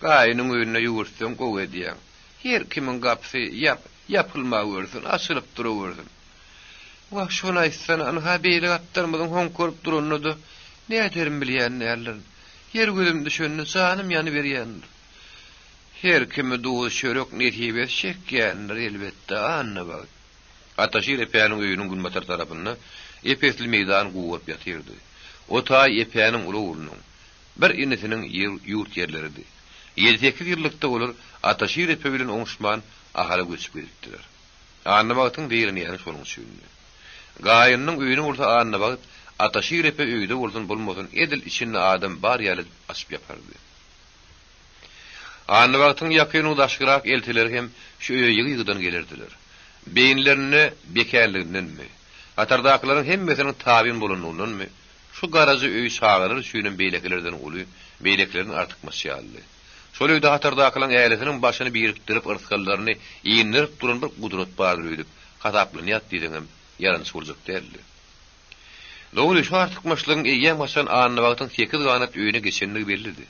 Gaýynyň öýünde ýüwürtseň gowy edýäň. Her kimiň gapysy ýap, ýapylmawersin, açylyp durawersin. Wah, şony aýtsana, ynha beýle gapdalymyzyň hoňkaryp duranyna-da näderim bilýän däldirin. Her gözüm düşende janym ýanyberýändir. Her kime duz-çörek nesibesi çekýändir, elbetde, Annabagt. Ataşir epäniň öýüniň günbatar tarapynda ep-esli meýdan gugaryp ýatyrdy. O taý epäniň uly oglunyň, bir inisiniň ýurt ýerleridi. Ýedi-sekiz ýyllykda olar Ataşir epe bilen oňuşman Ahala göçüp gidipdiler. Annabagtyň zeýrenýäni şonuň üçindi. Gaýynynyň öýüni bolsa Annabagt Ataşir epe öýde bolsun bolmasyn edil içinde adam bar ýaly edip açyp ýapardy. Annabagtyň ýakyn-u daşkyrak eltileri hem şu öýe ýygy-ýygydan gelerdiler. Beýnilerinde bekänligindenmi, hatardakylaryň hemmesiniň tabyn bolanlygyndanmy, şu garaja öý çagalar üçinem beýlekilerden uly, beýlekilerden artykmaç ýalydy. Şol öýde hatardakylaryň ählisiniň başyny birikdirip yrsgallaryny inderip duran bir gudrat bardyr öýdüp hasaplanýat diýseňem ýalançy boljak däldi. Dogry, şu artykmaçlygyň eýýämhaçan Annabagtyň sekiz ganat öýüne geçendigi bellidi.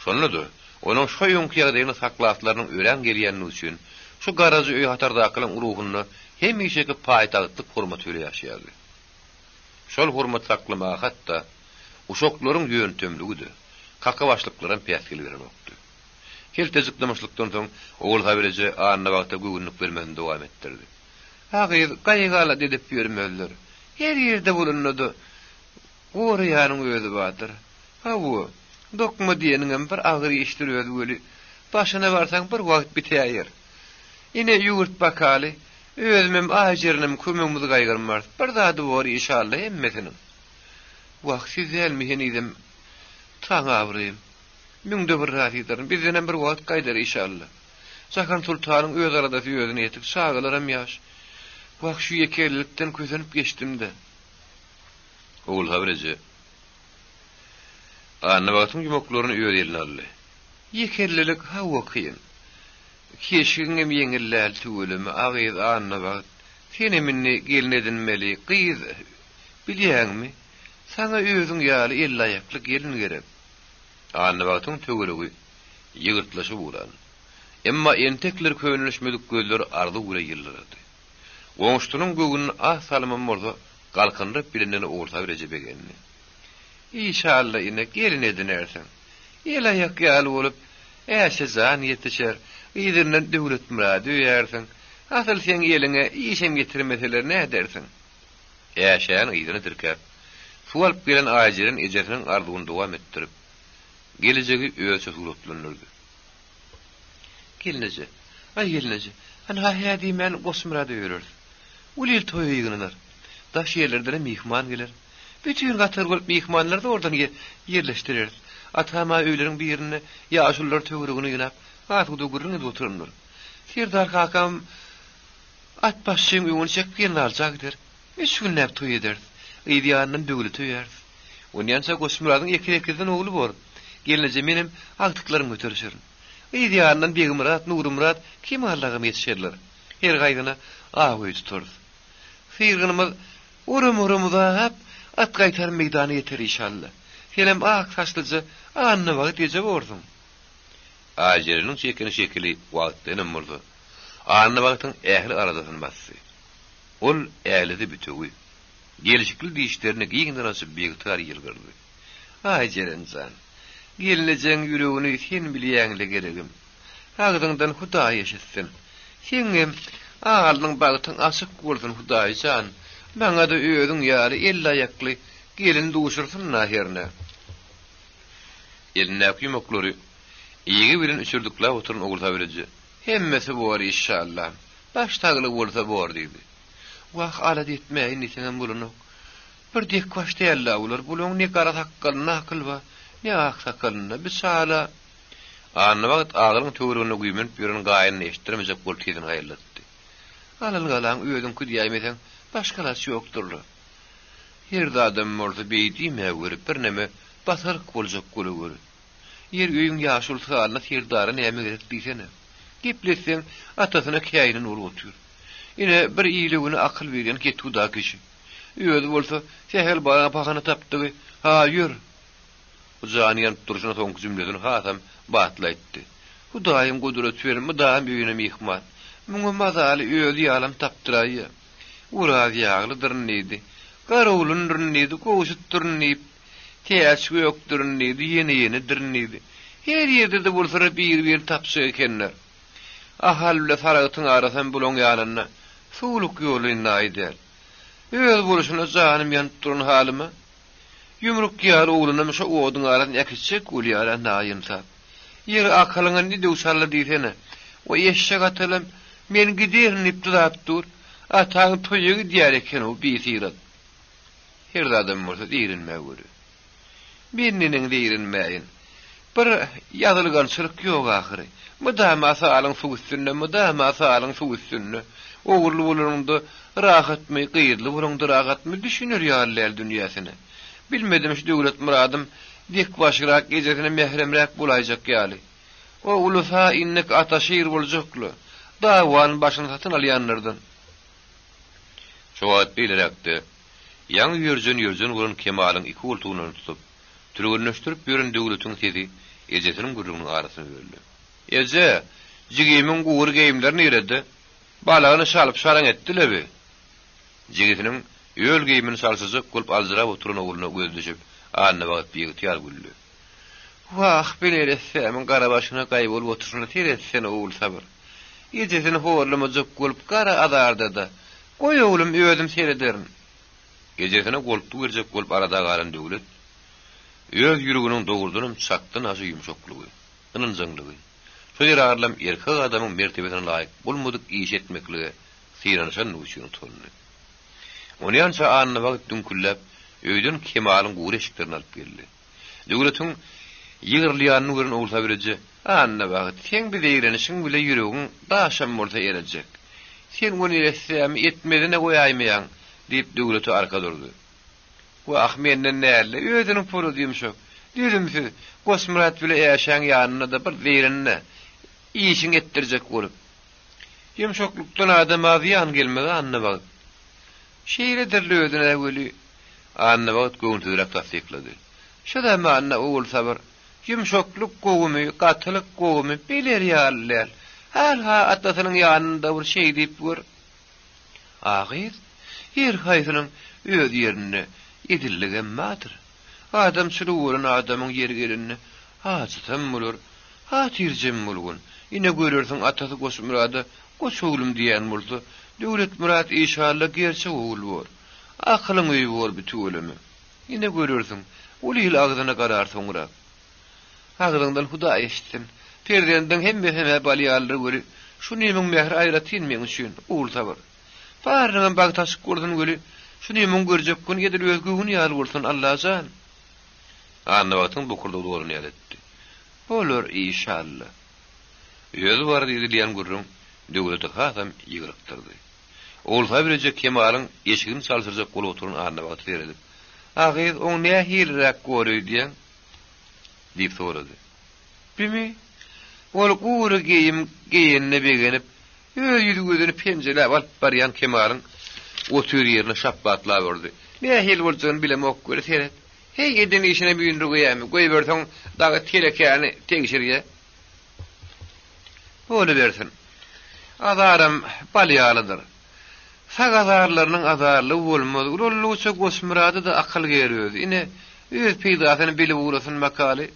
Şonda-da, onuň şo öňki ýagdaýyny saklaslarynyň örän gelýändigi üçin, şu garaja öý hatardakylaryň ruhunda hemişeki paýtagtlyk hormaty bile ýaşaýardy. Şol hormaty saklamaga hatda uşaklaryň ýöntemligi-de, kakabaşlyklaram päsgel berenokdy. Keltejik dymyşlykdan soň Ogulsabyr eje Annabagta göwünlik bermesini dowam etdirdi. A gyz, gaýgy-alada edip ýörmezler. Her ýerde bolanda-da, goraýanyň özi bardyr. Hawa, dokma diýeniňem bir agyr işdir özi weli, başyna barsaň bir wagt bitäýer. Ine, ýüwürt bakaly, özümem, Aýjerenem kömegimizi gaýgyrmarys. Bir zady bor işalla hemmesiniň. Wah, siz dälmi henizem taň abraýym. Müňde bir razydyryn. Bizdenem bir wagt gaýdar işalla. Jahan soltanyň öz aladasy özüne ýetik, çagalaram ýaş. Wah, şu ýekelikden kösenip geçdim-de. Ogulhabyr eje Annabagtyň ýumaklaryny öz eline aldy. Ýekellilik hawa kyn. Keşigiňem ýeňil däl tüweleme, a gyz Annabagt, senem indi gelin edinmeli, gyz, bilýäňmi, saňa özüň ýaly elli-aýakly gelin gerek. Annabagtyň töweregi ýygyrtlaşyp ugran. Emma entekler könelişmedik gözleri arzuw bile ýyldyrady. Goňşusynyň göwnüni az salymam bolsa galkyndyryp bilenden Ogulsabyr eje begendi. Işalla ine, gelin edinersiň. El-aýak ýaly bolup, Äşe jan ýetişer. Yzyndan Döwletmyrady öýersiň. Asyl seň eliňe işem getirmeseler nädersiň? Äşäni yzyna tirkäp, suw alyp gelen Aýjeren ejesiniň arzuwyny dowam etdirip, gelejegi özçe suratlandyrdy. Gelneje, aý gelneje, ynha hä diýmän Goçmyrada ýöreris. Uly il toýa ýygnanar. Daş ýerlerdenem myhman geler. Bütin gatar bolup myhmanlary zordan ýerleşdireris. Atam-a öýleriň birinde ýaşulular töweregini ýygnap, asuda gürrüň edip oturandyr. Serdar kakam at başçyň öňüni çekip gelnalyja gider. Üç günläp toý ederis. Yz ýanyndan böwli töýäris. Onýança Goçmyradyň ekiz-ekizden ogly bor. Gelneje menem agtyklarymy göterişerin. Yz ýanyndan Begmyrat, Nurmyrat, Kemallagam ýetişerler. Her gaýgyna ak öý tutarys. Syrgynymyz oram-oram uzap, at gaýtar meýdana ýeter işalla. Senem ak saçlyja Annabagt eje borsuň. Aýjereniň çeken şekili wagtlaýynam bolsa, Annabagtyň ähli aladasyny basdy. Ol älidi bütewi. Gelşikli dişlerini giňden açyp biygtyýar ýylgyrdy. Aý, Jeren jan, gelnejeň ýüregini sen bilýäň-le geregim. Agzyňdan Hudaý eşitsin. Seňňem alnyň bagtyň açyk bolsun Hudaý jan. Maňa-da özüň ýaly elli-aýakly gelin duşursyn-a hernä. Elindäki ýumaklary ýegi bilen üçürdikläp oturan Ogulsabyr eje, Hemmesi bor işşallam. Baş saglygy bolsa bor diýdi. Wah, alada etmäýin diýseňem bolanok. Bir dekbaş däl-dä bular. Bulaň ne gara sakgalynda akyl bar, ne ak sakalynda. Biçala. Annabagt agylyň töwereginde güýmenip ýören gaýynyny eşitdirmejek bolup sesini haýallatdy. Alyl galaň özüňki diýäýmeseň, Başga alaç ýokdur-la. Her zadam bolsa beý diýme weli, birneme basaryk boljak bolaweri. Ýer öýüň ýaşulusy halyna serdara näme gerek diýsene. Gepletseň, atasyna käýinen bolup otyr. Ine, bir ile-güne akyl berýän kethuda kişi. Özi bolsa, sähel bahana tapdygy, Ha, ýör! Bu jany ýanyp durşuna soňky jümlesini hasam batly aýtdy. Hudaýyň gudraty bilen mydam öýüne myhman. Muňa mazaly özi ýalam tapdyraýýa. Oraz ýaglydyryn diýdi. Garawulyndyryn diýdi, gowşutdyryn diýip, täç gökdürin diýdi, ýene-ýenedirin diýdi. Her ýerde-de bolsalar bir-birini tapjak ekenler. Ahal bile Saragtyň arasam bulaň ýanynda suwluk ýoly naý däl. Öz bolşuna janym ýanyp duran halyma, Ýumruk ýaly oglunam şo oduň arasyna äkitjek bolýar-a naýynsap. Ýeri akylyňa ne döw çaldy diýsene. O eşek atalam men giderin diýip dyzap dur. Ataň toýa gidýär eken-ow bisyrat. Her zadam bolsa zeýrenmä göre. Men neneň zeýrenmäýin. Bir ýazylgançylyk ýok ahyry. Mydama salyň suw üstünde, mydama salyň suw üstünde. Ogully bolanyňda rahatmy, gyzly bolaňda rahatmy, düşüner ýaly däl dünýäsine. Bilmedim şu Döwletmyradym dek başyrak ejesine mähremräk bolaýjak ýaly. O ulus-a indik ataşir boljakla. Dawanyň başyny satyn alýanlardan. Şo wagt beýleräkde, ýaňy ýörjen-ýörjen bolan Kemalyň iki goltugyndan tutup, Türgenleşdirip ýören Döwletiň sesi ejesiniň gürrüňiniň arasyny böldi. Eje, jigimiň gury geýimleri nirede? Balagyny şalyp-şaraň etdi-le bi. Jigisiniň öl geýimini çalşyrjak bolup aljyrap oturan ogluna gözi düşüp, Annabagt biygtyýar güldi. Wah, bi neressämiň gara başyna gaý bolup oturyşyna seretsene, Ogulsabyr. Ejesini horlamajak bolup gara azarda-da. Goý oglum, özüm serederin. Ejesine goltgy berjek bolup alada galan Döwlet, öz ýüreginiň dogrudanam çakdan aşa ýumşaklygy, ynanjaňlygy, şo zerarlam erkek adamyň mertebesine laýyk bolmadyk iş etmeklige synanyşandygy üçin utandy. Onýança Annabagt düňkülläp, öýden Kemalyň gury eşiklerini alyp geldi. Döwletiň ýygrylýanyny gören Ogulsabir eje, Annabagt, seň bi zeýrenişiň bile ýüregiň daşam bolsa erejek. Sen o neressämi etmezine goýaýmaýaň, diýip, Döwlete arka durdy. Wah, menden däl-de, özüniň polady ýumşak, dözümsiz Goçmyrat bile Äşäň ýanynda-da bir zeýrenme, işiňi etdirjek bolup. Ýumşaklykdan adama zyýan gelmez, Annabagt. Şeýledir-le özüne weli, Annabagt göwünsizräk tassyklady. Şu zamanda Ogulsabyr, ýumşaklyk gowumy, gatylyk gowumy, biler ýaly däl. Hal-ha atasynyň ýanynda bir şeý diýip gör. A gyz, her haýsynyň öz ýerinde edilligem bardyr. Adamçylygy bolan adamyň ýeri gelende ajysam bolar, hatyrjem bolgun. Ine görersiň atasy Goçmyrada Goç oglum diýen bolsa, Döwletmyrat işalla gerçek ogul bor. Akylyň öýi bor bi tüweleme. Ine görersiň, ol il agzyna garar soňrak. Agzyňdan Hudaý eşitsin. Perzendiň hemmesem-ä bal ýalydyr weli, şu nemiň mähri aýratyn meň üçin, Ogulsabyr. Barynyňam bagty açyk bolsun weli, şu nemiň görjek güni edil öz göwni ýaly bolsun, Allajan. Annabagtyň bokurdagy dolan ýaly etdi. Bolar, işalla. Özi barada edilýän gürrüň Döwleti hasam ýygrykdyrdy. Ogulsabyr eje Kemalyň eşigini çalşyrjak bolup oturan Annabagta seredip, A gyz, oň nähiliräk gor öýdýäň? Diýip sorady. Bimi? Ol gury geýim geýenine begenip, öz ýüzi-gözüni penjeläp alyp barýan Kemalyň otyr ýerine şapbatlap urdy. Nähili boljagyny bilemok weli, seret. Heý, eden işine müýnürgeýämi, goýberseň dagy telekäni tegşirýä. Bolubersin. Azaram bal ýalydyr. Sag azarlarynyň azarlygy bolmaz. Ulaldygyça Goçmyrada-da akyl ger özi. Ine, öz peýdasyny bilip ugrasyn bakaly.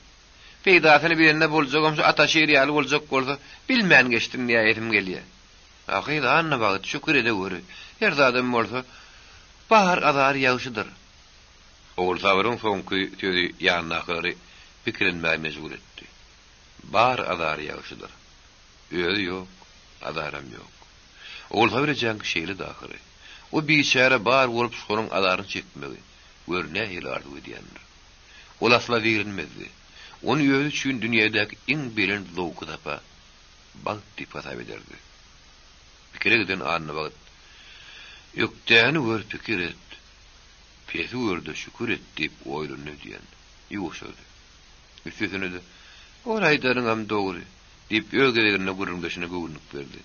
Peýdasyny bilende boljagam şu Ataşir ýaly boljak bolsa, bilmän geçdim diýäýesim gelýär. A gyz Annabagt, şükür edeweri. Her zadam bolsa, bar azar ýagşydyr. Ogulsabyryň soňky sözi ýanyndakylary pikirlenmäge mejbur etdi. Bar azary ýagşydyr. Özi ýok, azaram ýok. Ogulsabyr ejäňki şeýledi ahyry. O biçäre bar bolup şonuň azaryny çekmegi, gör nähili arzuw edýändir. Ol asla zeýrenmezdi. Ony özi üçin dünýädäki iň belent zowky-sapa, bagt diýip hasap ederdi. Pikire giden Annabagt. Ökdäni gör pikir et, pesi gör-de şükür et diýip oýlandy öýdýän. Ýuwaşady. Üstesine-de, Ol aýdanyňam dogry, diýip, öz gezeginde gürrüňdeşine göwünlik berdi.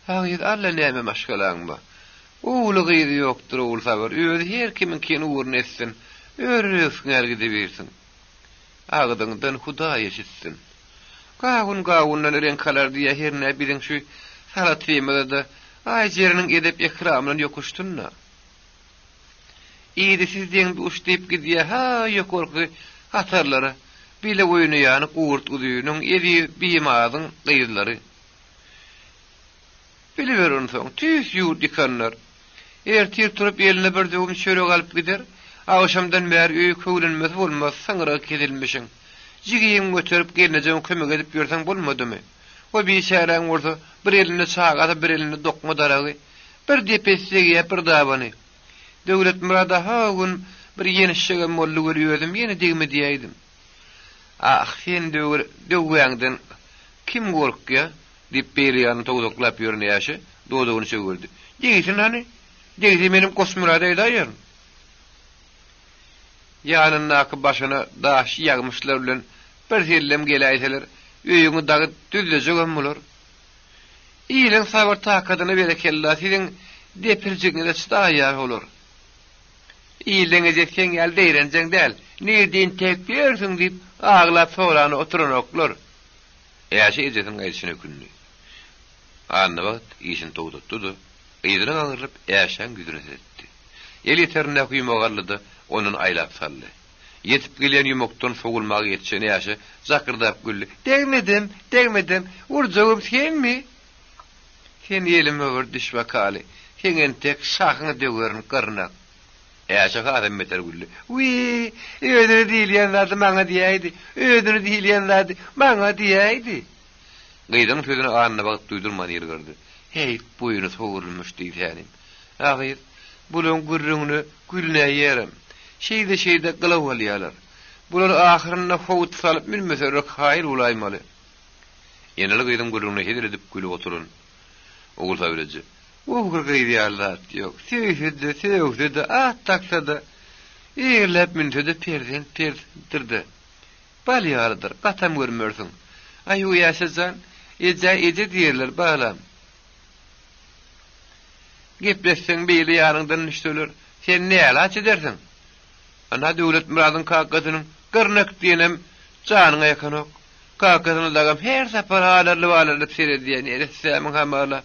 A gyz, alla näme maşgalaň bar. Ogly-gyzy ýokdur Ogulsabyr, özi her kimiňkini ugruna etsin, örüne-ösňär gidibersin. Agzyňdan Hudaý eşitsin. Gawun gawundan reňk alar diýýä hernä biziň şu salatymyza-da Aýjereniň edep-ekramyndan ýokuşsyn-da. Idisiz deň-duş diýip gidýä ha ýokarky hatarlara bile oýnaýan Gurt uzynyň, Eziz bimazyň gyzlary. Biliber onsoň, tüýs ýurt ýykanlar. Ertir turup eline bir döwüm çörek alyp gider, agşamdan bäri öý köwlenmesi bolmaz, syňrygy kesilmişiň. Jigiňi göterip gelnejeňe kömek edip ýörseň bolmadymy? O biçäräň bolsa bir elinde çagasy, bir elinde dokma daragy, bir depesi degýä, bir dabany. Döwletmyrada ho gün bir ýenişjegem boldy weli özüm ýene degme diýäýdim. Ah, sen döwür döwwäňden kim gorkýa? Diýip, beýle ýanyny towzaklap ýören Äşe dodagyny çöwürdi. Degsin hany, degse menem Goçmyrada aýdaýaryn. Ýanyndaky başyna daş ýagmyşlar bilen bir sellem geläýseler, öýüňi dagy düzlejegem bolar. Iliň sabyr-takadyna berekella, siziň depirjigiňize çydaýýar olar. Ilden eje seň ýaly zeýrenjeň däl, nirde entäk ýörsüň diýip, aglap sorany oturanoklar. Äşe ejesiniň aýdyşyna ökündi. Annabagt işini togtatdy-da, yzyna gaňrylyp Äşäň ýüzüne seretdi. El ýeterindäki ýumagy aldy-da, ondan aýlap saldy. Ýetip gelýän ýumakdan sowulmaga ýetişen Äşe jakyrdap güldi. Degmedim, degmedim, urjagym senmi? Sen elime bir düş bakaly, seň entek şahyňy döwerin, gyrnak. Äşe hasam beter güldi. Wiý, özüne diýilýän zady maňa diýäýdi, özüne diýilýän zady maňa diýäýdi. Gyzyň sözüni Annabagt duýdurman ýylgyrdy. Heý, boýny sowrulmyş diýsänim. A gyz, bulaň gürrüňine gülünäýerem. Şeýde-şeýde gylaw alýarlar. Bular ahyrynda howut salyp münmeseler kaýyl bolaýmaly. Eneli gyzyň gürrüňine hezil edip gülüp oturan Ogulsabir eje. Ogry gyz ýaly zat ýok. Söýse-de, sögse-de, at daksa-da, eýerläp münse-de perzent perzentdir-dä. Bal ýalydyr, gatam görmersiň. Aý-u Ýaşa jan, ejä eje diýerler, balam. Gepletseň beýle ýanyňdan düşseler, sen nälaç edersiň? Ana Döwletmyradyň kakasynyň gyrnak diýenem janyňa ýakanok. Kakasyna dagam her sapar alarylyp-alarylyp seredýän neressämiň hamala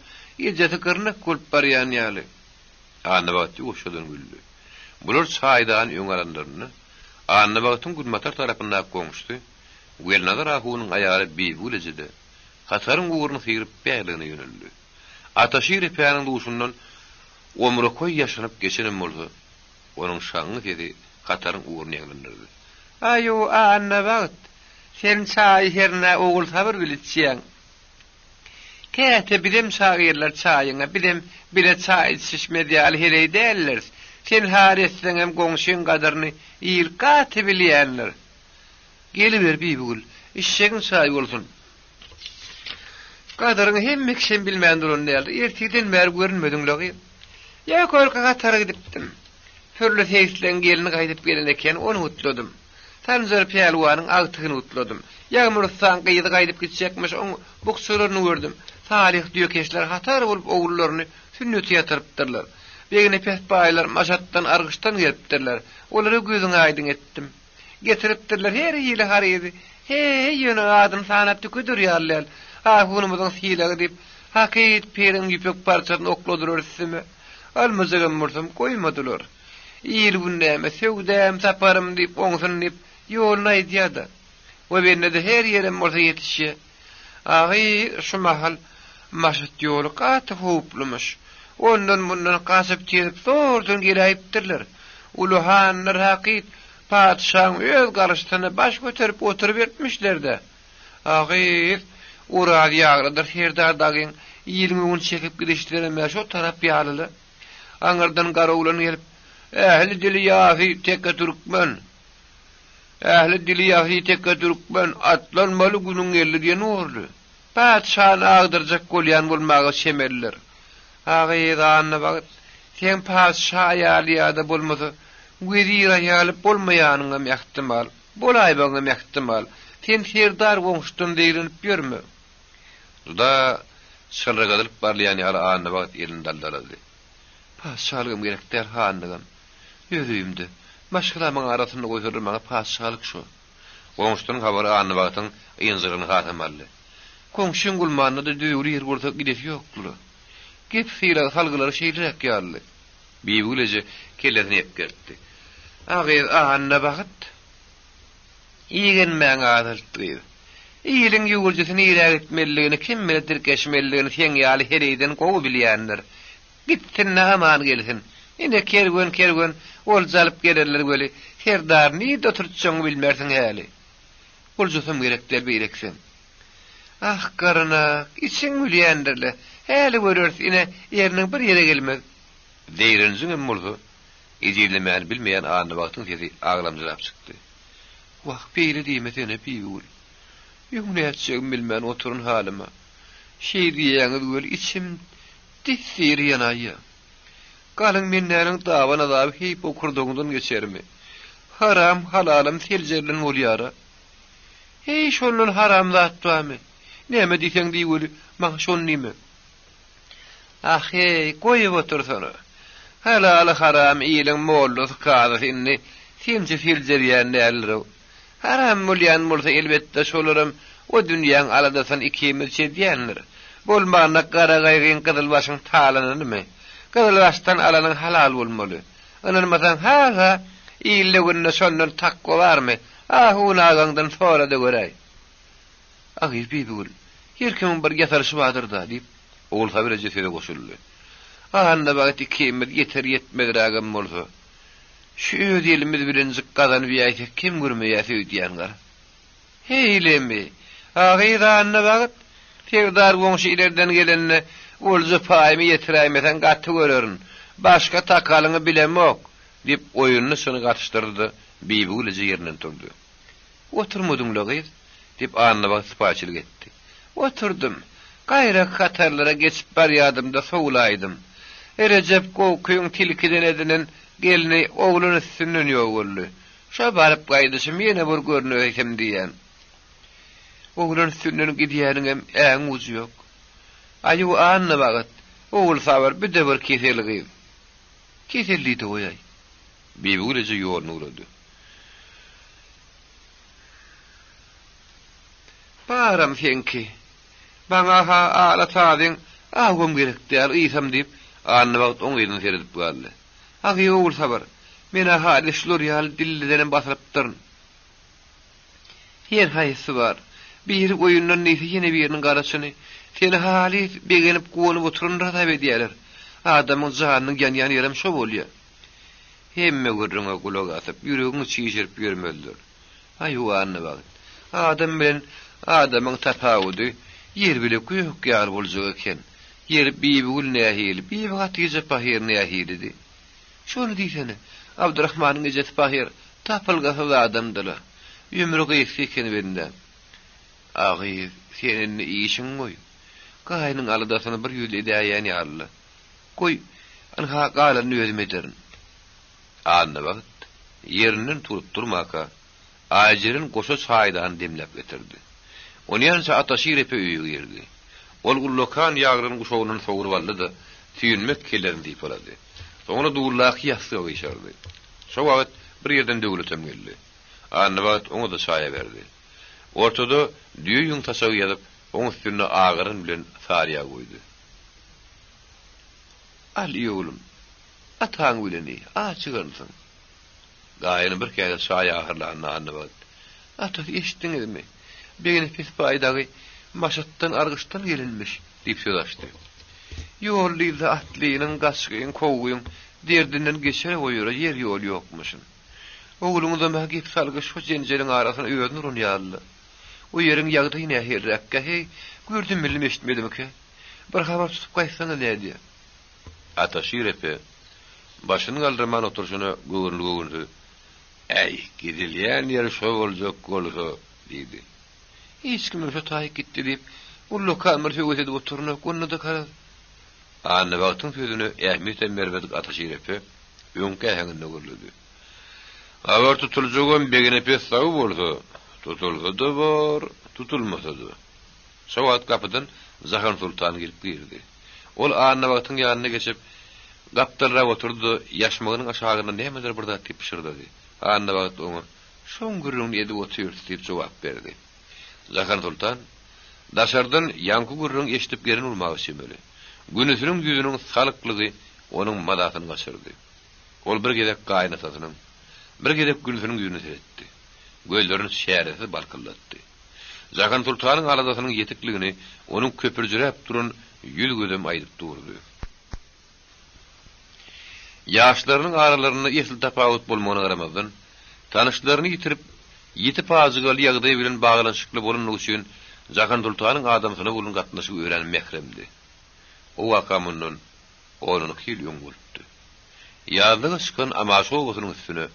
ejesi gyrnak bolup barýan ýaly. Annabagt ýuwaşjadan güldi. Bular çaýdany öňe alanlarynda, Annabagtyň günbatar tarapyndaky goňşusy Welnazar ahunyň aýaly Bibigül eje-de hataryň ugruny syryp bärligine ýöneldi. Ataşir epäniň duşundan omrakoý ýaşynyp geçenem bolsa, onuň şaňňy sesi hataryň ugruny ýaňlandyrdy. Aý-ow, Annabagt, Sen çaýy hernä Ogulsabyr bile içýäň. Käte bizem çagyrlar çaýyňa, bizem bile çaý içişmez ýaly heleý däldiris. Sen har etseňem goňşyň gadyryny il gaty bilýändir. Geliber Bibigül, içjegiň çaý bolsun. Gadyryňy hemme kişem bilmän duran däldir. Ertirden bäri görünmediň-le gyz. Ýokarky hatara gidipdim. Pürli seýisleň gelni gaýdyp gelen eken, ony gutladym. Sanjar pälwanyň agtygyny gutladym. Ýagmyr ussaň gyzy gaýdyp gitjekmiş, oň bukjalaryny gördüm. Salyh düýekeşler hatar bolup ogullaryny sünnete ýatyrypdyrlar. Begnepes baýlar Maşatdan, Argyşdan gelipdirler. Olara gözüňi aýdyň etdim. Getiripdirler her hili harydy. He-heý, ýöne adyny sanap tükedir ýaly däl. Ahunymyzyň sylagy diýip, hakyt piriň ýüpek parçasyny okladylar üstüme. Almajagam bolsam, goýmadylar. Il-gün näme, söwdäm taparym diýip, oňsun diýip, ýoluny aýdýa-da. We bende-de her ýerem bolsa ýetişýä. Agy, şu mahal Maşat ýoly gaty howplumyş. Ondan-mundan gaçyp-tezip zordan geläýipdirler. Uly hanlar hakyt patyşaň öz garşysyna baş göterip oturyberipmişler-dä. Agy, Oraz ýaglydyr serdar dagyň iliň öňüni çekip gidişlerem-ä şo tarap ýaly-la. Aňyrdan garagulon gelip, Ähli dili ýasy teke türkmen! Ähli dili ýasy teke türkmen! Atlanmaly günüň geldi diýen borly. Patyşany agdyrjak bolýan bolmaga çemeliler. A gyz, Annabagt, Seň patyşa aýaly ýa-da bolmasa, wezir aýaly bolmaýanyňam ähtimal, bolaýmagyňam ähtimal. Sen serdar goňşudan zeýrenip ýörme. Juda çylragadylyp barylýan ýaly Annabagt elini daldalady. Patyşalygam gerek däl, hanlygam. Öz öýümde, maşgalamyň arasynda goýsalar maňa patyşalyk şo. Goňşusynyň habary Annabagtyň ynjygyny hasam aldy. Goňşyň gulmanda-da düzüwli ýer bolsa gidesi ýokdy-la. Gep sylag salgylary şeýleräk ýalydy. Bibigül eje kellesini epgertdi. A gyz, Annabagt! Igenmäň azalt gyz. Iliň ýüwürjisi nirä gitmelidigini, kim bile tirkeşmelidigini seň ýaly heleýden gowy bilýändir. Gitsin-de aman gelsin. Ine kerwen-kerwen olja alyp gelerler weli, serdary nirde oturtjagyňy bilmersiň häli. Oljasam gerek däl beýlekisem. Ah, garynak, içiň gülýändir-le. Häli göreris, ine, erniň bir ýere gelmez. Zeýrenjiňem bolsa, ejizlemäni bilmeýän Annabagtyň sesi aglamjyrap çykdy. Wah, beýle diýmesene, Bibigül. Öň nätjegimi bilmän oturan halyma. Şeý diýýäňiz weli, içim dessiri ýanaýýa. Galyň mendäniň daban azaby heý bokurdagyňdan geçermi? Haram halalam seljerilen bolýar-a. Heý, şondan haram zat barmy? Näme diýseň diý weli, maňa şony diýme. Ah-heý, goýup otursana. Halaly-haram iliň mollasy-kazysy indi sençe seljerýän däldir-ow. Haram bolýan bolsa, elbetde, şolaram o dünýäň aladasyny ikimizçe edýändir. Bolmanda gara gaýgyň gyzylbaşyň talanynymy? Gyzylbaşdan alanyň halal bolmaly. Ynanmasaň, ha-ha, ilde-günde şondan takwa barmy? Ahun agaňdan sora-da göräý. Agyz Bibigül, her kimiň bir ýasalyşy bardyr-da, diýip, Ogulsabyr eje söze goşuldy. Annabagt ikimiz ýeter-ýetmezrägem bolsa, şu öz elimiz bilenjik gazanyp iýäýsek kem görmeýäs öýdýän gara. Heýlemi? Agyz Annabagt, Serdar goňşy ilerden gelende, olja paýymy ýetiräýmeseň gaty görerin. Başga takalyňy bilemok, diýip, oýunyny-çyny gatyşdyrdy-da, Bibigül eje ýerinden turdy. Oturmadyň-la gyz? diýip, Annabagt sypaýyçylyk etdi. Oturdym. Gaýraky hatarlara geçip barýadym-da sowulaýdym. Rejep gowkyň tilkiden edinen gelni oglan üstünden ýogaldy. Şo baryp gaýdyşym ýene bir görünäýsem diýýän. Oglan üstünden gidýäniňem äň ujy ýok. Aýu, Annabagt, Ogulsabyr bir-de bir kesel gyz. Kesel diý-de goýaý. Bibigül eje ýoluny ugrady. Baram seňki. Maňa-ha ala sazyň awam gerek däl, ysam diýip, Annabagt oň yzyna seredip galdy. Agy Ogulsabyr, men-ä hali şular ýaly dillidenem basylypdyryn. Her haýsy bar. Biri goýundan diýse, ýene biriniň garaçyny. Seni halys begenip, guwanyp oturan hasap edýärler. Adamyň janynyň ýanýan ýerem şo bolýa. Hemme gürrüňe gulak asyp, ýüregiňi çişirip ýörmelidir. Aý, Annabagt, adam bilen adamyň tapawudy ýer bile gök ýaly boljak eken. Ýer Bibigül nähili, Bibihatyja pahyr nähilidi? Şony diýsene, Abdyrahmanyň ejesi pahyr tapylgysyz adamdy-la. Ömri gysga eken bendäň. A gyz, sen indi işiňi goý. Gaýynyň aladasyny bir ýüzli edäýen ýaly-la. Goý, ynha galanyny özüm ederin. Annabagt ýerinden turup durmaka, Aýjeren goşa çaýdany demläp getirdi. Onýança Ataşir epe öýe girdi. Ol ullakan ýaglygyny guşagyndan sogrup aldy-da, süýnmek kellesini sypalady. Soňra duldaky ýassyga gyşardy. Şo wagt bir ýerden Döwletem geldi. Annabagt oňa-da çaý berdi. Ortada düýe ýüň saçagy ýazyp, oň üstünde agaran bilen sary ýag goýdy. Al, iý oglum. Ataň bilen iý, açygansyň. Gaýyny bir käse çaý ahyrlanda Annabagt, Atasy, eşitdiňizmi? Begenepes baý dagy Maşatdan, Argyşdan gelenmiş, diýip söz açdy. Ýol-yzda atlynyň, gaçgyň, kowgyň derdinden geçere goýara ýer-ýol ýokmuşyn. Ogluňyzam-a gep salgy şo jenjeliň arasyna özüni uran ýaly-la. O ýeriň ýagdaýy nähiliräkkä, heý, gördüm-bildim eşitmedimikä? Bir habar tutup gaýtsaňyz nädýä? Ataşir epe, başyny galdyrman oturyşyna göwünli-göwünsiz, Äý, gidilýän ýer şo boljak bolsa, diýdi. Hiç kimem şo taýyk gitdi diýip, ullakan bir höwes edip oturanok, onda-da garaz. Annabagtyň sözüne ähmiýetem bermedik Ataşir epe öňki äheňinde gürledi. Habar tutuljagam Begenepes sag bolsa, tutulsa-da bor, tutulmasa-da. Şo wagt gapydan Jahansoltan gelip girdi. Ol Annabagtyň ýanyna geçip, gapdalrak oturdy-da, ýaşmagynyň aşagyndan nämedir bir zat diýip pyşyrdady. Annabagt oňa, Şoň gürrüňini edip otyrys diýip jogap berdi. Jahansoltan daşardan ýaňky gürrüňi eşidip gelen bolmaga çemeli. Günüsiniň ýüzüniň salyklygy onuň mazasyny gaçyrdy. Ol bir gezek gaýynatasynyň, bir gezek Gülsüniň ýüzüne seretdi. Gözlerini çäresiz balkyldatdy. Jahansoltanyň aladasynyň ýetikligini onuň köpürjiräp duran ýüz-gözem aýdyp durdy. Ýaşlarynyň aralarynda esli tapawut bolmagyna garamazdan, tanyşlaryny ýitirip, ýiti pajygaly ýagdaý bilen baglanyşykly bolanlygy üçin Jahansoltanyň adamsyna bolan gatnaşygy örän mähremdi. O waka mundan on-on iki ýyl öň bolupdy. Ýazlyga çykan Amaş obasynyň üstüne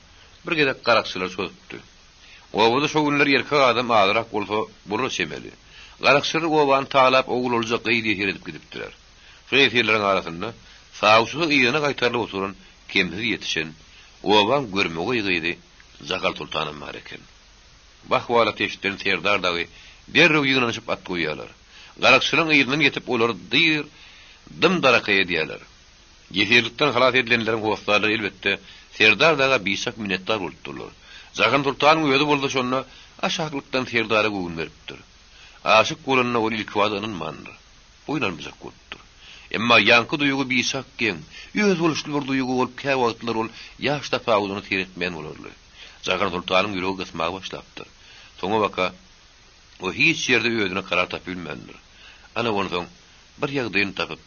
bir gezek garakçylar çozupdy. Obada şo günler erkek adam azrak bolsa bolar çemeli. Garakçylar obany talap ogul olja gyz ýesir edip gidipdiler. Şo ýesirleriň arasynda sawçysy yzyna gaýtarylyp oturan kemsiz ýetişen, obaň görmegeý gyzy Jahalsoltanam bar eken. Bu ahwalaty eşiden serdar dagy derrew ýygnanyşyp at goýýarlar. Garakçylaryň yzyndan ýetip olary dyr dym-darakaý edýärler. Ýesirlikden halas edilenleriň hossarlary elbetde serdar daga biçak minnetdar bolupdyrlar. Jahansoltanyň özi bolsa şonda aşaklykdan serdara göwün beripdir. Aşyk bolanyna ol ilkibada ynanmandyr. Boýun almajak bolupdyr. Emma ýaňky duýgy biçak geň, özboluşly bir duýgy bolup käwagtlar ol ýaş tapawudyny seretmeýän bolarly. Jahansoltanyň ýüregi gysmaga başlapdyr. Soňabaka o hiç ýerde özüne karar tapyp bilmändir. Ana onsoň bir ýagdaýyny tapyp,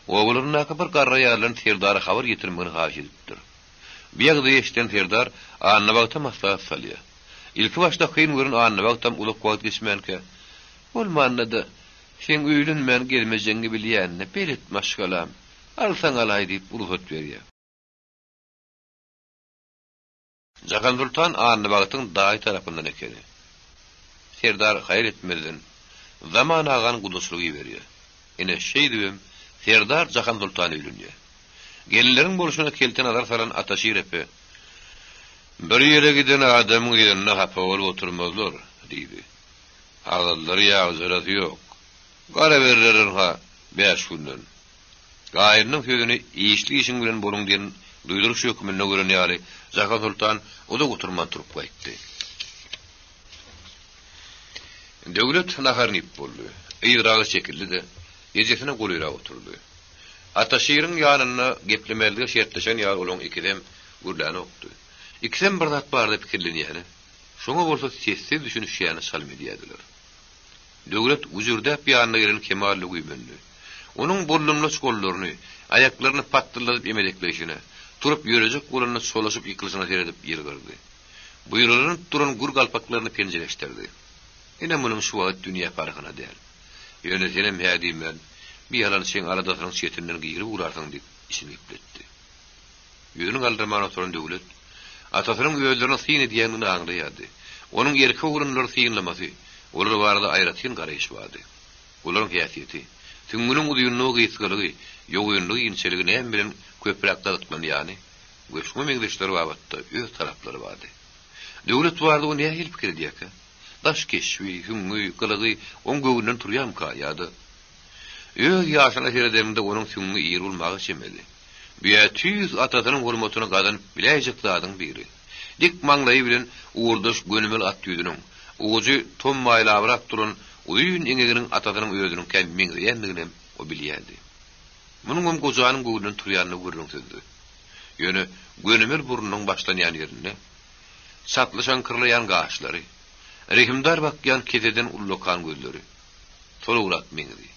obalaryndaky bir garry aýaldan serdara habar ýetirmegini haýyş edipdir. Bu ýagdaýy eşiden serdar Annabagta maslahat salýar. Ilkibaşda kyn gören Annabagtam uzak wagt geçmänkä, Bolmanda-da, seň öýlenmän gezmejegiňi bilýän-de, belet maşgalam, alsaň alaý diýip rugsat berýär. Jahansoltan Annabagtyň daýy tarapyndan ekeni. Serdar haýal etmezden, Zaman agany gudaçylyga iberýär. Ine, şeýdibem, Serdar Jahansoltana öýlenýär. Gelinleriň bolşuna kelte nazar salan Ataşir epe, Bir ýere giden adamyň yzynda hapa bolup oturmazlar, diýdi. Agyzlary ýagjarasy ýok. Gara berler ynha, bäş günden. Gaýynynyň sözüni işli işiň bilen boluň diýen duýduryş hökmünde gören ýaly, Jahansoltan uzak oturman turup gaýtdy. Döwlet naharyny iýip boldy. Yzraga çekildi-de, ejesine golaýrak oturdy. Ataşiriň ýanynda geplemezlige şertleşen ýaly olaň ikisem gürlänokdy. Ikisem bir zat barada pikirlenýäne, şoňa bolsa sessiz düşünişýäne çalym edýärdiler. Döwlet güjürdäp ýanyna gelen Kemally güýmendi. Onuň bollumlaç gollaryny, aýaklaryny patdyrladyp emedekleýşine, turup ýörejek bolanda çolaşyp ýykylyşyna seredip ýylgyrdy. Buýralanyp duran gür galpaklaryny penjeleşdirdi. Ine munuň şu wagt dünýä parhyna däl. Ýöne senem hä diýmän, bir ýalançyň aladasynyň çetinden girip ugrarsyň diýip, içini gepletdi. Ýüzüni galdyrman oturan Döwlet, atasynyň özlerine syn edýändigini aňlaýardy. Onuň erkek oglanlary synlamasy, olar barada aýratyn garaýşy bardy. Olaryň häsiýeti, süňňüniň uzynlygy-gysgalygy, ýogynlygy-inçeligi näme bilen köpräk gyzyklanýany we şuňa meňzeşler babatda öz talaplary bardy. Döwlet barada o nähili pikir edýärkä? Daş keşbi, süňňi, gylygy oň göwnünden turýarmyka ýa-da Öz ýaşyna seredeniňde onuň süňňi iri bolmaga çemeli. Büýä tüýs atasynyň hormatyny gazanyp biläýjek zadyň biri. Dik maňlaýy bilen ugurdaş gönümel at ýüzüniň, ujy tommaýlabrak duran uzyn eňeginiň atasynyň özüniňkä meňzeýändiginem o bilýärdi. Munuňam gojanyň göwnünden turýandygy gürrüňsizdi. Ýöne gönümel burnunyň başlanýan ýerinde çatly şaňkyrlaýan gaşlary, rehimdar bakýan keseden ullakan gözleri, Solugrak meňzi.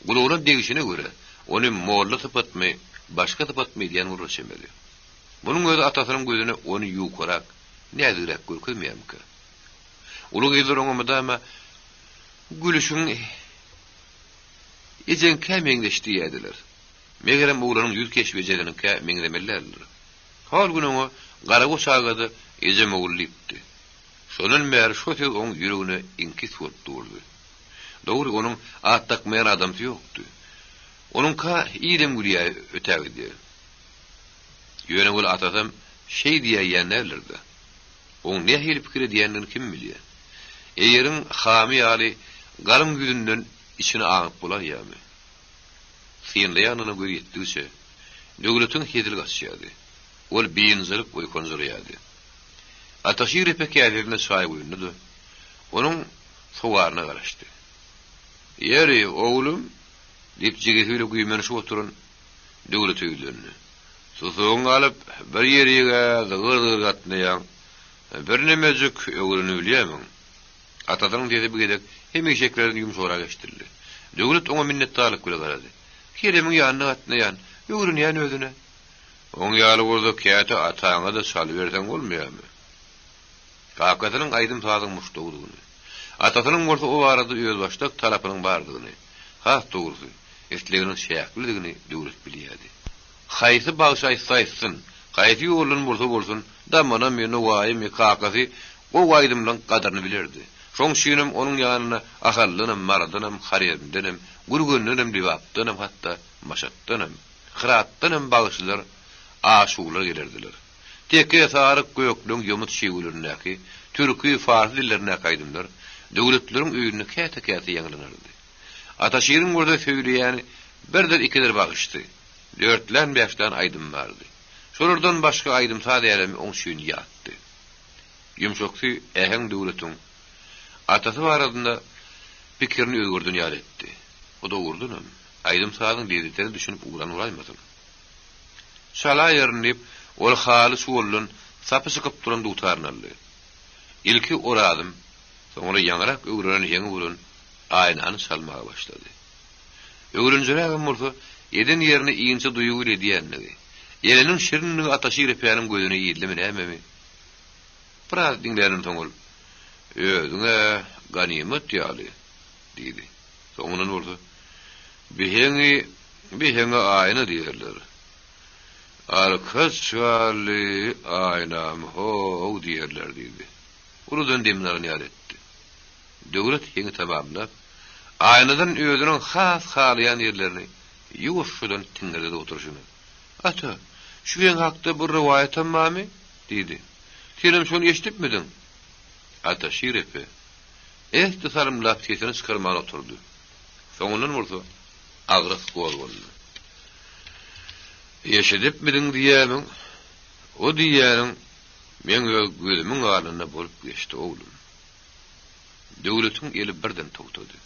Gulagyna degşine görä, ony molla sypatmy, başga sypatmy edýän bolara çemeli. Munuň özi atasynyň gözüne ony ýukarak, näzigräk görkezmeýärmikä? Uly gyzlar oňa mydama Gülüşiň ejeňkä meňzeş diýýärdiler. Megerem oglanyň ýüz keşbi ejesiniňkä meňzemeli däldir. Hol gün oňa Garagoç aga-da ejem ogul diýipdi. Şondan bäri şo söz oň ýüregine iňkis bolup durdy. Dogry, onuň at dakmaýan adamsy ýokdy. Onuňka ilem gülýär ötägidýär. Ýöne ol atasam şeý diýäýýän däldir-dä. Oň nähili pikir edýändigini kim bilýär. Eýeriň hamy ýaly galyň ýüzünden içini aňyp bolaýýarmy? Synlaýanyna gözi ýetdigiçe, Döwletiň hezili gaçýardy. Ol biynjalyk oýkanjyraýardy. Ataşir epe käsesine çaý guýundy-da, onuň sowaryna garaşdy. Ýeri, oglum, diýip, jigisi bile güýmenişip oturan Döwlete ýüzlendi. Susagyňy alyp, bir ýerig-ä zygyr-zygyr gatnaýaň. Birnemejik öwrenibilýärmiň? Atasynyň sesi bu gezek hemişekilerden ýumşagrak eşidildi. Döwlet oňa minnetdarlyk bile garady. Keremiň ýanyna gatnaýan, öwrenýän özüne. Oň ýaly bolsa käte ataňa-da çalyberseň bolmaýarmy? Kakasynyň aýdym-sazyň muşdagydygyny, atasynyň bolsa o barada özbaşdak talapynyň bardygyny, has dogrusy, isleginiň çäklidigini Döwlet bilýärdi. Haýsy bagşy aýtsa aýtsyn, haýsy ýoldan bolsa bolsun, Damanamy, Nowaýymy, kakasy gowy aýdymlaň gadyryny bilerdi. Şoň üçinem onuň ýanyna Ahaldanam, Marydanam, Horezmdenem, Gürgendenem, Lebapdanam, hatda Maşatdanam, Hyratdanam bagşylar, aşuwlar gelerdiler. Teke, saryk, gökleň, ýomut şiwelerindäki, türki, farsy dillerindäki aýdymlar döwletleriň öýünde käte-käte ýaňlanardy. Ataşiriň bolsa söýleýäni birdir-ikidir bagyşdy. Dörtlän-bäşlän aýdym bardy. Şolardan başga aýdym-saz älemi oň üçin ýatdy. Ýumşaksy äheň Döwletiň atasy barasynda pikirini özgerden ýaly etdi. Bu dogrudanam, aýdym-sazyň lezzetine düşünip ugran bolaýmasyn? Çalaýaryn diýip, ol haly çuwaldan sapy çykyp duran dutaryny aldy. Ilki Orazym, soňra ýaňyrak öwrenen heňi bolan Aýnany çalmaga başlady. Öwrenjerägem bolsa, eden ýerini inçe duýgy bile edýänligi, eliniň şirinligi Ataşir epäniň gözüne ildimi nämemi? Biraz diňländen soň ol, Özüň-ä ganymat ýaly, diýdi. Soňundan bolsa, Bi heňi, bi heňe aýna diýerler. Arkaç garly aýnam ho-ow diýerler diýdi. Uludan demini alan ýaly etdi. Döwlet heňi tamamlap, aýnadan özüniň has halaýan ýerlerini ýuwaşjadan tiňňirdedi oturyşyna. Ata, şu heň hakda bir rowaýatam barmy? diýdi. Senem şony eşidipmidiň? Ataşir epe esli salymlap sesini çykarman oturdy. Soňundan bolsa agras gozgandy. Eşidipmidiň diýýämiň? O diýýäniň meň öz gözümiň alnynda bolup geçdi, oglum. Döwletiň eli birden togtady.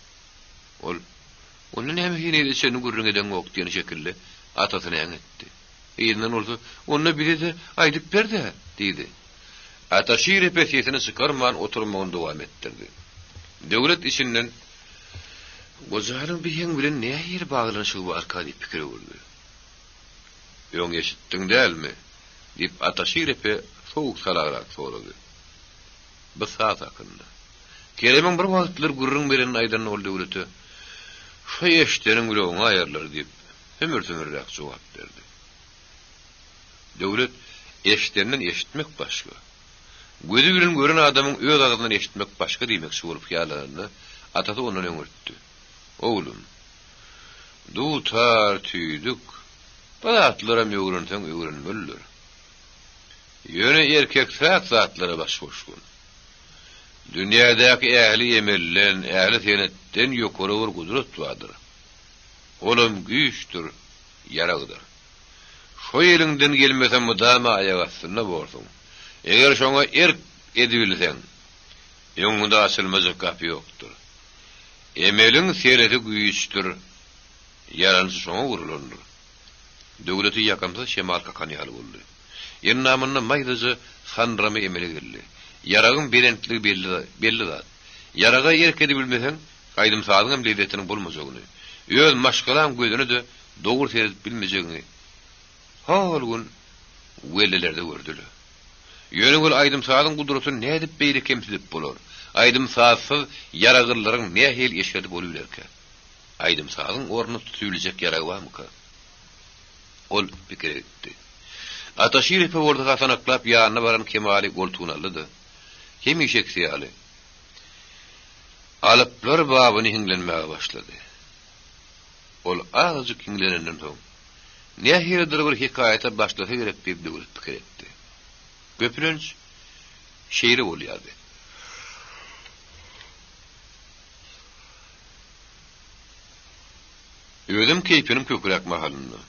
Ol, Onda näme henize çenli gürrüň edeňok diýen şekilde atasyna äňetdi. Yzyndan bolsa, Onda bize-de aýdyp ber-dä! diýdi. Ataşir epe sesini çykarman oturmagyny dowam etdirdi. Döwlet içinden, Gojanyň bi heň bilen nähili baglanyşygy barka diýip pikir öwürdi. Öň eşitdiň dälmi? diýip, Ataşir epe sowuk-salagrak sorady. Bu saz hakynda. Keremiň bir wagtlar gürrüň berenini aýdanda ol Döwlete, Şo eşdeniň bile oňaýarlar diýip, hümür-sümürräk jogap berdi. Döwlet, Eşdenden eşitmek başga. Gözi bilen gören adamyň öz agzyndan eşitmek başga diýmekçi bolup hyýallananda, atasy ondan öňürtdi. Oglum, dutar, tüýdük, bu zatlaram öwrenseň öwrenmelidir. Ýöne erkeksiräk zatlara baş goşgun. Dünýädäki ähli emelden, ähli senetden ýokary bir gudrat bardyr. Olam güýçdür, ýaragdyr. Şo eliňden gelmese mydama aýak astynda borsuň. Eger şoňa erk edibilseň, öňüňde açylmajak gapy ýokdur. Emeliň seresi güýçdür, ýarançy şoňa gurulandyr. Döwleti ýakymsyz şemal kakan ýaly boldy. Endamynda maýdaja sandyrama emele geldi. Ýaragyň belentligi belli, belli zat. Ýaraga erk edibilmeseň, aýdym-sazyňam lezzetiniň bolmajagyny, öz maşgalaň gözüne-de dogry seredip bilmejegiňi hol gün wellelerde gördüler. Ýöne weli aýdym-sazyň gudratyny nädip beýle kemsidip bolar? Aýdym-sazsyz ýaraglylaryň nähili eşredi bolubilerkä? Aýdym-sazyň ornuny tutubiljek ýaragy barmyka? Ol pikire gitdi. Ataşir epe bolsa hasanaklap ýanyna baran Kemaly goltugyna aldy-da, hemişekisi ýaly, Alyplar babyny hiňlenmäge başlady. Ol azajyk hiňlenenden soň, nähilidir bir hekaýata başlasa gerek diýip Döwlet pikir etdi. Köplenç, şeýle bolýardy. Özem keýpiniň kökräk mahalynda.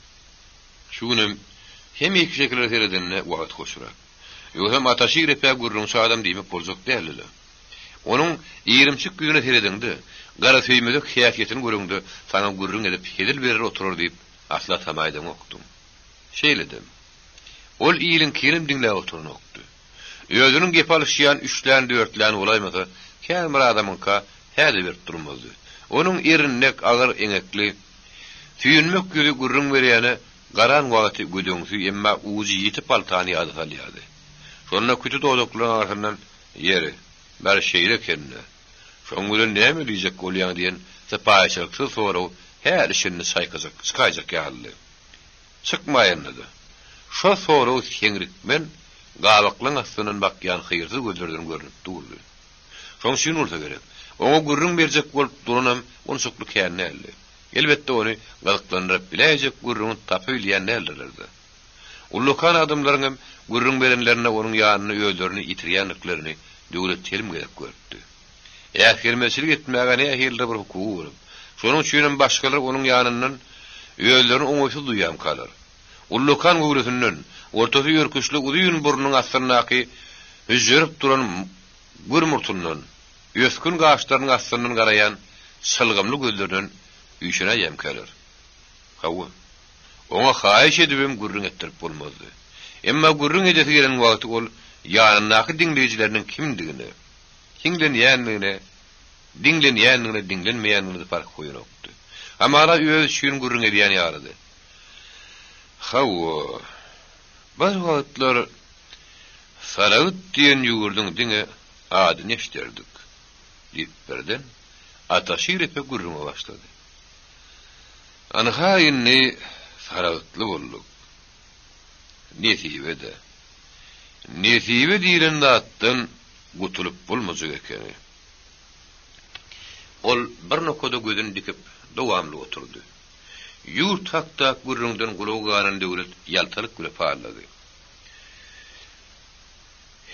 Şu günem hemişeki şekile seredende wagt hoşrak. Ýogsam Ataşir epä gürrüňçi adam diýmek boljak däldi-le. Onuň irimçik ýüzüne seredeňde, garasöýmezek häsiýetini göreňde saňa gürrüň edip hezil berer oturar diýip asla tama edeňokdyň. Şeýle-de, ol iliňkinem diňläp oturanokdy. Özüniň gep alyşýan üçlän-dörtlän bolaýmasa, kän bir adamyňka hä-de berip durmazdy. Onuň erinlek, agyr eňekli, süýnmek ýüzi gürrüň berýäne garan wagty gödeňsi, emma ujy ýiti paltany ýada salýardy. Şonda küti dodaklaryň arasyndan Ýeri, bäri şeýle eken-dä. Şoň bilen näme diýjek bolýaň diýen sypaýyçylyksyz sorag häli-şindi çaýkajak, çykaýjak ýalydy. Çykmaýanda-da, şo sorag seňrikmen gabaklaň astyndan bakýan hyýrsyz gözlerden görnüp durdy. Şoň üçin bolsa gerek, oňa gürrüň berjek bolup duranam onçakly kän däldi. Elbetde, ony gyzyklandyryp biläýjek gürrüňi tapybilýän däldirler-de. Ullakan adamlaryň hem gürrüň berenlerinde onuň ýanynda özlerini ýitirýändiklerini Döwlet telim gezek görüpdi. Äsgermezçilik etmäge nähilidir bir hukugy bolup, şonuň üçinem başgalar onuň ýanyndan özlerini oňaýsyz duýýamkalar. Ullakan göwresinden, ortasy örküçli uzyn burnunyň astyndaky hüžžerip duran gür murtundan, ösgün gaşlarynyň astyndan garaýan çylgymly gözlerinden üýşenäýemkäler. Hawa. Oňa haýyş edibem gürrüň etdirip bolmazdy. Emma gürrüň edesi gelen wagty ol ýanyndaky diňleýjileriniň kimdigine, hiňlenýändigine, diňlenýändigine, diňlenmeýändigine-de parh goýanokdy. Hamala özi üçin gürrüň edýän ýalydy. Hawa, bir wagtlar Saragt diýen ýurduň diňe adyny eşiderdik, diýip, birden Ataşir epe gürrüňe başlady. Ynha indi saragtly bolduk. Nesibe-de. Nesibe diýlen zatdan gutulyp bolmajak ekeni. Ol bir nokada gözüni dikip, dowamly oturdy. Ýurt hakdaky gürrüňden gulagy galan Döwlet ýaltalyk bile pallady.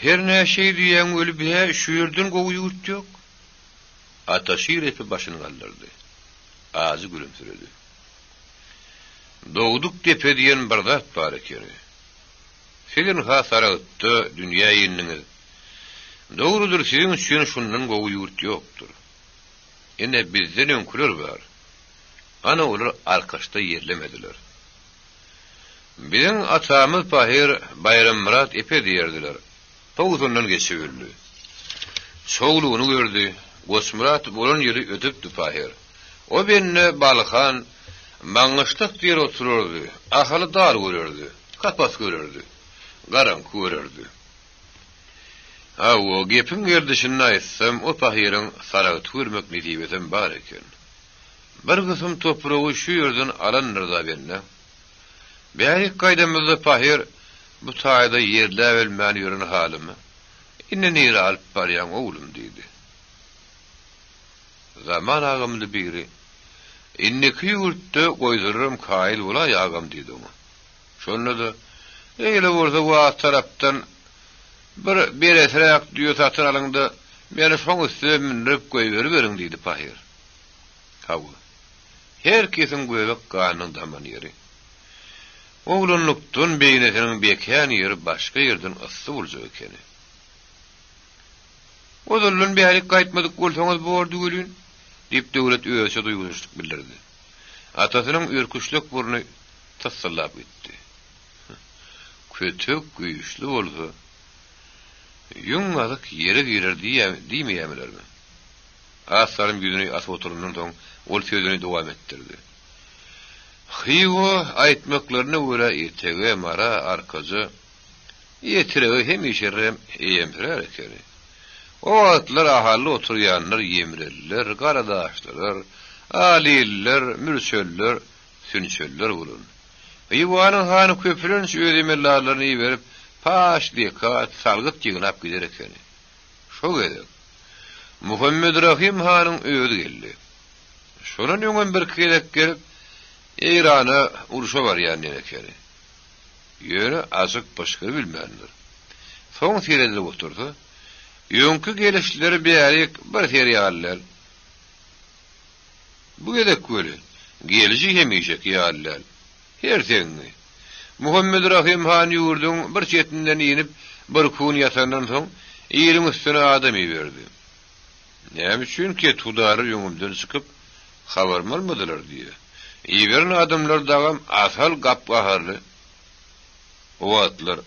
Hernä şeý diýýäň weli bä şu ýerden gowy ýurt ýok. Ataşir epe başyny galdyrdy. Ajy gülümsiredi. Dogduk depe diýen bir zat bar ekeni. Siz ynha Saragtda dünýä indiňiz. Dogrudyr, siziň üçin şundan gowy ýurt ýokdur. Ine, bizden öňküler bar. Ana, olar Arkaçda ýerlemediler. Biziň atamyz pahyr Baýrammyrat epe diýerdiler. Togsandan geçip öldi. Çowlugyny gördi. Goçmyrat bolan ýyly ötüpdi pahyr. O bende Balhan, Maňgyşlak diýer oturardy. Ahaly dar görerdi. Kapas görerdi. Garaňky görerdi. Hawa, gepiň gerdişinde aýtsam, o pahyryň Saragty görmek nesibesem bar eken. Bir gysym topragy şu ýerden alandyr-da bende. Bärik gaýdamyzda pahyr bu taýda ýerläbilmän ýören halymy, Indi nirä alyp barýaň, oglum? diýdi. Zaman agamly biri, Indiki ýurtda goýduraram kaýyl bolaý, agam diýdi oňa. Şonda-da, Eýle bolsa wagt tarapdan bir beresräk düýe satyn alyň-da, meni şoň üstüne mündürip goýberiberiň diýdi pahyr. Hawa. Her kesiň göbek ganynyň daman ýeri. Oglanlykdan beýnisiniň bekän ýeri başga ýerden yssy boljak ekeni. Ozaldan bärik gaýtmadyk bolsaňyz bordy welin, diýip, Döwlet özüçe duýgudaşlyk bildirdi. Atasynyň örküçlek burny tyssyldap gitdi. Kötek güýçli bolsa, ýüň gazyk ýere girer diýmeýärmilermi? Az salym ýüzüni asyp oturandan soň, ol sözüni dowam etdirdi. Hywa aýtmaklaryna görä Etege, Mara, Arkaja, Etrege hemişe rem eýemsirär ekeni. O wagtlar Ahalda oturýanlar ýemreliler, garadaşlylar, alililer, mürçeliler, sünçeliler bolan. Hywanyň hany köplenç öz emeldarlaryny iberip, paç, zekat, salgyt ýygnap gider ekeni. Şo gezek Muhammedrahym hanyň özi geldi. Şondan öňem birki gezek gelip, Eýrana urşa barýan diýen ekeni. Ýöne açyk pyşgyry bilmändir. Soň seredilip otursa, öňki gelişleri bärik bir ser ýaly däl. Bu gezek weli, gelişi hemişeki ýaly däl. Hersegiňi. Muhammedrahym han ýurduň bir çetinden inip, birki gün ýatandan soň, iliň üstüne adam iberdi. Näme üçin kethudalar öňümden çykyp, habarymy almadylar diýýär. Iberen adamlary dagam asal gap-gaharly. O wagtlar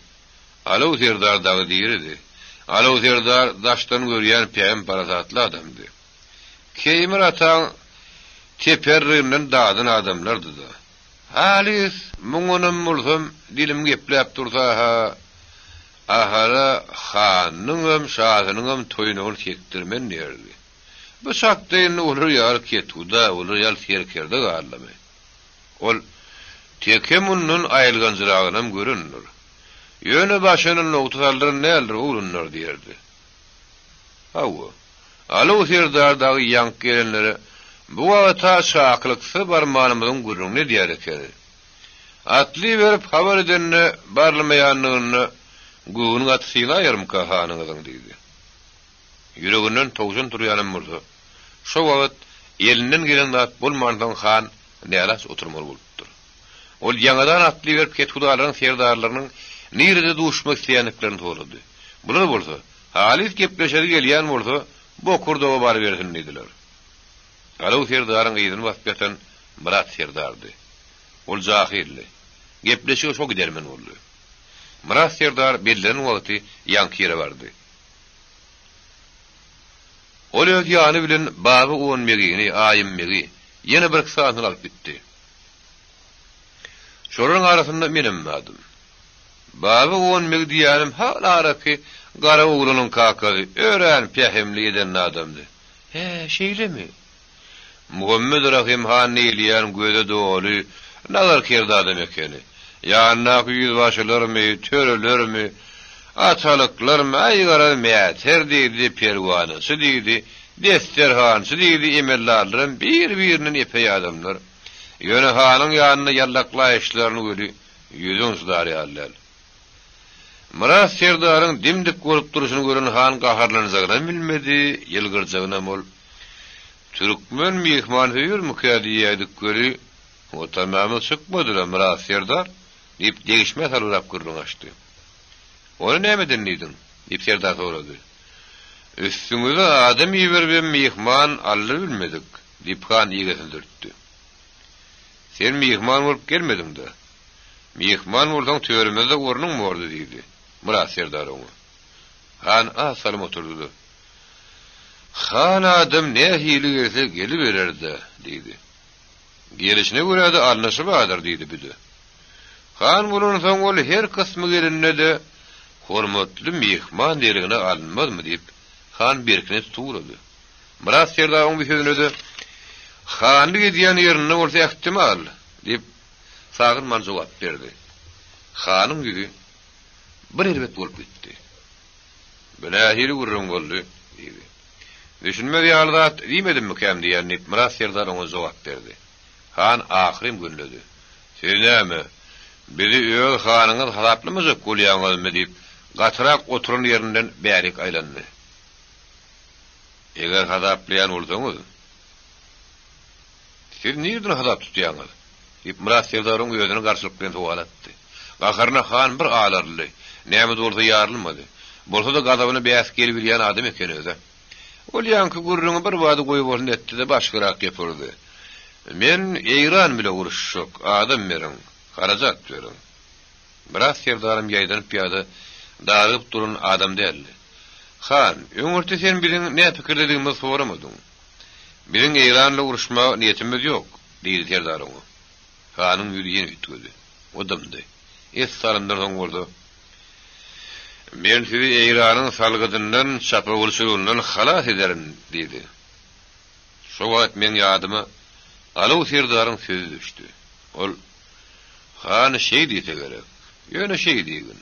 Alow serdar dagy diridi. Alow serdar daşdan görýän pähim-parasatly adamdy. Keýmir ataň teperriginden dadan adamlardy-da. Halys, muňanam bolsam, dilim gepläp dursa-ha, Ahala hanynyňam, şasynyňam toýnagyny sekdirmen diýerdi. Bu çakda indi olar ýaly kethuda, olar ýaly serkerde galdymy? Ol Teke mundan aýylganjyragynam görendir. Ýöne başyna nogta saldyran däldir, oglanlar diýerdi. Hawa, Alow serdar dagy ýaňky gelenlere bu wagta çakylyksyz barmanymyzyň gürrüňini edýär ekeni. Atly berip habar edende barylmaýanlygynda göwni gaty sylaýarmyka hanyňyzyň diýdi. Ýüreginden towşan turýanam bolsa, şo wagt elinden gelen zat bolmansoň han nälaç oturmaly bolupdyr. Ol ýaňadan atly berip kethudalaryň serdarlarynyň nirede duşmak isleýändiklerini sorady. Bular bolsa, halys gepleşesi gelýän bolsa, Bokurdaga barybersin diýdiler. Alow serdaryň yzyny basyp ýatan Myrat serdardy. Ol jahyldy. Gepleşige şo gidermen boldy. Myrat serdar bellenen wagty ýaňky ýere bardy. Ol öz ýany bilen Baba Onbegini, Aýymbegi, ýene birki sanysyny alyp gitdi. Şolaryň arasynda menem bardym. Baba Onbeg diýýänim hal-araky gara oglanyň kakasy, örän pähimli edenli adamdy. Hä, şeýlemi? Muhammet Rahym han diýilýän göze doly, nazarkerde adam ekeni. Ýanyndaky ýüzbaşylarmy, törelermi, atalyklarmy, aý garaz mäter diýdi, perwanaçy diýdi, desterhançy diýdi, emeldarlaram bir-birinden epeý adamlar. Ýöne hanyň ýanynda ýallaklaýyşlaryny weli ýüzüň çydar ýaly däl. Myrat serdaryň dim-dik bolup durşuny gören han gaharlanjagynam bilmedi, ýylgyrjagynam ol. Türkmen myhmansöýermikä diýýädik weli, o tamamyz çykmady-la, Myrat serdar, diýip, degişmä salgylap gürrüň açdy. Ony nämeden diýdiň? diýip, serdar sorady. Üstüňize adam iberibem myhman aldyrybilmedik, diýip, han igesini dürtdi. Sen myhman bolup gelmediň-dä. Myhman bolsaň törümizde ornuň bordy, diýdi. Myrat serdar oňa. Han az salym oturdy-da. Han adam nähili gelse geliberer-dä, diýdi. Gelişine görä-de alnyşy bardyr, diýdi Büde. Han bolansoň ol her kysmy gelende-de hormatly myhman deregine alynmazmy, diýip, han berkine tutup ugrady. Myrat serdaryň bu sözüne-de, Hanlyk edýän ýerinde bolsa ähtimal, diýip, sagynman jogap berdi. Hanyň ýüzi bir erbet bolup gitdi. Bu nähili gürrüň boldy? diýdi. Düşünmez ýaly zat diýmedimmikäm diýýän, diýip, Myrat serdar oňa jogap berdi. Han ahyrym gönledi. Siz näme, bizi öz hanyňyz hasaplamajak bolýaňyzmy? diýip, gatyrak oturan ýerinden bärik aýlandy. Eger hasaplaýan bolsaňyz. Siz nireden hasap tutýaňyz? diýip, Myrat serdaryň özüne garşylyk bilen sowal atdy. Gaharyna han bir alaryldy. Näme-de bolsa ýarylmady. Bolsa-da gazabyna bäs gelibilýän adam eken öz-ä. Ol ýaňky gürrüňi birbada goýbolsun etdi-de, başgarak gep urdy. Men Eýran bile uruşjak, adam beriň, harajat beriň. Myrat serdaram ýaýdanyp ýa-da darygyp duran adam däldi. Han, öňürti sen biziň nä pikirdedigimizi soramadyň. Biziň Eýran bilen uruşmaga niýetimiz ýok, diýdi serdar oňa. Hanyň ýüzi ýene üýtgedi. O dymdy. Esli salymdan soň bolsa, Men sizi Eýranyň salgydyndan, çapawulçylygyndan halas ederin, diýdi. Şo wagt meň ýadyma Alow serdaryň sözi düşdi. Ol, Han şeý diýse gerek. Ýöne şeý diýgin.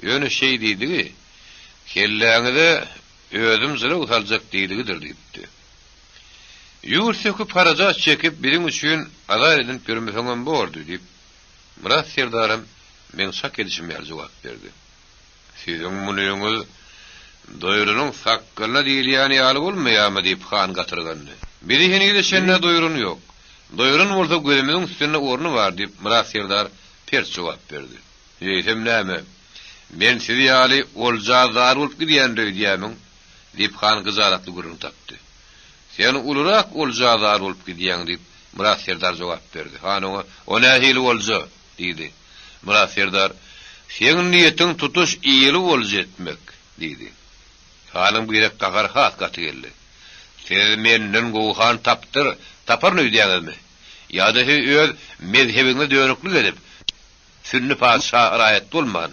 Ýöne şeý diýdigi, kelläňize Özüm jylaw saljak diýdigidir diýipdi. Ýurt söküp harajat çekip biziň üçin azar edinip ýörmeseňem bordy, diýip, Myrat serdaram meň çak edişim ýaly jogap berdi. Siziň munyňyz doýranyň sakgalyna diýilýäni ýaly bolmaýarmy? diýip, han gatyrgandy. Bizi henize çenli doýran ýok. Doýran bolsa gözümiziň üstünde orny bar, diýip, Myrat serdar pert jogap berdi. Eýsem näme, men siz ýaly olja zar bolup gidýändir öýdýärmiň? diýip, han gyjalatly gürrüň tapdy. Sen ulurak olja zar bolup gidýäň, diýip, Myrat serdar jogap berdi. Han oňa, O nähili olja? diýdi. Myrat serdar, Seň niýetiň tutuş ili olja etmek, diýdi. Hanyň bu gezek gahary has gaty geldi. Siz menden gowy han tapdyr, taparyn öýdýäňizmi? Ýa-da siz öz mezhebiňize dönüklik edip, sünni patyşa raýat bolman,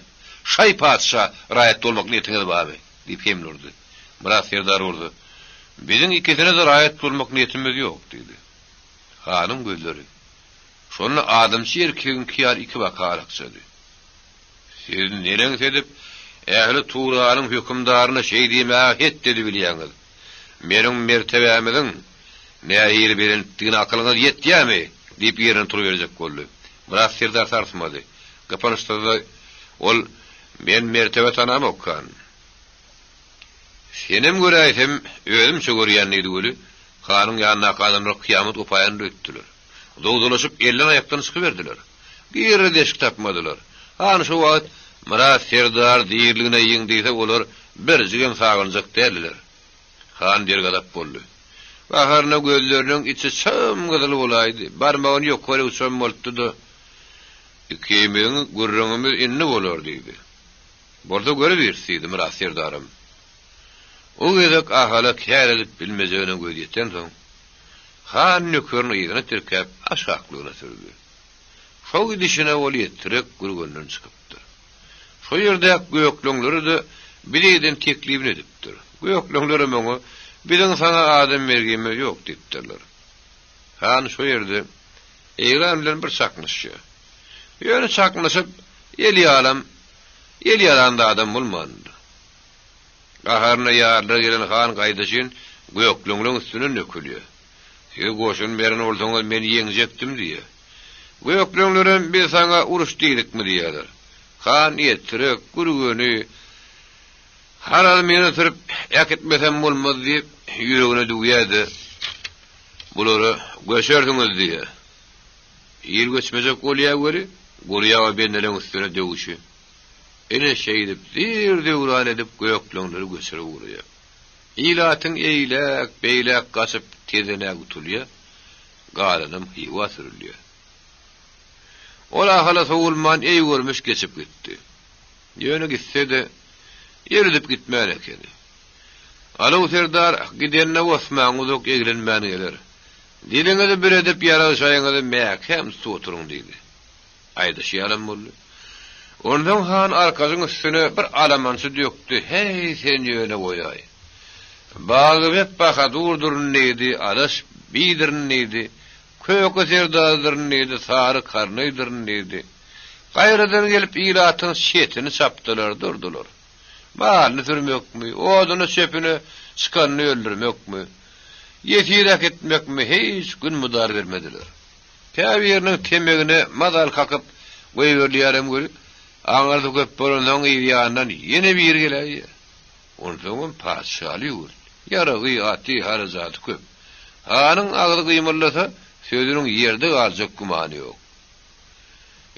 şaý patyşa raýat bolmak niýetiňiz barmy? diýip hemle urdy. Myrat serdar bolsa, Biziň ikisine-de raýat bolmak niýetimiz ýok, diýdi. Hanyň gözleri şonda adamçy erkegiňki ýaly ikibaka alakjady. Siz neneňsi edip, ähli Turanyň hökümdaryna şeý diýmäge het edibilýäňiz? Meniň mertebämiziň nähili belentdigine akylyňyz ýetýärmi? diýip ýerinden turuberjek boldy. Myrat serdar sarsmady. Gypynçsyzda ol, Men mertebe tanamok, han. Senem göräýsem, özümçe görýän diýdi weli, hanyň ýanyndaky adamlar kyýamat gopaýandyr öýtdüler. Zowzalaşyp elden-aýakdan çykyberdiler. Girere deşik tapmadylar. Han şo wagt Myrat serdar diriligine ýeň diýse olar birjigem sagynjak däldiler. Han dergazap boldy. Gaharyna gözleriniň içi çym-gyzyl bolaýdy. Barmagyny ýokaryk çommaltdy-da, Ikimiziň gürrüňimiz indi bolar diýdi. Bolsa görübiris diýdi Myrat serdaram. O gezek Ahala kär edip bilmejegine gözi ýetensoň, han nökerini yzyna tirkäp aşaklygyna sürdi. Şo gidişine ol ýetirek Gürgenden çykypdyr. Şo ýerdäki gökleňlere-de bize eden teklibini edipdir. Gökleňlerem oňa, Biziň saňa adam bergimiz ýok diýipdirler. Han şo ýerde Eýran bilen bir çaknyşýar. Ýöne çaknyşyp, el ýalam, el ýalan zadam bolmandyr. Gaharyna ýarylar gelen han gaýdyşyn gökleňleň üstünden dökülýär. Siz goşun beren bolsaňyz men ýeňjekdim diýýär. Gökleňlerem biz saňa uruş diýdikmi diýýärler. Han ýetirek, Gürgeni Harazmyna sürüp äkitmesem bolmaz diýip ýüregine düwýär-de, bulara göçersiňiz diýýär. Il göçmejek bolýar weli, gurýar bendeleň üstüne döwüşi. Ine şeýdip zir-zöwran edip gökleňleri göçürip ugraýar. Ilatyň eýläk, beýläk gaçyp tezenä gutulýar, galanam Hywa sürülýär. Ol Ahala sowulman eý görmüş geçip gitdi. Ýöne gitse-de, ýer üzüp gitmän ekeni. Alow serdar gidenine osmaň uzak eglenmän geler. Diliňizi bir edip ýarag-şaýyňyzy mäkäm tutup oturyň diýdi. Aýdyşy ýalam boldy. Onsoň han Arkajyň üstüne bir alamançy dökdi, Heý, sen ýöne goýaý. Bagybek bahadurdyryn diýdi, Alaş biýdirin diýdi, Köke serdardyryn diýdi, Sary karnaýdyryn diýdi. Gaýradan gelip ilatyň çetini çapdylar durdular. Malyny sürmekmi, oduna-çöpüne çykanyny öldürmekmi, ýesir äkitmekmi hiç gün mydar bermediler. Käbiriniň temegine mazal kakyp goýberilýärem weli, aňyrsy köp bolansoň yz ýanyndan ýene biri geläýýär. Onsoňam patyşaly ýurt, ýaragy, aty, harajaty köp. Hanyň agzy gymyldasa, sözüniň ýerde galjak gümany ýok.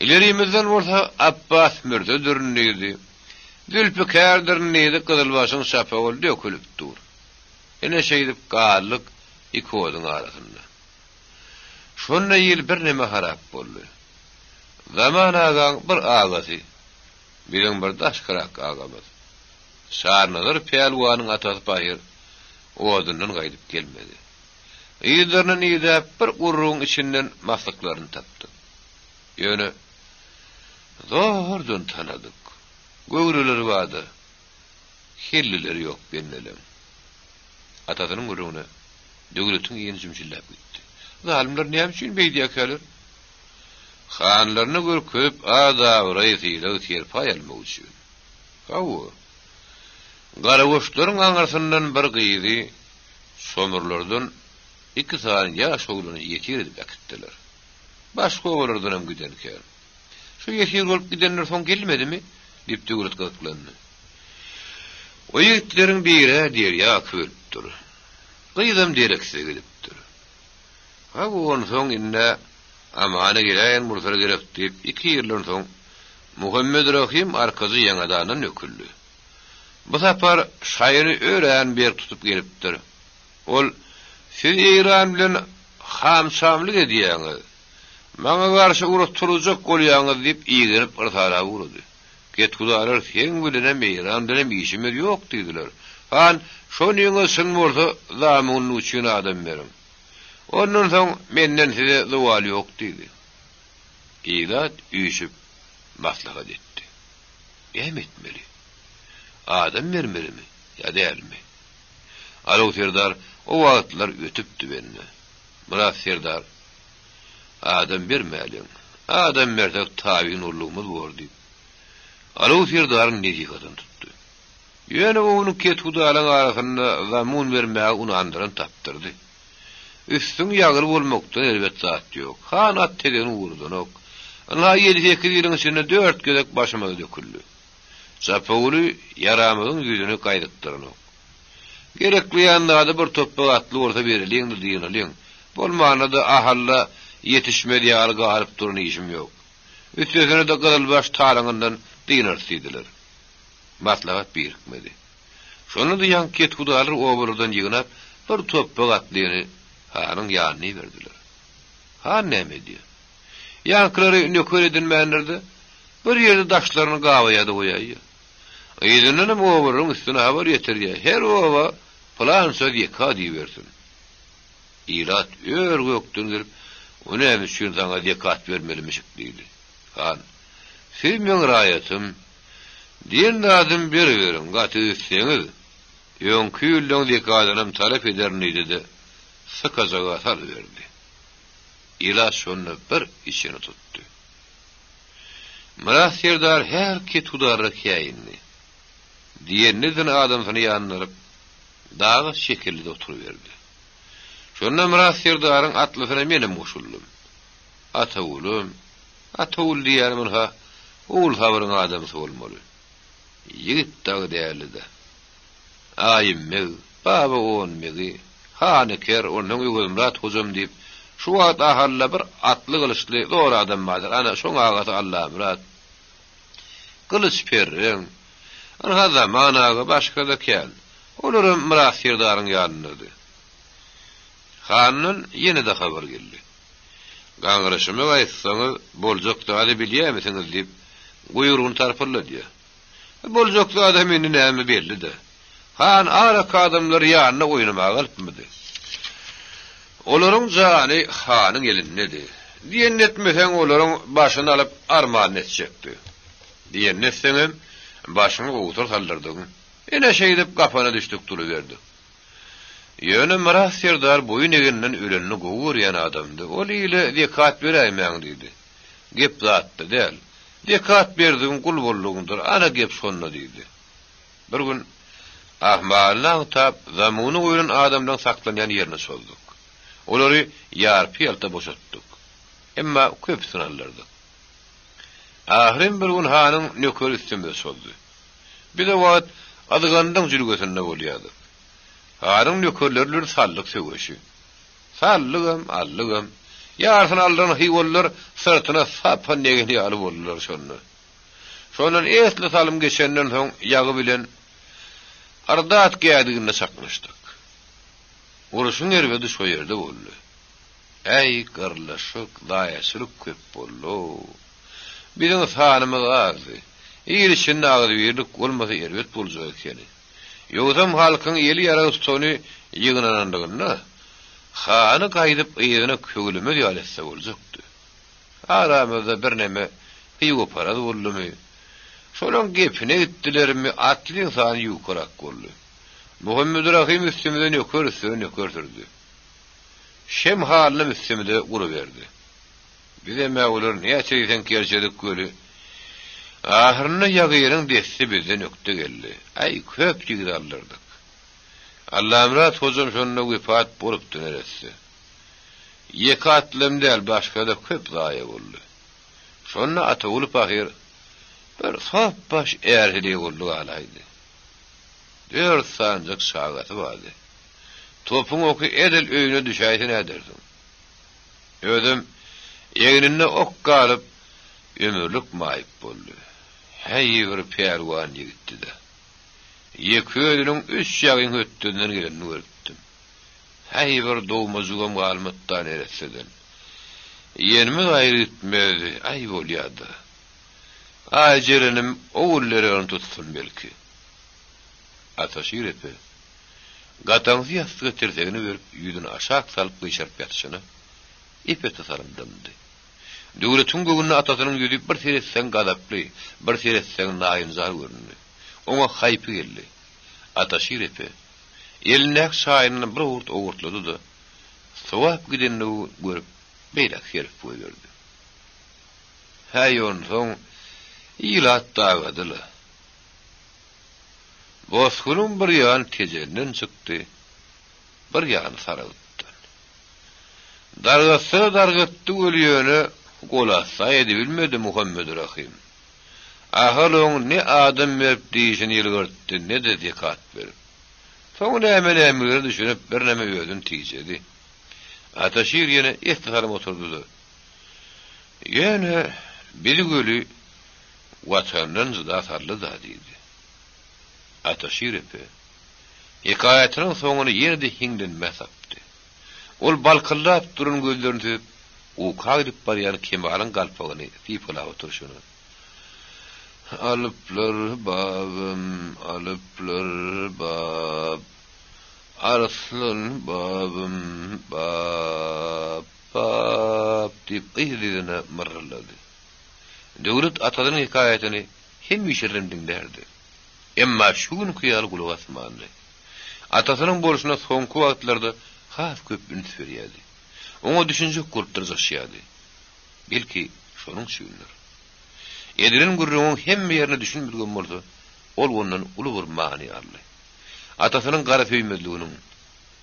Ilerimizden bolsa Apbas mürzedirn diýdi, Zülpükärdirin diýdi, gyzylbaşyň şapagy dökülip dur. Ine şeýdip galdyk iki oduň arasynda. Şonda il birneme harap boldy. Zaman agaň bir agasy, biziň bir daşkyrak agamyz, Çarnazar pälwanyň atasy pahyr odundan gaýdyp gelmedi. Yzlaryndan idäp bir gurrugyň içinden maslyklaryny tapdyk. Ýöne zordan tanadyk. Göwreleri bar-da, kelleleri ýok bendeleň. Atasynyň gürrüňine Döwletiň ýeni jümşüldäp gitdi. Zalymlar näme üçin beýdýärkäler? Hanlaryna görkezip at-abraý, sylag-serpaý almak üçin. Hawa, garagoşlaryň aňyrsyndan bir gyzy çomurlardan. Iki sany ýaş oglany ýesir edip äkitdiler. Başga obalardanam giden kän. Şu ýesir bolup gidenler soň gelmedimi? diýip Döwlet gyzyklandy. O ýigitleriň biri-ä derýa akyp ölüpdir. Gyzam dereksiz gidipdir. Hawa, onsoň ind-ä amana geläýen bolsalar gerek diýip, iki ýyldan soň Muhammedrahym arkajy ýaňadandan döküldi. Bu sapar şaýyny örän berk tutup gelipdir. Ol, Siz Eýran bilen ham-çamlyk edýäňiz. Maňa garşy uruş turuzjak bolýaňyz diýip, igenip yrsarap ugrady. Kethudalar seň bilenem, Eýran bilenem işimiz ýok diýdiler. Han, Şonyňyz çyn bolsa, zamunlyk üçin adam beriň. Ondan soň menden size zowal ýok diýdi. Ilat üýşüp maslahat etdi. Näme etmeli? Adam bermelimi ýa dälmi? Alow serdar o wagtlar ötüpdi bende. Myrat serdar, Adam bermäliň. Adam bersek tabyn gullugymyz bor diýip, Alow serdaryň nesihatyny tutdy. Ýöne onuň kethudalaň arasynda zamun bermäge unandyran tapdyrdy. Üstüň ýagly bolmakdan erbet zat ýok. Han at tegegini ugurdanok. Ynha ýedi-sekiz ýylyň içinde dört gezek başymyza döküldi. Çapawuly ýaramyzyň ýüzüni gaýzykdyranok. Gerekleýän zady bir topbak atly bolsa bereliň-de dynalyň. Bolmanda-da Ahalla ýetişmez ýaly galyp duran işim ýok. Üstesine-de gyzylbaş talaňyndan dynarys diýdiler. Maslahat birikmedi. Şonda-da ýaňky kethudalar obalardan ýygnap, bir topbak atlyny hanyň ýanyna iberdiler. Han näme edýär? Ýaňkylary nöker edinmändir-de, bir ýerde daşlaryny gabaýa-da goýaýýar. Yzyndanam obalaryň üstüne habar ýetirýär, her oba pylança zeka diýibersin. Ilat ör-gökden gelip, O näme üçin saňa zekat bermelimişik diýdi. Han, Siz meň raýatym, diýen zadymy beriberiň, gaty üsseňiz, öňki ýyllaň zekadynam talap ederin diýdi-de, sykajaga salyberdi. Ilat şonda bir içini tutdy. Myrat serdar her kethudarra käýindi. Diýenini-den adamsyny ýanyna alyp, daga çekildi-de oturyberdi. Şonda Myrat serdaryň atlysyna menem goşuldym. Atagulym, Atagul diýýänim ynha, Ogulsabyryň adamsy bolmaly. Ýigit dagy däldi-dä. Aýymbeg, Baba Onbegi, Hany ker, onsoň Öwezmyrat hojam diýip, şu wagt Ahalla bir atly-gylyçly zor adam bardyr, ana, şoň agasy Allamyrat. Gylyç perreň. Ynha Zaman aga, başga-da kän. Olaram Myrat serdaryň ýanyndady. Handan ýene-de habar geldi. Gaňryşyma gaýtsaňyz, boljak zady bilýärmisiňiz diýip, guýrugyny tarpylladýar. Boljak zadam indi näme belli-dä. Han araky adamlary ýanyna oýnamaga alypmydy? Olaryň jany hanyň elindedi. Diýenini etmeseň, olaryň başyny alyp armanyny etjekdi. Diýenini etseňem, başyňy gowsur saldyrdygyň. Ine şeýdip gapana düşdük duruberdik. Ýöne Myrat serdar boýun egenden ölenini gowy görýän adamdy. Ol ile zekat beräýmäň diýdi. Gep zatda däl. Zekat berdigiň gul boldugyňdyr, ana gep şonda diýdi. Bir gün ahmalyny aňtap, zamuny goýlan adamlaryň saklanýan ýerine çozduk. Olary ýarpy-ýalta boşatdyk. Emma köpüsini aldyrdyk. Ahyryn bir gün hanyň nökeri üstümize çozdy. Biz o wagt Yzgandyň jülgesinde bolýardyk. Hanyň nökerleri bilen saldyk söweşi. Saldygam, aldygam. Ýarsyny aldyran hywalylar syrtyna sapan degen ýaly boldular şonda. Şondan esli salym geçenden soň ýagy bilen Ardat gädiginde çaknyşdyk. Urşuň erbedi şo ýerde boldy. Äý, gyrlyşyk, zaýaçylyk köp boldy-ow. Biziň sanymyz azdy. Il içinde agzybirlik bolmasa erbet boljak ekeni. Ýogsam halkyň eli ýarag tutany ýygnananlygynda, hany gaýdyp yzyna köwlemez ýaly etse boljakdy. Aramyzda birneme hyýoparaz boldumy, şolaň gepine gitdilermi, atlyň sany ýukarak boldy. Muhammedrahym üstümize nöker üstüne nöker sürdi. Şem halynam üstümize uruberdi. Bizem-ä olar näçe diýseň kerçedik weli, ahyrynda ýagyryň desti bizden ökde geldi. Aý, köp ýigit aldyrdyk. Allamyrat hojam şonda wepat bolupdy neresse. Ýeke atlym däl, başga-da köp zaýa boldy. Şonda Ataguly pahyr bir sap-baş är-heleý boldy galaýdy. Dört sanyjak çagasy bardy. Topuň oky edil öýüne düşäýse nädersiň? Özem egninde ok galyp, ömürlik maýyp boldy. Häý, bir pälwan ýigitdi-dä. Ýeke özüniň üç ýagyň hötdesinden gelenini görüpdim. Häý, bir dogmajygam galmady-da neresseden. Iýenimiz aýry gitmezdi, aý bolýa-da. Aý jerenim ogul deregini tutsun belki. Ataşir epe, gataňsy ýassyga tirsegini berip, ýüzüni aşak salyp gyşaryp ýatyşyna, ep-esli salym dymdy. Döwletiň göwnüne atasynyň ýüzi bir seretseň gazaply, bir seretseň naýynjar göründi. Oňa haýpy geldi. Ataşir epe, elindäki çaýyndan bir owurt owurtlady-da, sowap gidenini görüp, beýläk serip goýberdi. Häý, onsoň ilat dagady-la. Bosgunyň bir ýany Tejenden çykdy, bir ýany Saragtdan. Dargatsa-da dargatdy weli ýöne golastda edibilmedi Muhammedrahym. Ahal oň ne adam berip dişini ýylgyrtdy, ne-de zekat berip. Soň näme-nämeligine düşünip birneme özüni tijedi. Ataşir ýene esli salym oturdy-da, Ýöne bizi göli Watandan jyda saldy-da diýdi. Ataşir epe, hekaýatynyň soňuny ýene-de hiňlenmä sapdy. Ol balkyldap duran gözlerini süzüp, uka gidip barýan Kemalyň galpagyny sypalap oturyşyna, Alyplar babam, alyplar bap, arslan babam, bap, bap diýip yz-yzyna myrryldady. Döwlet atasynyň hekaýatyny hemişelerem diňlärdi. Emma şu günki ýaly gulak asmandy. Atasynyň bolşuna soňky wagtlarda has köp üns berýärdi. Oňa düşünjek bolup dyrjaşýardy. Belki, şonuň üçindir. Edilen gürrüňiň hemme ýerine düşünmedigem bolsa, ol ondan uly bir many aldy. Atasynyň garasöýmezliginiň,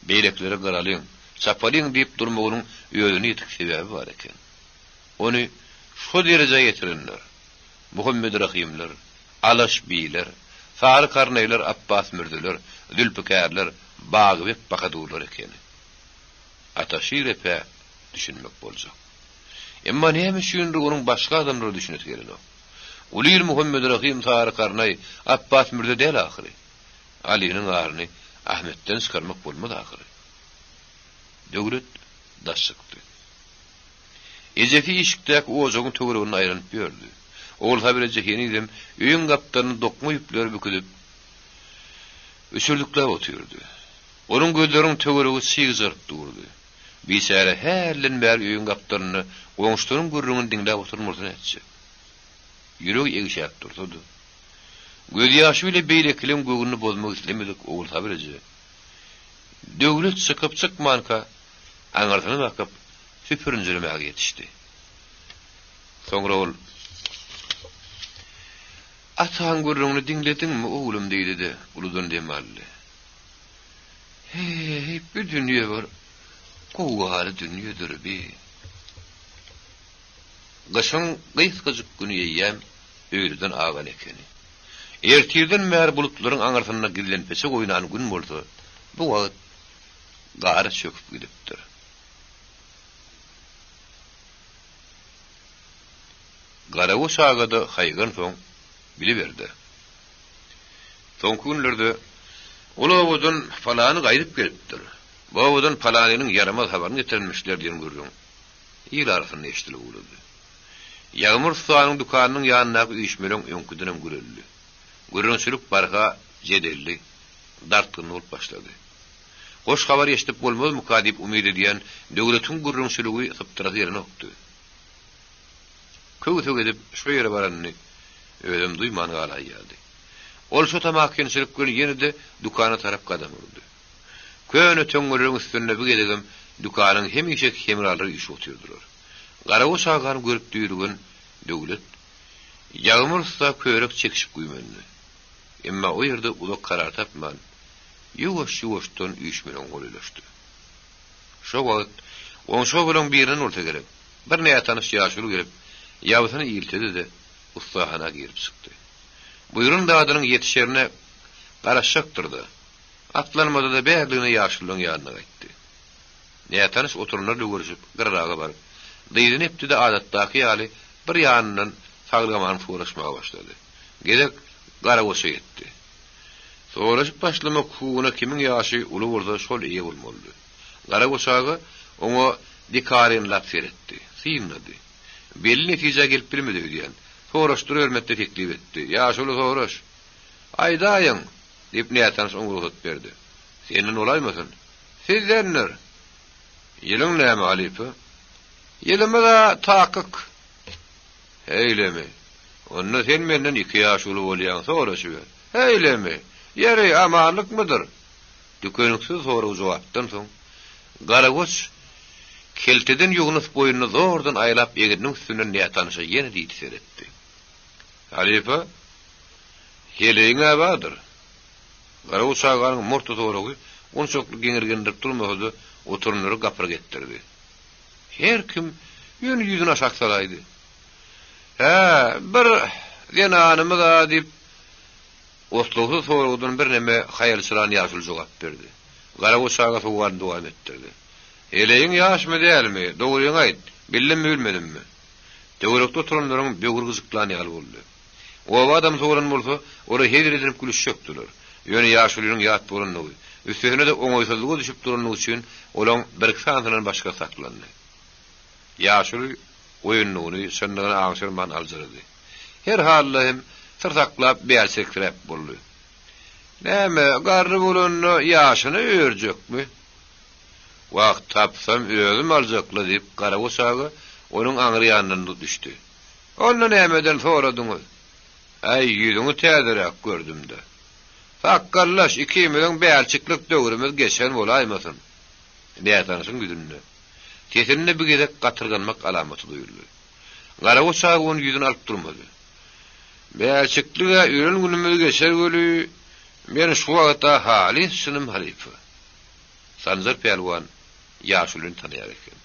beýlekilere garalyň, çapalyň diýip durmagynyň özüne ýetik sebäbi bar eken. Ony şo derejä ýetirenler, Muhammedrahymlar, Alaş biýler, Sary karnaýlar Apbas mürzeler, Zülpükärler, Bagybek bahadurlar ekeni. Ataşir epä düşünmek boljak. Emma näme üçindir onuň başga adamlara düşünesi gelenok. Uly il Muhammedrahym Sary karnaý Apbas mürze däl ahyry. Alynyň aryny Ahmetden çykarmak bolmaz ahyry. Döwlet daş çykdy. Ejesi işikdäki ojagyň töwereginde aýlanyp ýördi. Ogulsabyr eje henizem öýüň gapdalynda dokma ýüpleri büküdip, üçürdikläp otyrdy. Onuň gözleriniň töweregi çygjaryp durdy. Biçäre hälden bäri öýüň gapdalynda goňşularyň gürrüňini diňläp oturan bolsa nätjek. Ýüregi egşäp dursa-da, gözýaşy bile beýlekileň göwnüni bozmak islemedik Ogulsabyr eje, Döwlet çykyp-çykmanka aňyrsyna bakyp, süpürinjilemäge ýetişdi. Soňra ol, Ataň gürrüňini diňlediňmi, oglum diýdi-de, uludan dem aldy. Heý, bu dünýe bir gowgaly dünýedir bi. Gyşyň gysgajyk güni eýýäm öýleden agan ekeni. Ertirden bäri bulutlaryň aňyrsynda gizlenpeçek oýnan gün bolsa, bu wagt gara çöküp gidipdir. Garagoç aga-da haýygansoň, biliberdi. Soňky günlerde ol obadan palany gaýdyp gelipdir, bu obadan palanynyň ýaramaz habaryny getirenmişler diýen gürrüň il arasynda eşidilip ugrady. Ýagmyr ussanyň dükanynyň ýanyndaky üýşmeleň öňküdenem güreldi. Gürrüňçilik barha jedelli, dartgynly bolup başlady. Hoş habar eşidip bolmazmyka diýip umyt edýän Döwletiň gürrüňçiligi sypdyrasy gelenokdy. Köw-söw edip şo ýere baranyny özem duýman galaýýardy. Ol şo tamakinçilik bilen ýene-de dükana tarap gadam urdy. Köne töňňeleriň üstünde bu gezegem dükanyň hemişeki hemralary üýşüp otyrdylar. Garagoç agany görüp düýrügen Döwlet, Ýagmyr ussa körek çekişip güýmendi. Emma o ýerde uzak karar tapman, ýuwaş-ýuwaşdan üýşmeleň golaýlaşdy. Şo wagt. Goňşy obalaň birinden bolsa gerek, bir nätanyş ýaşuly gelip, ýabysyny iltedi-de, ussahana girip çykdy. Buýran zadynyň ýetişerine garaşjakdyr-da, atlanmady-da bärligine ýaşululaň ýanyna gaýtdy. Nätanyş oturanlar bilen görüşip, gyraga baryp, dyzyny epdi-de adatdaky ýaly bir ýanyndan saglyk-amanlyk soraşmaga başlady. Gezek Garagoça ýetdi. Soraşyp başlamak hukugyna kimiň ýaşy uly bolsa şol eýe bolmalydy. Garagoç aga oňa dikarynlap seretdi, synlady. Belli netijä gelip bilmedi öýdýän. Soraşdyrybermekde teklip etdi. Ýaşuly soraş. Aýdaýyň! diýip nätanyş oňa rugsat berdi. Senden bolaýmasyn? Sizdendir. Ýylyň näme, halypa? Ýylymyz-a takyk. Heýlemi? Onda sen menden iki ýaş uly bolýaň, soraşyber. Heýlemi? Ýeri, amanlykmydyr? Tükeniksiz sorag-jogapdan soň, Garagoç kelteden ýugnus boýnuny zordan aýlap egniniň üstünden nätanyşa ýene diýdi seretdi. Halypa, heleýiň-ä bardyr. Garagoç aganyň murty soragy onçakly geňirgendirip durmasa-da, oturanlary gapyrga etdirdi. Her kim ýöne ýüzüni aşak salaýdy. Hä, bir zenanymyz-a diýip, oslagsyz soragdan birneme haýalçyran ýaşuly jogap berdi. Garagoç aga sowalyny dowam etdirdi. Heleýiň ýaşmy dälmi, dogryňy aýt, bildimmi bilmedimmi? Töwerekde oturanlaryň böwri gyjyklan ýaly boldy. Oba adamsy bolan bolsa, olar hezil edinip gülüşjekdiler. Ýöne ýaşulynyň ýat bolandygy, üstesine-de oňaýsyzlyga düşüp durandygy üçin olaň birki sanysyndan başgasy saklandy. Ýaşuly oýundygyny, çyndygyny aňşyrman aljyrady. Her halda hem syr saklap bälçirekräp boldy. Näme, garry bolanda ýaşyna örjekmi? Wah, tapsam özüm aljak-la diýip, Garagoç aga onuň aňry ýanyndan düşdi. Onda nämeden soradyňyz? Äý, ýüzüňi täzeräk gördüm-dä. Sakgallaş, ikimiziň bälçiklik döwrümiz geçen bolaýmasyn? Nätanyşyň ýüzünde, sesinde bir gezek gatyrganmak alamaty duýuldy. Garagoç aga onuň ýüzüni alyp durmady. Bälçiklig-ä ölen günümiz geçer weli, men şu wagt-a halys çynym halypa. Sanjar pälwan ýaşulyny tanaýar eken.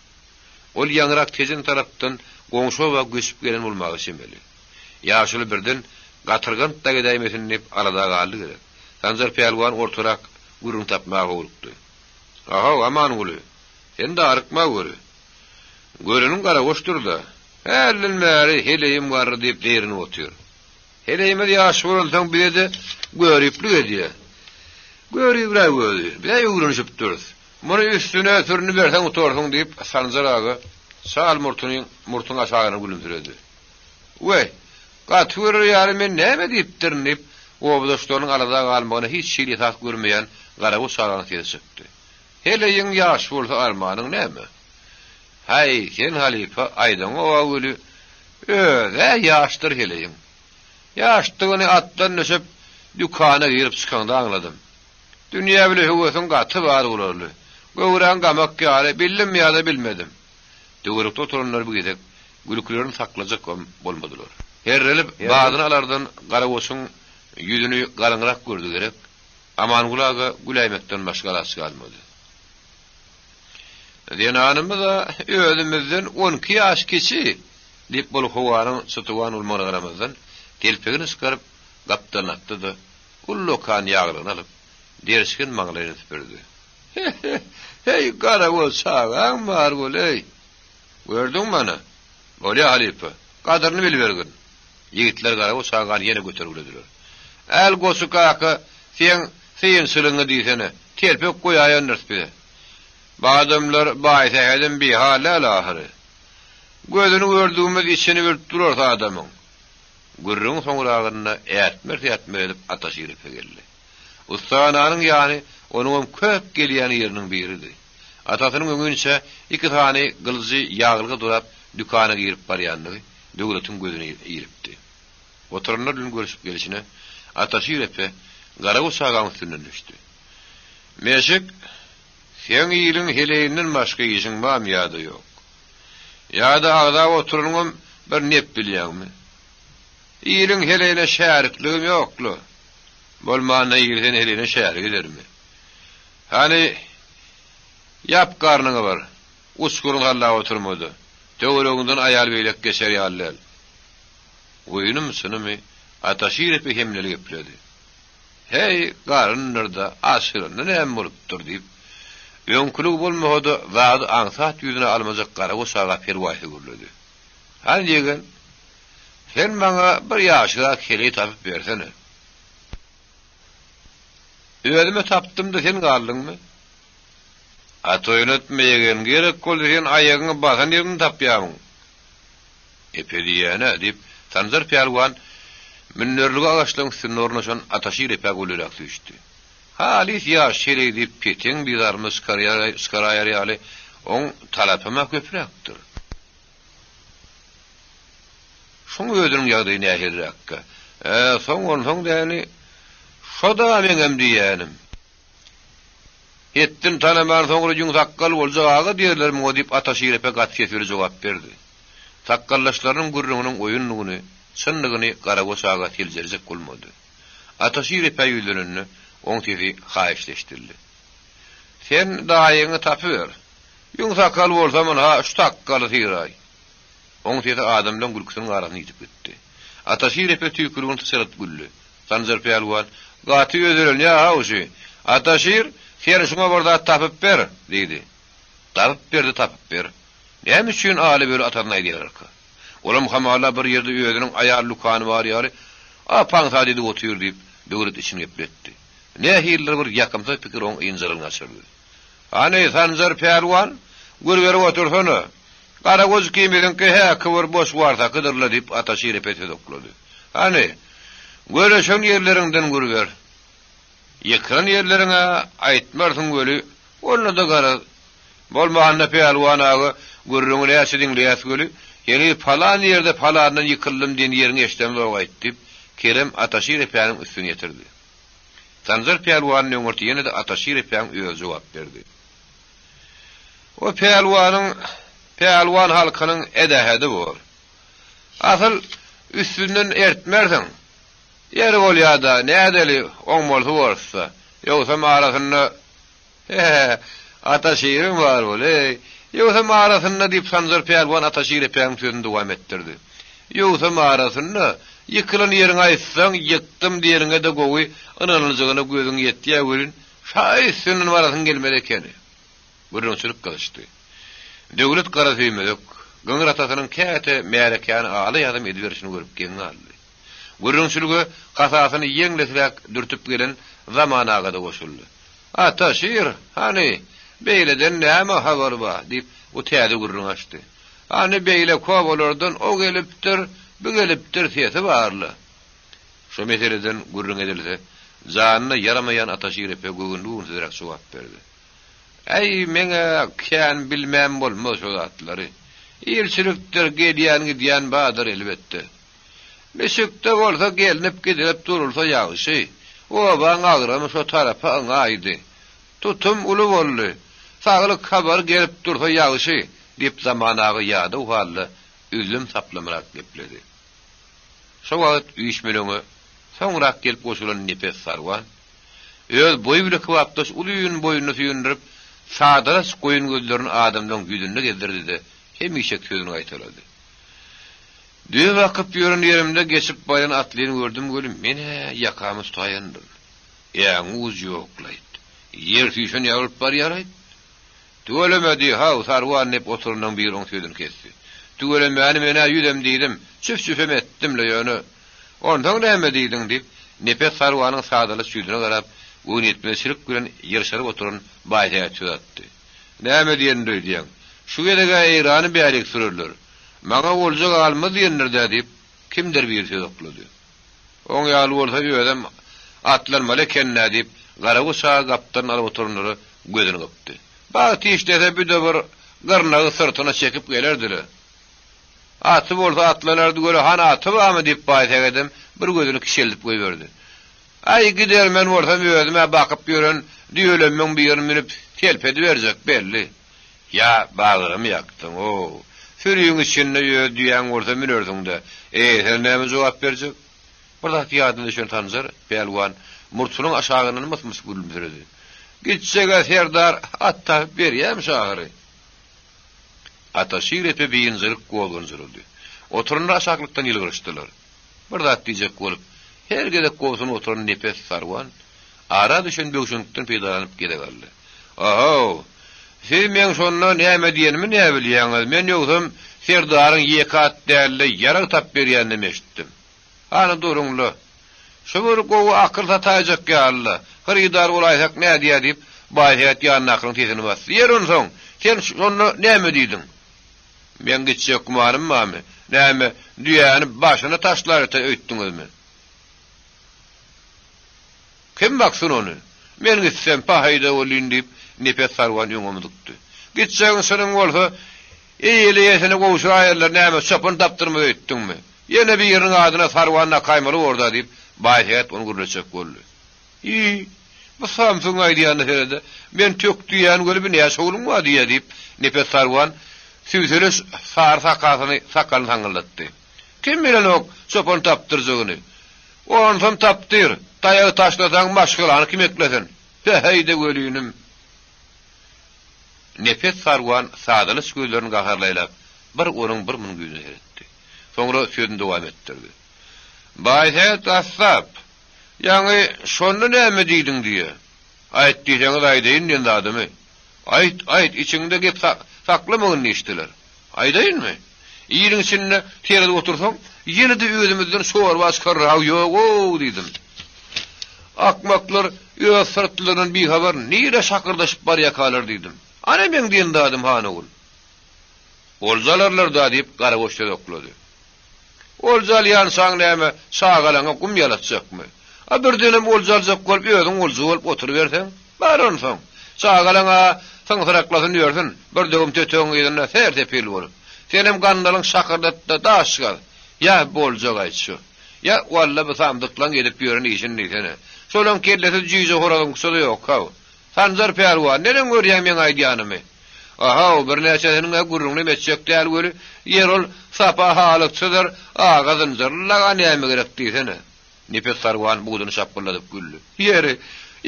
Ol ýaňyrak Tejen tarapdan goňşy oba göçüp gelen bolmaga çemeli. Ýaşuly birden gatyrganyp-da gidäýmesin diýip alada galdy gerek. Sanjar pälwan ortarak gürrüň tapmaga howlukdy. A-how, Amanguly, sen darykma göri. Göreniň garagoşdur-da. Hälden bäri heleýim garry diýip zeýrenip otyr. Heleýimiz ýaş bolansoň bize-de göriplik edýär. Göribräk özi. Biz-ä öwrenişip durus. Muny üstüne sürüniberseň utarsyň, diýip, Sanjar aga çal murtuny murtuň aşagyna gülümsiredi. Weý, gaty görer ýaly men näme diýipdirin, diýip, obadaşlarynyň alada galmagyna hiç hili esas görmeýän Garagoç aganyň sesi çykdy. Heleýiň ýaş bolsa armanyň näme? Häý, sen halypa, aýdaňok-a weli, öz-ä ýaşdyr heleýiň. Ýaşdygyny atdan düşüp, dükana girip çykaňda aňladym. Dünýä bile höwesiň gaty bar bolarly. Göwräň gamak ýaly, bildim ýa-da bilmedim. Töwerekde oturanlar bir gezek gülkülerini saklajak hem bolmadylar. Herrelip, badyny alardan Garagoçuň ýüzüni galyňrak gördi gerek, Amanguly aga güläýmekden başga alaç galmady. Zenanymyz-a özümizden on iki ýaş kiçi, diýip, ol howanyň çytywan bolmagyna garamazdan, telpegini çykaryp, gapdalyna atdy-da, Ullakan ýaglygyny alyp, derçgin maňlaýyny süpürdi. He-he, heý, garagöz çagaň bar bol-eý! Gördüňmi ana? Bolýa, halypa, gadyryny bilibergin! Ýigitler garagöz çagany ýene götergilediler. Äl, Goçy kaka, seň synçylygyňy diýsene, telpek goýaýandyrys bize. Bu adamlar Baýsähedem bihal däl ahyry. Gözüni gördügimiz içini bilip durarys adamyň. Gürrüňiň soňragynda ätmer-sätmer edip Ataşir epe geldi. Ussahananyň ýany onuňam köp gelýän ýeriniň biridi. Atasynyň öňinçä iki sany gylyjy ýaglyga dolap dükana girip barýandygy Döwletiň gözüne ilipdi. Oturanlar bilen görüşip gelşine Ataşir epe Garagoç agaň üstünden düşdi. Meşik, seň iliň heleýinden başga işiň barmy ýa-da ýok? Ýa-da agzap oturanyňam bir nep bilýäňmi? Iliň heleýine şärikligim ýok-la. Bolmanda il seni heleýine şärik edermi? Hany, ýap garnyňy bir. Uçguryny sallap oturma-da. Töweregiňden aýal-beýlek geçer ýaly däl. Oýunymy, çynymy, Ataşir epe hemleli gepledi. Heý, garyndyr-da, aşyranda näme bolupdyr diýip, öňküligi bolmasa-da, zady aňsat ýüzüne almajak Garagoç aga perwaýsyz gürledi. Hany ýegen, sen maňa bir ýaşyrak heleý tapyp bersene. Özüme tapdym-da sen galdyňmy? At oýnatma ýegen, gerek bolsa sen aýagyňy basan ýeriňden tapýamyň? Epe diýýän-ä, diýip, Sanjar pälwan münderligi agaçlaryň üstünde ornaşan Ataşir epä golaýrak süýşdi. Halys ýaş heleý diýip peteň bizarymyzy çykaraýar ýaly, oň talapam-a köpräkdir. Şoň özüniň ýagdaýy nähiliräkkä? Ä, soň onsoň däni, şo-da meňem diýýänim. Hetdini tanaman soňra ýüň sakgal boljak aga diýerler muňa diýip Ataşir epe gaty ses beri jogap berdi. Sakgaldaşlarynyň gürrüňiniň oýundygyny, çyndygyny Garagoç aga seljerjek bolmady. Ataşir epä ýüzlenende oň sesi haýyşly eşidildi. Sen daýyňy tapyber. Ýüň sakgal bolsam ynha şu sakgaly syraý. Oň sesi adamlaň gülküsiniň arasyna ýitip gitdi. Ataşir epe tüýküligini syçradyp güldi. Sanjar pälwan, Gaty özelenýä-haw şü. Ataşir, sen şuňa bir zat tapyp ber! diýdi. Tapyp berdi, tapyp ber. Näme üçin Aly böri atasyna aýdýarka? Olam hamala bir ýerde özüniň aýal lükany bar ýaly, ap-aňsat edip otyr diýip, Döwlet içini gepletdi. Nähilidir bir ýakymsyz pikir oň ynjalygyny gaçyrdy. Hany, Sanjar pälwan, gür berip otursana. Garagoz ikimiziňki häki bir boş warsakydyr-la diýip, Ataşir epe söz oklady. Hany, göreşen ýerleriňden gür ber. Ýykylan ýerleriň-ä aýtmarsyň weli, onda-da garaz, bolmanda pälwan aga gürrüňi näçe diňleýäs weli, heniz palan ýerde palandan ýykyldym diýen ýeriňi eşidemzog-aýt, diýip, Kerem Ataşir epäniň üstüni ýetirdi. Sanjar pälwanyň öňürti ýene-de Ataşir epäň özi jogap berdi. O pälwanyň, pälwan halkynyň edähedi bor. Asyl, üstünden ertmersiň. Ýeri bolýa-da, nädeli, oňmalysy borsa. Ýogsam arasynda, He-he, Ataşiriň bar bol-eý. Ýogsam arasynda, diýip, Sanjar pälwan Ataşir epäň sözüni dowam etdirdi. Ýogsam arasynda, ýykylan ýeriňi aýtsaň, ýykdym diýeniňe-de gowy ynanyljagyna gözüň ýetýä welin, şaý üstünden barasyň gelmez ekeni. Gürrüňçilik gyzyşdy. Döwlet garasöýmezek, gyňyr atasynyň käte märekäni ala-ýazym ediberişini görüp geň galdy. Gürrüňçilige hasasyny ýeňlesräk dürtüp gelen Zaman aga-da goşuldy. Ataşir, hany, beýleden näme habar bar? diýip, o täze gürrüň açdy. Hany, beýleki obalardan o gelipdir, bu gelipdir sesi bar-la. Şo meseleden gürrüň edilse, janyna ýaramaýan Ataşir epe göwünli-göwünsizräk jogap berdi. Äý, meň-ä kän bilmän bolmaz şo zatlary. Ilçilikdir, gelýän-gidýän bardyr elbetde. Niçik-de bolsa gelnip-gidilip durulsa ýagşy. Obaň agramy şo tarapa yňaýdy. Tutum uly boldy. Saglyk habary gelip dursa ýagşy, diýip Zaman aga ýadaw halda üzlem-saplamrak gepledi. Şo wagt üýşmeleňe soňrak gelip goşulan Nepes Sarwan, öz boýy bile kybapdaş uzyn boýnuny süýndürip, sadalaç goýun gözlerini adamlaryň ýüzünde gezdirdi-de, hemişeki sözüni gaýtalady. Düýe bakyp ýören ýerimde geçip barýan atlyny gördüm weli, men-ä ýakamy tutaýandyryn. Äňiň ujy ýok-laýt. Ýer süýşen ýaly bolup barýar-aýt. Tüweleme diý, haw, Sarwan diýip oturanlaryň biri oň sözüni kesdi. Tüwelemäni men-ä ýüzem diýdim, çüf-çüfem etdim-le, ýöne. Onsoň näme diýdiň? diýip, Nepes Sarwanyň sadalaç ýüzüne garap, göwnüýetmezçilik bilen ýyrşaryp oturan Baýsähet söz atdy. Näme diýendir öýdýäň? Şu gezeg-ä Eýrany bärik sürerler. Maňa olja galmaz diýendir-dä diýip, kimdir biri söz oklady. Oň ýaly bolsa özem atlanmaly eken-dä diýip, Garaguş aga gapdalyny alyp oturanlara gözüni gypdy. Bagt işlese büde bir gyrnagy syrtyna çekip gelerdi-le. Aty bolsa atlanardy göle hany aty barmy diýip Baýsähedem bir gözüni kiçeldip goýberdi. Aý, gidermen bolsam özüm-ä bakyp ýören düýelemmiň birini münüp telpediberjek belli. Ýa bagrymy ýakdyň-ow. Süriň içinde öz düýäň bolsa münersiň-dä. Eý, sen näme jogap berjek? Bir zat ýadyna düşen Sanjar pälwan murtunyň aşagyndan mys-mys gülümsiredi. Gitjeg-ä serdar at tapyp berýämiş ahyry. Ataşir epe biynjalyk gozganjyrady. Oturanlar aşaklykdan ýylgyryşdylar. Bir zat diýjek bolup, her gezek gobsunyp oturan Nepes Sarwan ara düşen böwşeňlikden peýdalanyp gezek aldy. Ahow! Siz meň şonda näme diýenimi näbilýäňiz, men ýogsam serdaryň ýeke at däl-de, ýarag tap berýäninem eşitdim. Hany duruň-la. Şu bir gowy akyl sataýjak ýaly-la. Hyrydar bolaýsak nädýä diýip, Baýsähet ýanyndakynyň sesini basdy. Ýeri onsoň, sen şonda näme diýdiň? Meň gitjek gümanym barmy? Näme, düýäni başyna taşlar ete öýtdüňizmi? Kim baksyn ony? Men gitsem, pahaý-da welin diýip, Nepes Sarwan öňe mydykdy. Gitjegiň çynyň bolsa, eýeli-eýesine gowşuraýarlar, näme, çopan tapdyrmaz öýtdüňmi? Ýene biriniň adyna Sarwan dakaýmaly bor-da diýip, Baýsähet ony gürletjek boldy. Hiý, bu samsygyň aýdýanyna sered-ä, men tök diýýän weli bu näçe ogluň bar diýýä diýip, Nepes Sarwan sübseli sary sakasyny, sakalyny saňňyldatdy. Kim bilenok çopan tapdyrjagyny. Onsam tapdyr, taýagy taşlasaň maşgalany kim eklesin? Päheý-de welinim! Nepes Sarwan sadalyç gözlerini gaharly aýlap, bir onuň, bir munuň ýüzüne seretdi. Soňra sözüni dowam etdirdi. Baýsähet gassap, ýaňy şonda näme diýdiň diýýä. Aýt diýseňiz aýdaýyn diýen zadymy. Aýt, aýt, içiňde gep saklamagyn diýişdiler. Aýdaýynmy? Iliň içinde seredip otursaň, ýene-de özümizden çorba çykarragy ýog-ow diýdim. Akmaklar öz syrtlaryndan bihabar nirä şakyrdaşyp barýakalar diýdim. Ana meň diýen zadym han ogul. Olja alarlar-da diýip, Garagoç söz oklady. Olja alýançaň näme, çagalaňa gum ýalatjakmy? A birdenem olja aljak bolup özüň olja bolup oturyberseň, bar onsoň. Çagalaň-a syňsyraklasyn ýörsün, bir döwüm tötegiň yzynda ser-sepil bolup. Senem gandalyň şakyrdat-da daş gaz. Ýa boljak-aýt şu. Ýa walla bu samsyklaň edip ýören işini diýsene. Şolaň kellesi jüýje horazyňkyça-da ýok-haw. Sanjar pälwan, neneň görýäň meň aýdýanymy? Ahaw, birnäçesiniň-ä gürrüňinem etjek däl weli, ýer ol Sapa halykçydyr, aga zynjyrlylaga näme gerek diýsene. Nepes Sarwan buduny şapbylladyp güldi. Ýeri,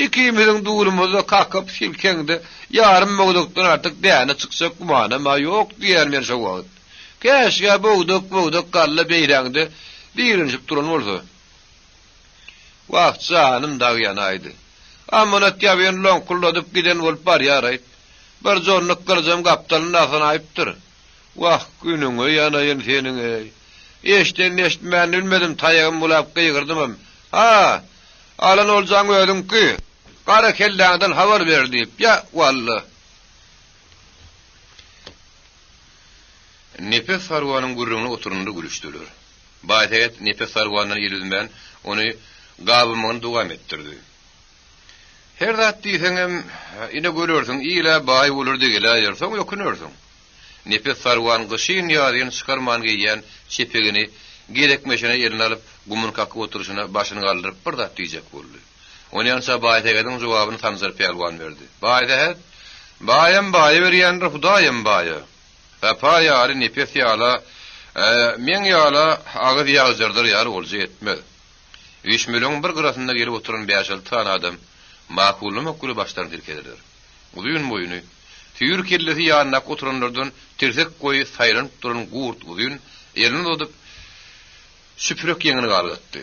ikimiziň dulumyzda kakyp silkeňde ýarym bogdakdan artyk däne çykjak gümanam-a ýok diýýän men şo wagt. Käşgä bogdak-bogdak galla beýläňde direnişip duran bolsa. Wah, janym dagy ýanaýdy. Amanat ýabyny loňkulladyp giden bolup barýar-aýt. Bir jonnuk gylyjam gapdalynda asynaýypdyr. Wah, günüňe ýanaýyn seniň-eý. Eşdenini-eşitmänini bilmedim, taýagymy bulap gygyrdymam. Ha, alan oljaň özüňki. Gara kelläňden habar ber diýip, ýa, walla. Nepes Sarwanyň gürrüňine oturanlar gülüşdiler. Baýsähet Nepes Sarwandan el üzmän, ony gabamagyny dowam etdirdi. Her zat diýseňem, ine görersiň, il-ä baý bolar-da geläýer, soň ökünersiň. Nepes Sarwan gyşyn-ýazyn çykarman geýýän çepegini gezekmeşene eline alyp, gumuny kakyp oturyşyna başyny galdyryp bir zat diýjek boldy. Onýança Baýsähediň jogabyny Sanjar pälwan berdi. Baýsähet, Baýam baýa berýändir, Hudaýam baýa. Sapa ýaly, Nepes ýala, meň ýala agyz ýagjardar ýaly olja etmez. Üýşmeleňiň bir gyrasynda gelip oturan bäş-alty sany adam makullamak güli başlaryny silkediler. Uzyn boýuny, süýr kellesi ýanyndaky oturanlardan tirsek boýy saýlanyp duran Gurt uzyn elini uzadyp, süpürek ýeňini galgatdy.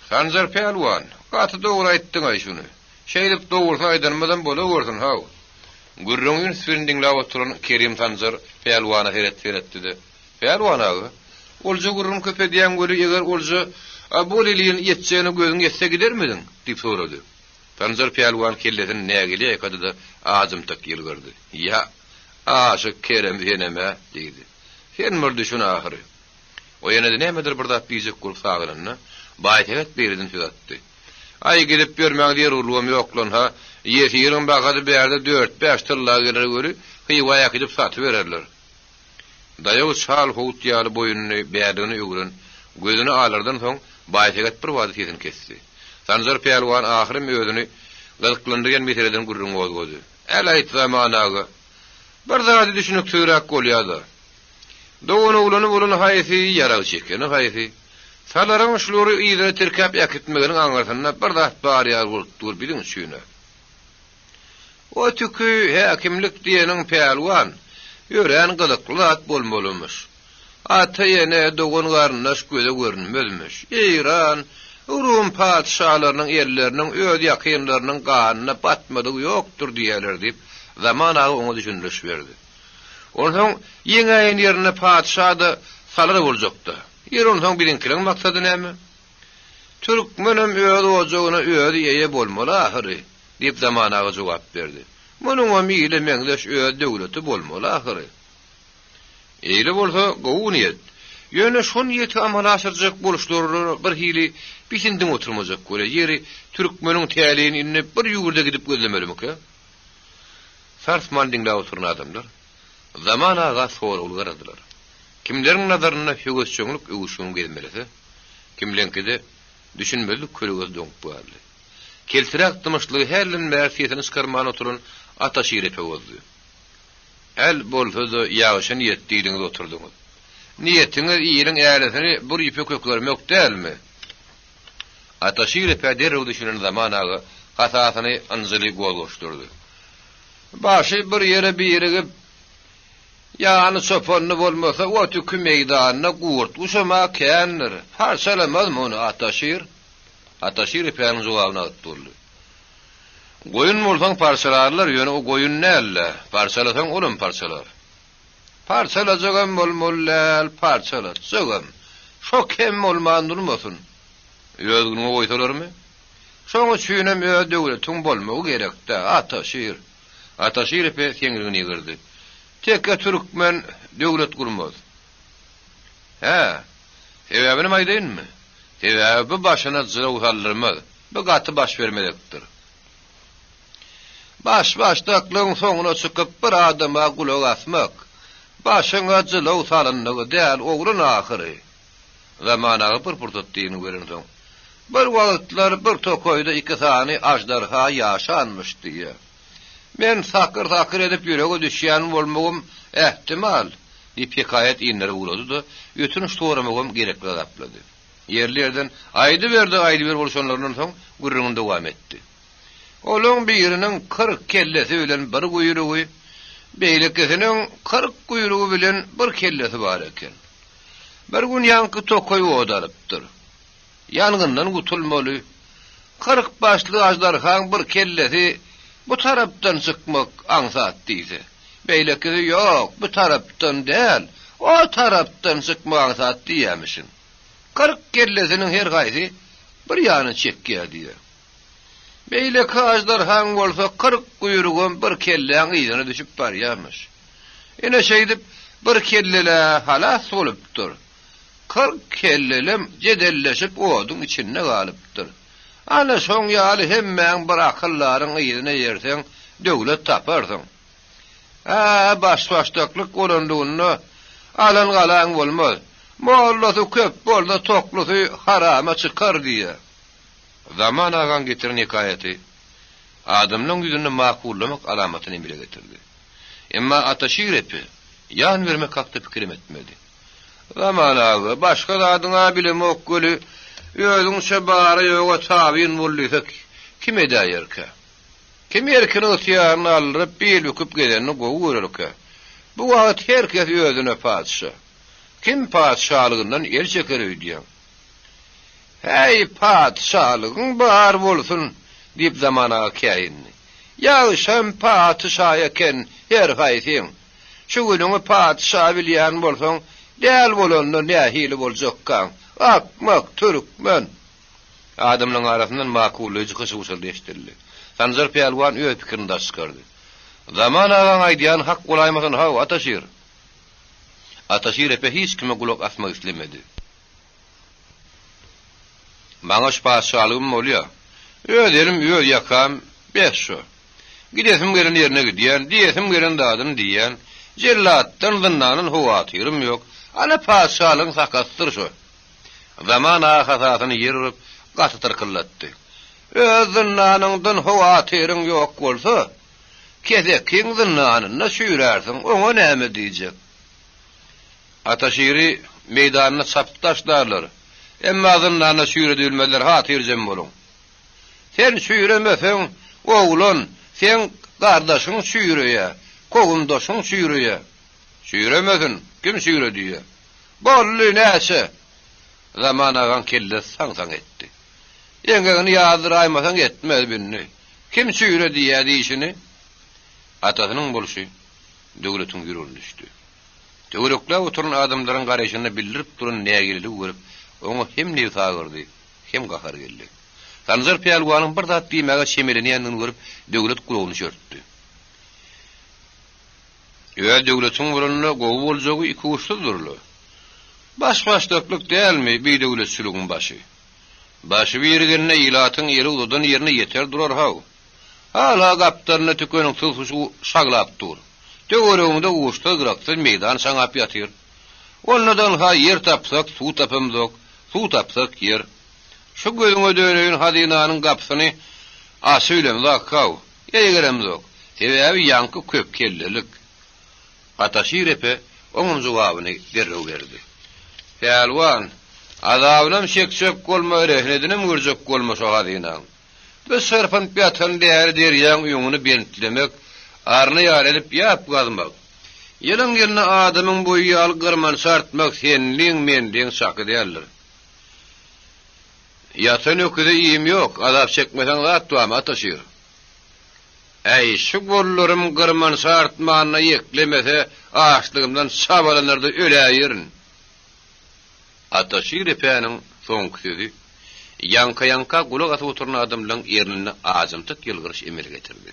Sanjar pälwan, gaty dogry aýtdyň-aý şuny. Şeýdip dogrusyny aýdanymyzam bolawersin, haw. Gürrüňi üns bilen diňläp oturan Kerim Sanjar pälwana seret-seretdi-de, Pälwan aga, olja gürrüň köp edýäň weli, eger olja bolelin ýetjegine gözüň ýetse gidermidiň? diýip sorady. Sanjar pälwan kellesini nägile ýaýkady-da, ajymtyk ýylgyrdy. Ýa, aşyk Kerem senem-ä, diýdi. Sen bir düşün ahyry. O ýene-de nämedir bir zat diýjek bolup sagynanda, Baýsähet beýleden söz atdy. Aý, gidip ýörmäň zerurlygam ýok-lan, ha. Ýesiriň bahasy bärde dört-bäş tylla geler weli, Hywa äkidip satybererler. Daýaw çal howut ýaly boýnuny bärligine öwren, gözüni alardan soň, Baýsähet birbada sesini kesdi. Sanjar pälwan ahyrym özüni gyzyklandyrýan meseleden gürrüň gozgady. Äl-aýt, Zaman aga, bir zady düşüniksizräk bolýa-da. Doganoglany bolan haýsy, ýarag çekeni haýsy? Salaryň şulary yzyna tirkäp äkitmeginiň aňyrsynda bir zat bar ýaly bolup dur biziň üçin-ä. O tüki häkimlik diýeniň pälwan. Örän gyzykly zat bolmalymyş. Ata-ene, dogan-garyndaş göze görünmezmiş. Eýran, Rum patyşalarynyň elleriniň öz ýakynlarynyň ganyna batmadygy ýokdur diýýärler diýip, Zaman aga oňa düşündiriş berdi. Onsoň ýeňäýen ýerinde patyşa-da salar boljak-da. Ýeri onsoň biziňkileriň maksady näme? Türkmenem öz ojagyna özi eýe bolmaly ahyry, diýip Zaman aga jogap berdi. Munuňam ile meňzeş öz döwleti bolmaly ahyry. Eýle bolsa, gowy niýet. Ýöne şo niýeti amala aşyrjak boluşlaryna bir hili pisindiň oturmajak görä. Ýeri, türkmeniň täleýini indi bir ýurda gidip gözlemelimikä? Sarsman diňläp oturan adamlar Zaman aga soragly garadylar. Kimleriň nazarynda höwesjeňlik öwüşgin gezmelese, kimleňkide düşünmezlik kölegesi doňup galdy. Keltiräk dymyşlygy hälden bäri sesini çykarman oturan Ataşir epe bozdy. Äl bolsa-da ýagşy niýet diýdiňiz oturdyňyz. Niýetiňiz iliň älisini bir ýüpe kökermek dälmi? Ataşir epä derrew düşünen Zaman aga hasasyny ynjyly gozgaşdyrdy. Başy bir ýere birigip, ýany çopanly bolmasa ot-ükü meýdanda gurt-guşam-a kändir. Parçalamaz muny Ataşir. Ataşir epäniň jogaby nagt boldy. Goýun bolsaň parçalarlar, ýöne o goýun däl-de, parçalasaň olam parçalar. Parçalajagam bolmaly däl, parçalatjagam. Şo kem bolman durmasyn. Öz günüňe goýsalarmy? Şoň üçinem öz döwletiň bolmagy gerek-dä, Ataşir. Ataşir epe seňrigini ýygyrdy. Teke türkmen döwlet gurmaz. Hä, sebäbinem aýdaýynmy? Sebäbi bu başyna jylaw saldyrmaz. Bu gaty baş bermezekdir. Baş-başdaklygyň soňuna çykyp bir adama gulak asmak, başyňa jylaw salyndygy däl oglan ahyry. Zaman aga bir pursat dyngy berensoň, Bir wagtlar bir tokaýda iki sany aždarha ýaşanmyş diýýär. Men sakyr-sakyr edip ýürege düşýän bolmagym ähtimal, diýip hekaýat inderip ugrady-da, ötünç soramagam gerekli hasaplady. Ýerli-ýerden Aýdyber-de, aýdyber bolşanlaryndan soň gürrüňini dowam etdi. Olaň biriniň 40 kellesi bilen bir guýrugy, beýlekisiniň 40 guýrugy bilen bir kellesi bar eken. Bir gün ýaňky tokaý ot alypdyr. Ýangyndan gutulmaly. 40 başly aždarhaň bir kellesi bu tarapdan çykmak aňsat diýse, beýlekisi ýok, bu tarapdan däl, o tarapdan çykmak aňsat diýýämişin. 40 kellesiniň her haýsy bir ýana çekýär diýýär. Beýleki aždarhaň bolsa 40 guýrugam bir kelläň yzyna düşüp barýarmyş. Ine şeýdip bir kellel-ä halas bolupdyr. 40 kellelem jedelleşip oduň içinde galypdyr. Ana şoň ýaly hemmäň bir akyldaryň yzyna eýerseň döwlet taparsyň. Hä, baş-başdaklyk bolandygynda alan galaň bolmaz. Mollasy köp bolsa toklusy harama çykar diýýär. Zaman agaň getiren hekaýaty adamlaň ýüzünde makullamak alamatyny emele getirdi. Emma Ataşir epe ýan bermek hakda pikirem etmedi. Zaman aga, başga zadyň-a bilemok weli, özüňçe bara-ýoga tabyn bol diýsek, kim edäýerkä? Kim erkini-ygtyýaryny aldyryp, bil büküp gezenini gowy görerkä? Bu wagt her kes özüne patyşa. Kim patyşalygyndan el çeker öýdýäň? Häý, patyşalygyň bar bolsun! diýip Zaman aga käýindi. Ýagşam patyşa eken her haýsyň. Şu günüňi patyşa bilýän bolsaň, däl bolanda nähili boljakkaň? Akmak türkmen! Adamlaryň arasyndan makullaýjy hyşy-wyşyldy eşidildi. Sanjar pälwan öz pikirini daş çykardy. Zaman agaň aýdýany hak bolaýmasyn haw, Ataşir! Ataşir epe hiç kime gulak asmak islemedi. Maňa şu patyşalygym bolýa. Öz elim, öz ýakam, bes şo. Gidesim gelen ýerine gidýän, diýesim gelen zadyny diýýän. Jellatdan, zyndandan howatyrym ýok. Ana patyşalygyň sakasydyr şo. Zaman aga hasasyny ýer urup, gaty tyrkyldatdy. Öz zyndanyňdan howatyryň ýok bolsa, kesekiň zyndanynda çüýrärsiň, oňa näme diýjek? Ataşiri meýdanda çapyp taşlarlar. Emma zyndanda çüýredibilmezler, hatyrjem boluň. Sen çüýremeseň, oglan, seň gardaşyň çüýreýä, kowumdaşyň çüýreýä. Çüýremesin, kim çüýre diýýä. Boldy, näçe? Zaman agaň kellesi saň-saň etdi. Eňegini ýazdyraýmasaň etmez bindi. Kim çüýre diýýä diýşini? Atasynyň bolşy Döwletiň ýüregine düşdi. Töwerekläp oturan adamlaryň garaýşynda bildirip duran nägileligi görüp, oňa hem nebsi agyrdy, hem gahary geldi. Sanjar pälwanyň bir zat diýmäge çemelenýändigini görüp, Döwlet gulagyny çörtdi. Öz döwletiň bolanda gowy boljagy ikuçsuzdyr-la. Baş-başdaklyk dälmi bi döwletçiligiň başy? Başy birigende ilatyň eli uzadan ýerine ýeter durar-haw. Hala gapdalynda tükeniksiz suw şaglap dur. Töwereginde uçsuz-gyraksyz meýdan çaňap ýatyr. Onda-da ynha ýer tapsak, suw tapamzok, suw tapsak, ýer. Şu gözüňe döneýin hazynanyň gapysyny açybilemzok-haw, eýgeremzok. Sebäbi ýaňky köp kellelik. Ataşir epe oňam jogabyny derrew berdi. Pälwan, azabynam çekjek bolma, rehnedinem görjek bolma şo hazynaň. Bu çyrpynyp ýatan däli derýaň öňüni bentlemek, arna ýaly edip ýap gazmak, ýylyň-ýylyna adamyň boýy ýaly gyrman çartmak senliň-menliň çaky däldir. Ýatan öküze iým ýok, azap çekmeseň zat barmy, Ataşir? Äý, şu gollarym gyrman çartmanyna ýeklemese, açlygymdan çabalanarda öläýerin. Ataşir epäniň soňky sözi ýaňka-ýaňka gulak asyp oturan adamlaryň erninde ajymtyk ýylgyryş emele getirdi.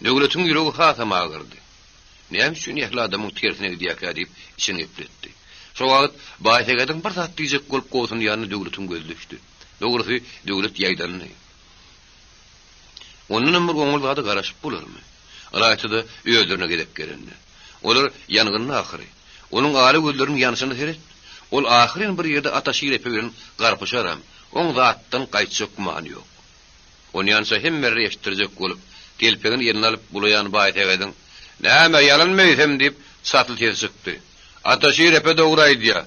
Döwletiň ýüregi hasam agyrdy. Näme üçin ähli adamyň tersine gidýärkä diýip içini gepletdi. Şo wagt Baýsähediň bir zat diýjek bolup gobsunýanyna Döwletiň gözi düşdi. Dogrusy, Döwlet ýaýdandy. Ondanam bir oňaly zada garaşyp bolarmy? Ylaýta-da özlerine gezek gelende. Olar ýangynda ahyry. Onuň ala gözleriniň ýanyşyna seret. Ol ahyryn bir ýerde Ataşir epe bilen garpyşaram, oň zatdan gaýtjak gümany ýok. Onýança hemmelere eşitdirjek bolup, telpegini eline alyp bulaýan Baýsähediň, Näme, ýalanmy eýsem diýip, çasly sesi çykdy. Ataşir epe dogry aýdýa.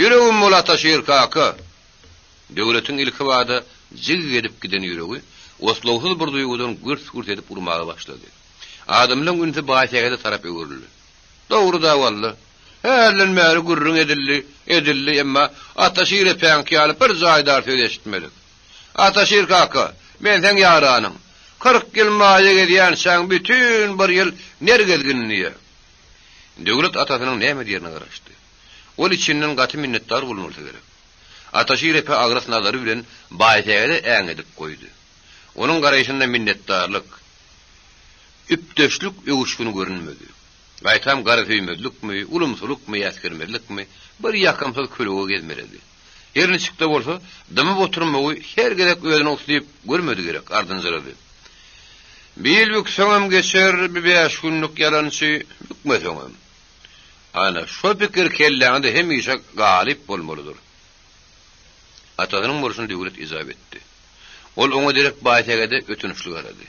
Ýüregim bol Ataşir kaka! Döwletiň ilkibada jig edip giden ýüregi oslagsyz bir duýgudan gürs-gürs edip urmaga başlady. Adamlaň ünsi Baýsähede tarap öwrüldi. Dogry-da walla. Hälden bäri gürrüň edildi, edildi, emma Ataşir epäňki ýaly bir jaýdar söz eşitmedik. Ataşir kaka, men seň ýaranyň. 40 ýyl maýa gezýänçäň bütin bir ýyl ner gezgin diýýä. Döwlet atasynyň näme diýerine garaşdy. Ol içinden gaty minnetdar bolmalysy gerek. Ataşir epe agras nazary bilen Baýsähede äňedip goýdy. Onuň garaýşynda minnetdarlyk, üpdeşlik öwüşgini görünmedi. Gaýtam garasöýmezlikmi, ulumsylykmy, äsgermezlikmi, bir ýakymsyz kölege gezmeledi. Her niçik-de bolsa, dymyp oturmagy her gezek özüne uslyp görmedi gerek, ardynjyrady. Bil bükseňem geçer bi bäş günlük ýalançy, bükmeseňem. Ana, şo pikir kelläňde hemişe galyp bolmalydyr. Atasynyň bolşuny Döwlet ejap etdi. Ol oňa derek Baýsähede ötünçli garady.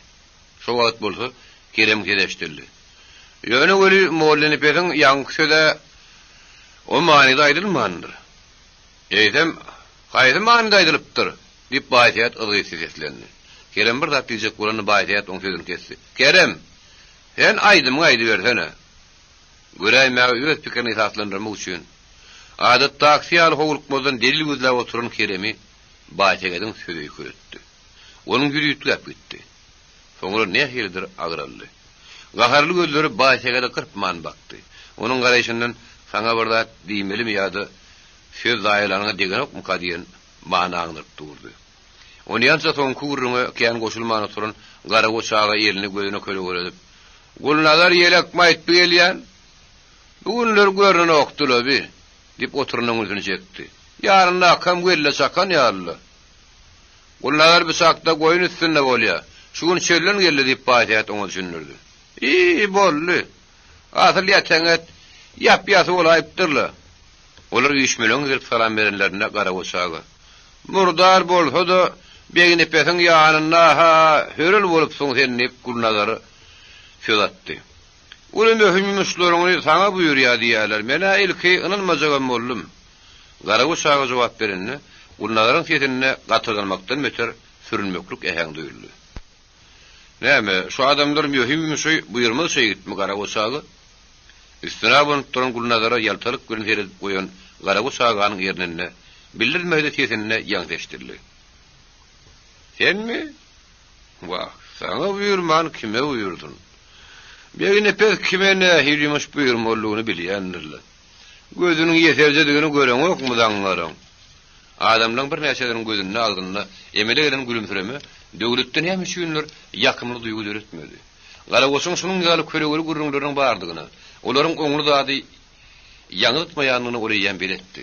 Şo wagt bolsa Kerem ses eşidildi. Ýöne weli Mollanepesiň ýaňky söz-ä o manyda aýdylmandyr. Eýsem, haýsy manyda aýdylypdyr? diýip, Baýsähet yzgytsyz seslendi. Kerem bir zat diýjek bolanda Baýsähet oň sözüni kesdi. Kerem, sen aýdymyňy aýdybersene. Göräýmäge öz pikirini esaslandyrmak üçin, adatdakysy ýaly howlukmazdan delil gözläp oturan Keremi Baýsähediň sözi öýkeletdi. Onuň ýüzi üýtgäp gitdi. Soňra nähilidir agraldy. Gaharly gözleri Baýsähede gyrpman bakdy. Onuň garaýşyndan saňa bir zat diýmelimi ýa-da söz zaýalanyňa degenokmyka diýen many aňdyryp durdy. Onýança soňky gürrüňe kän goşulman oturan Garagoç aga elini gözüne kölegeledip, Gulnazar ýelekmi aýtby gelýän? Bu günler görnenokdy-la bi, diýip oturanyň ünsüni çekdi. Ýanyndakam welle çakan ýaly-la. Gulnazar biçakda goýun üstünde bolýa. Şu gün çölden geldi, diýip, Baýsähet oňa düşündirdi. Iý, boldy. Asyl ýatan et ýap-ýasy bolaýypdyr-la. Olar üýşmeleňe gelip salam berenlerinde Garagoç aga, Murdar bolsa-da, Begnepesiň ýanynda-ha hörel bolupsyň sen diýip, Gulnazara söz atdy. Uly möhüm ýumuşlaryňy saňa buýurýar diýýärler. Men-ä ilki ynanmajagam boldum. Garagoç aga jogap berende, Gulnazaryň sesinde gatyrganmakdan beter sürünmeklik äheň duýuldy. Näme, şu adamlar möhüm ýumuşy buýurmazça ýigitmi, Garagoç aga? Üstüne abanyp duran Gulnazara ýaltalyk bilen seredip goýan Garaguş aganyň erninde bildirmese-de sesinde ýaňsy eşidildi. Senmi? Wah, saňa buýurman kime buýursyn? Begnepes kime nähili ýumuş buýurmalydygyny bilýändir-le. Gözüniň ýeserjedigini göreňokmy zaňňaryň? Adamlaryň birnäçeleriniň gözünde, agzynda emele gelen gülümsireme Döwletde näme üçindir ýakymly duýgy döretmedi. Garagoçuň şunuň ýaly kölegeli gürrüňleriniň bardygyna, olaryň oňly zady ýaňzytmaýandygyna ol eýýäm beletdi.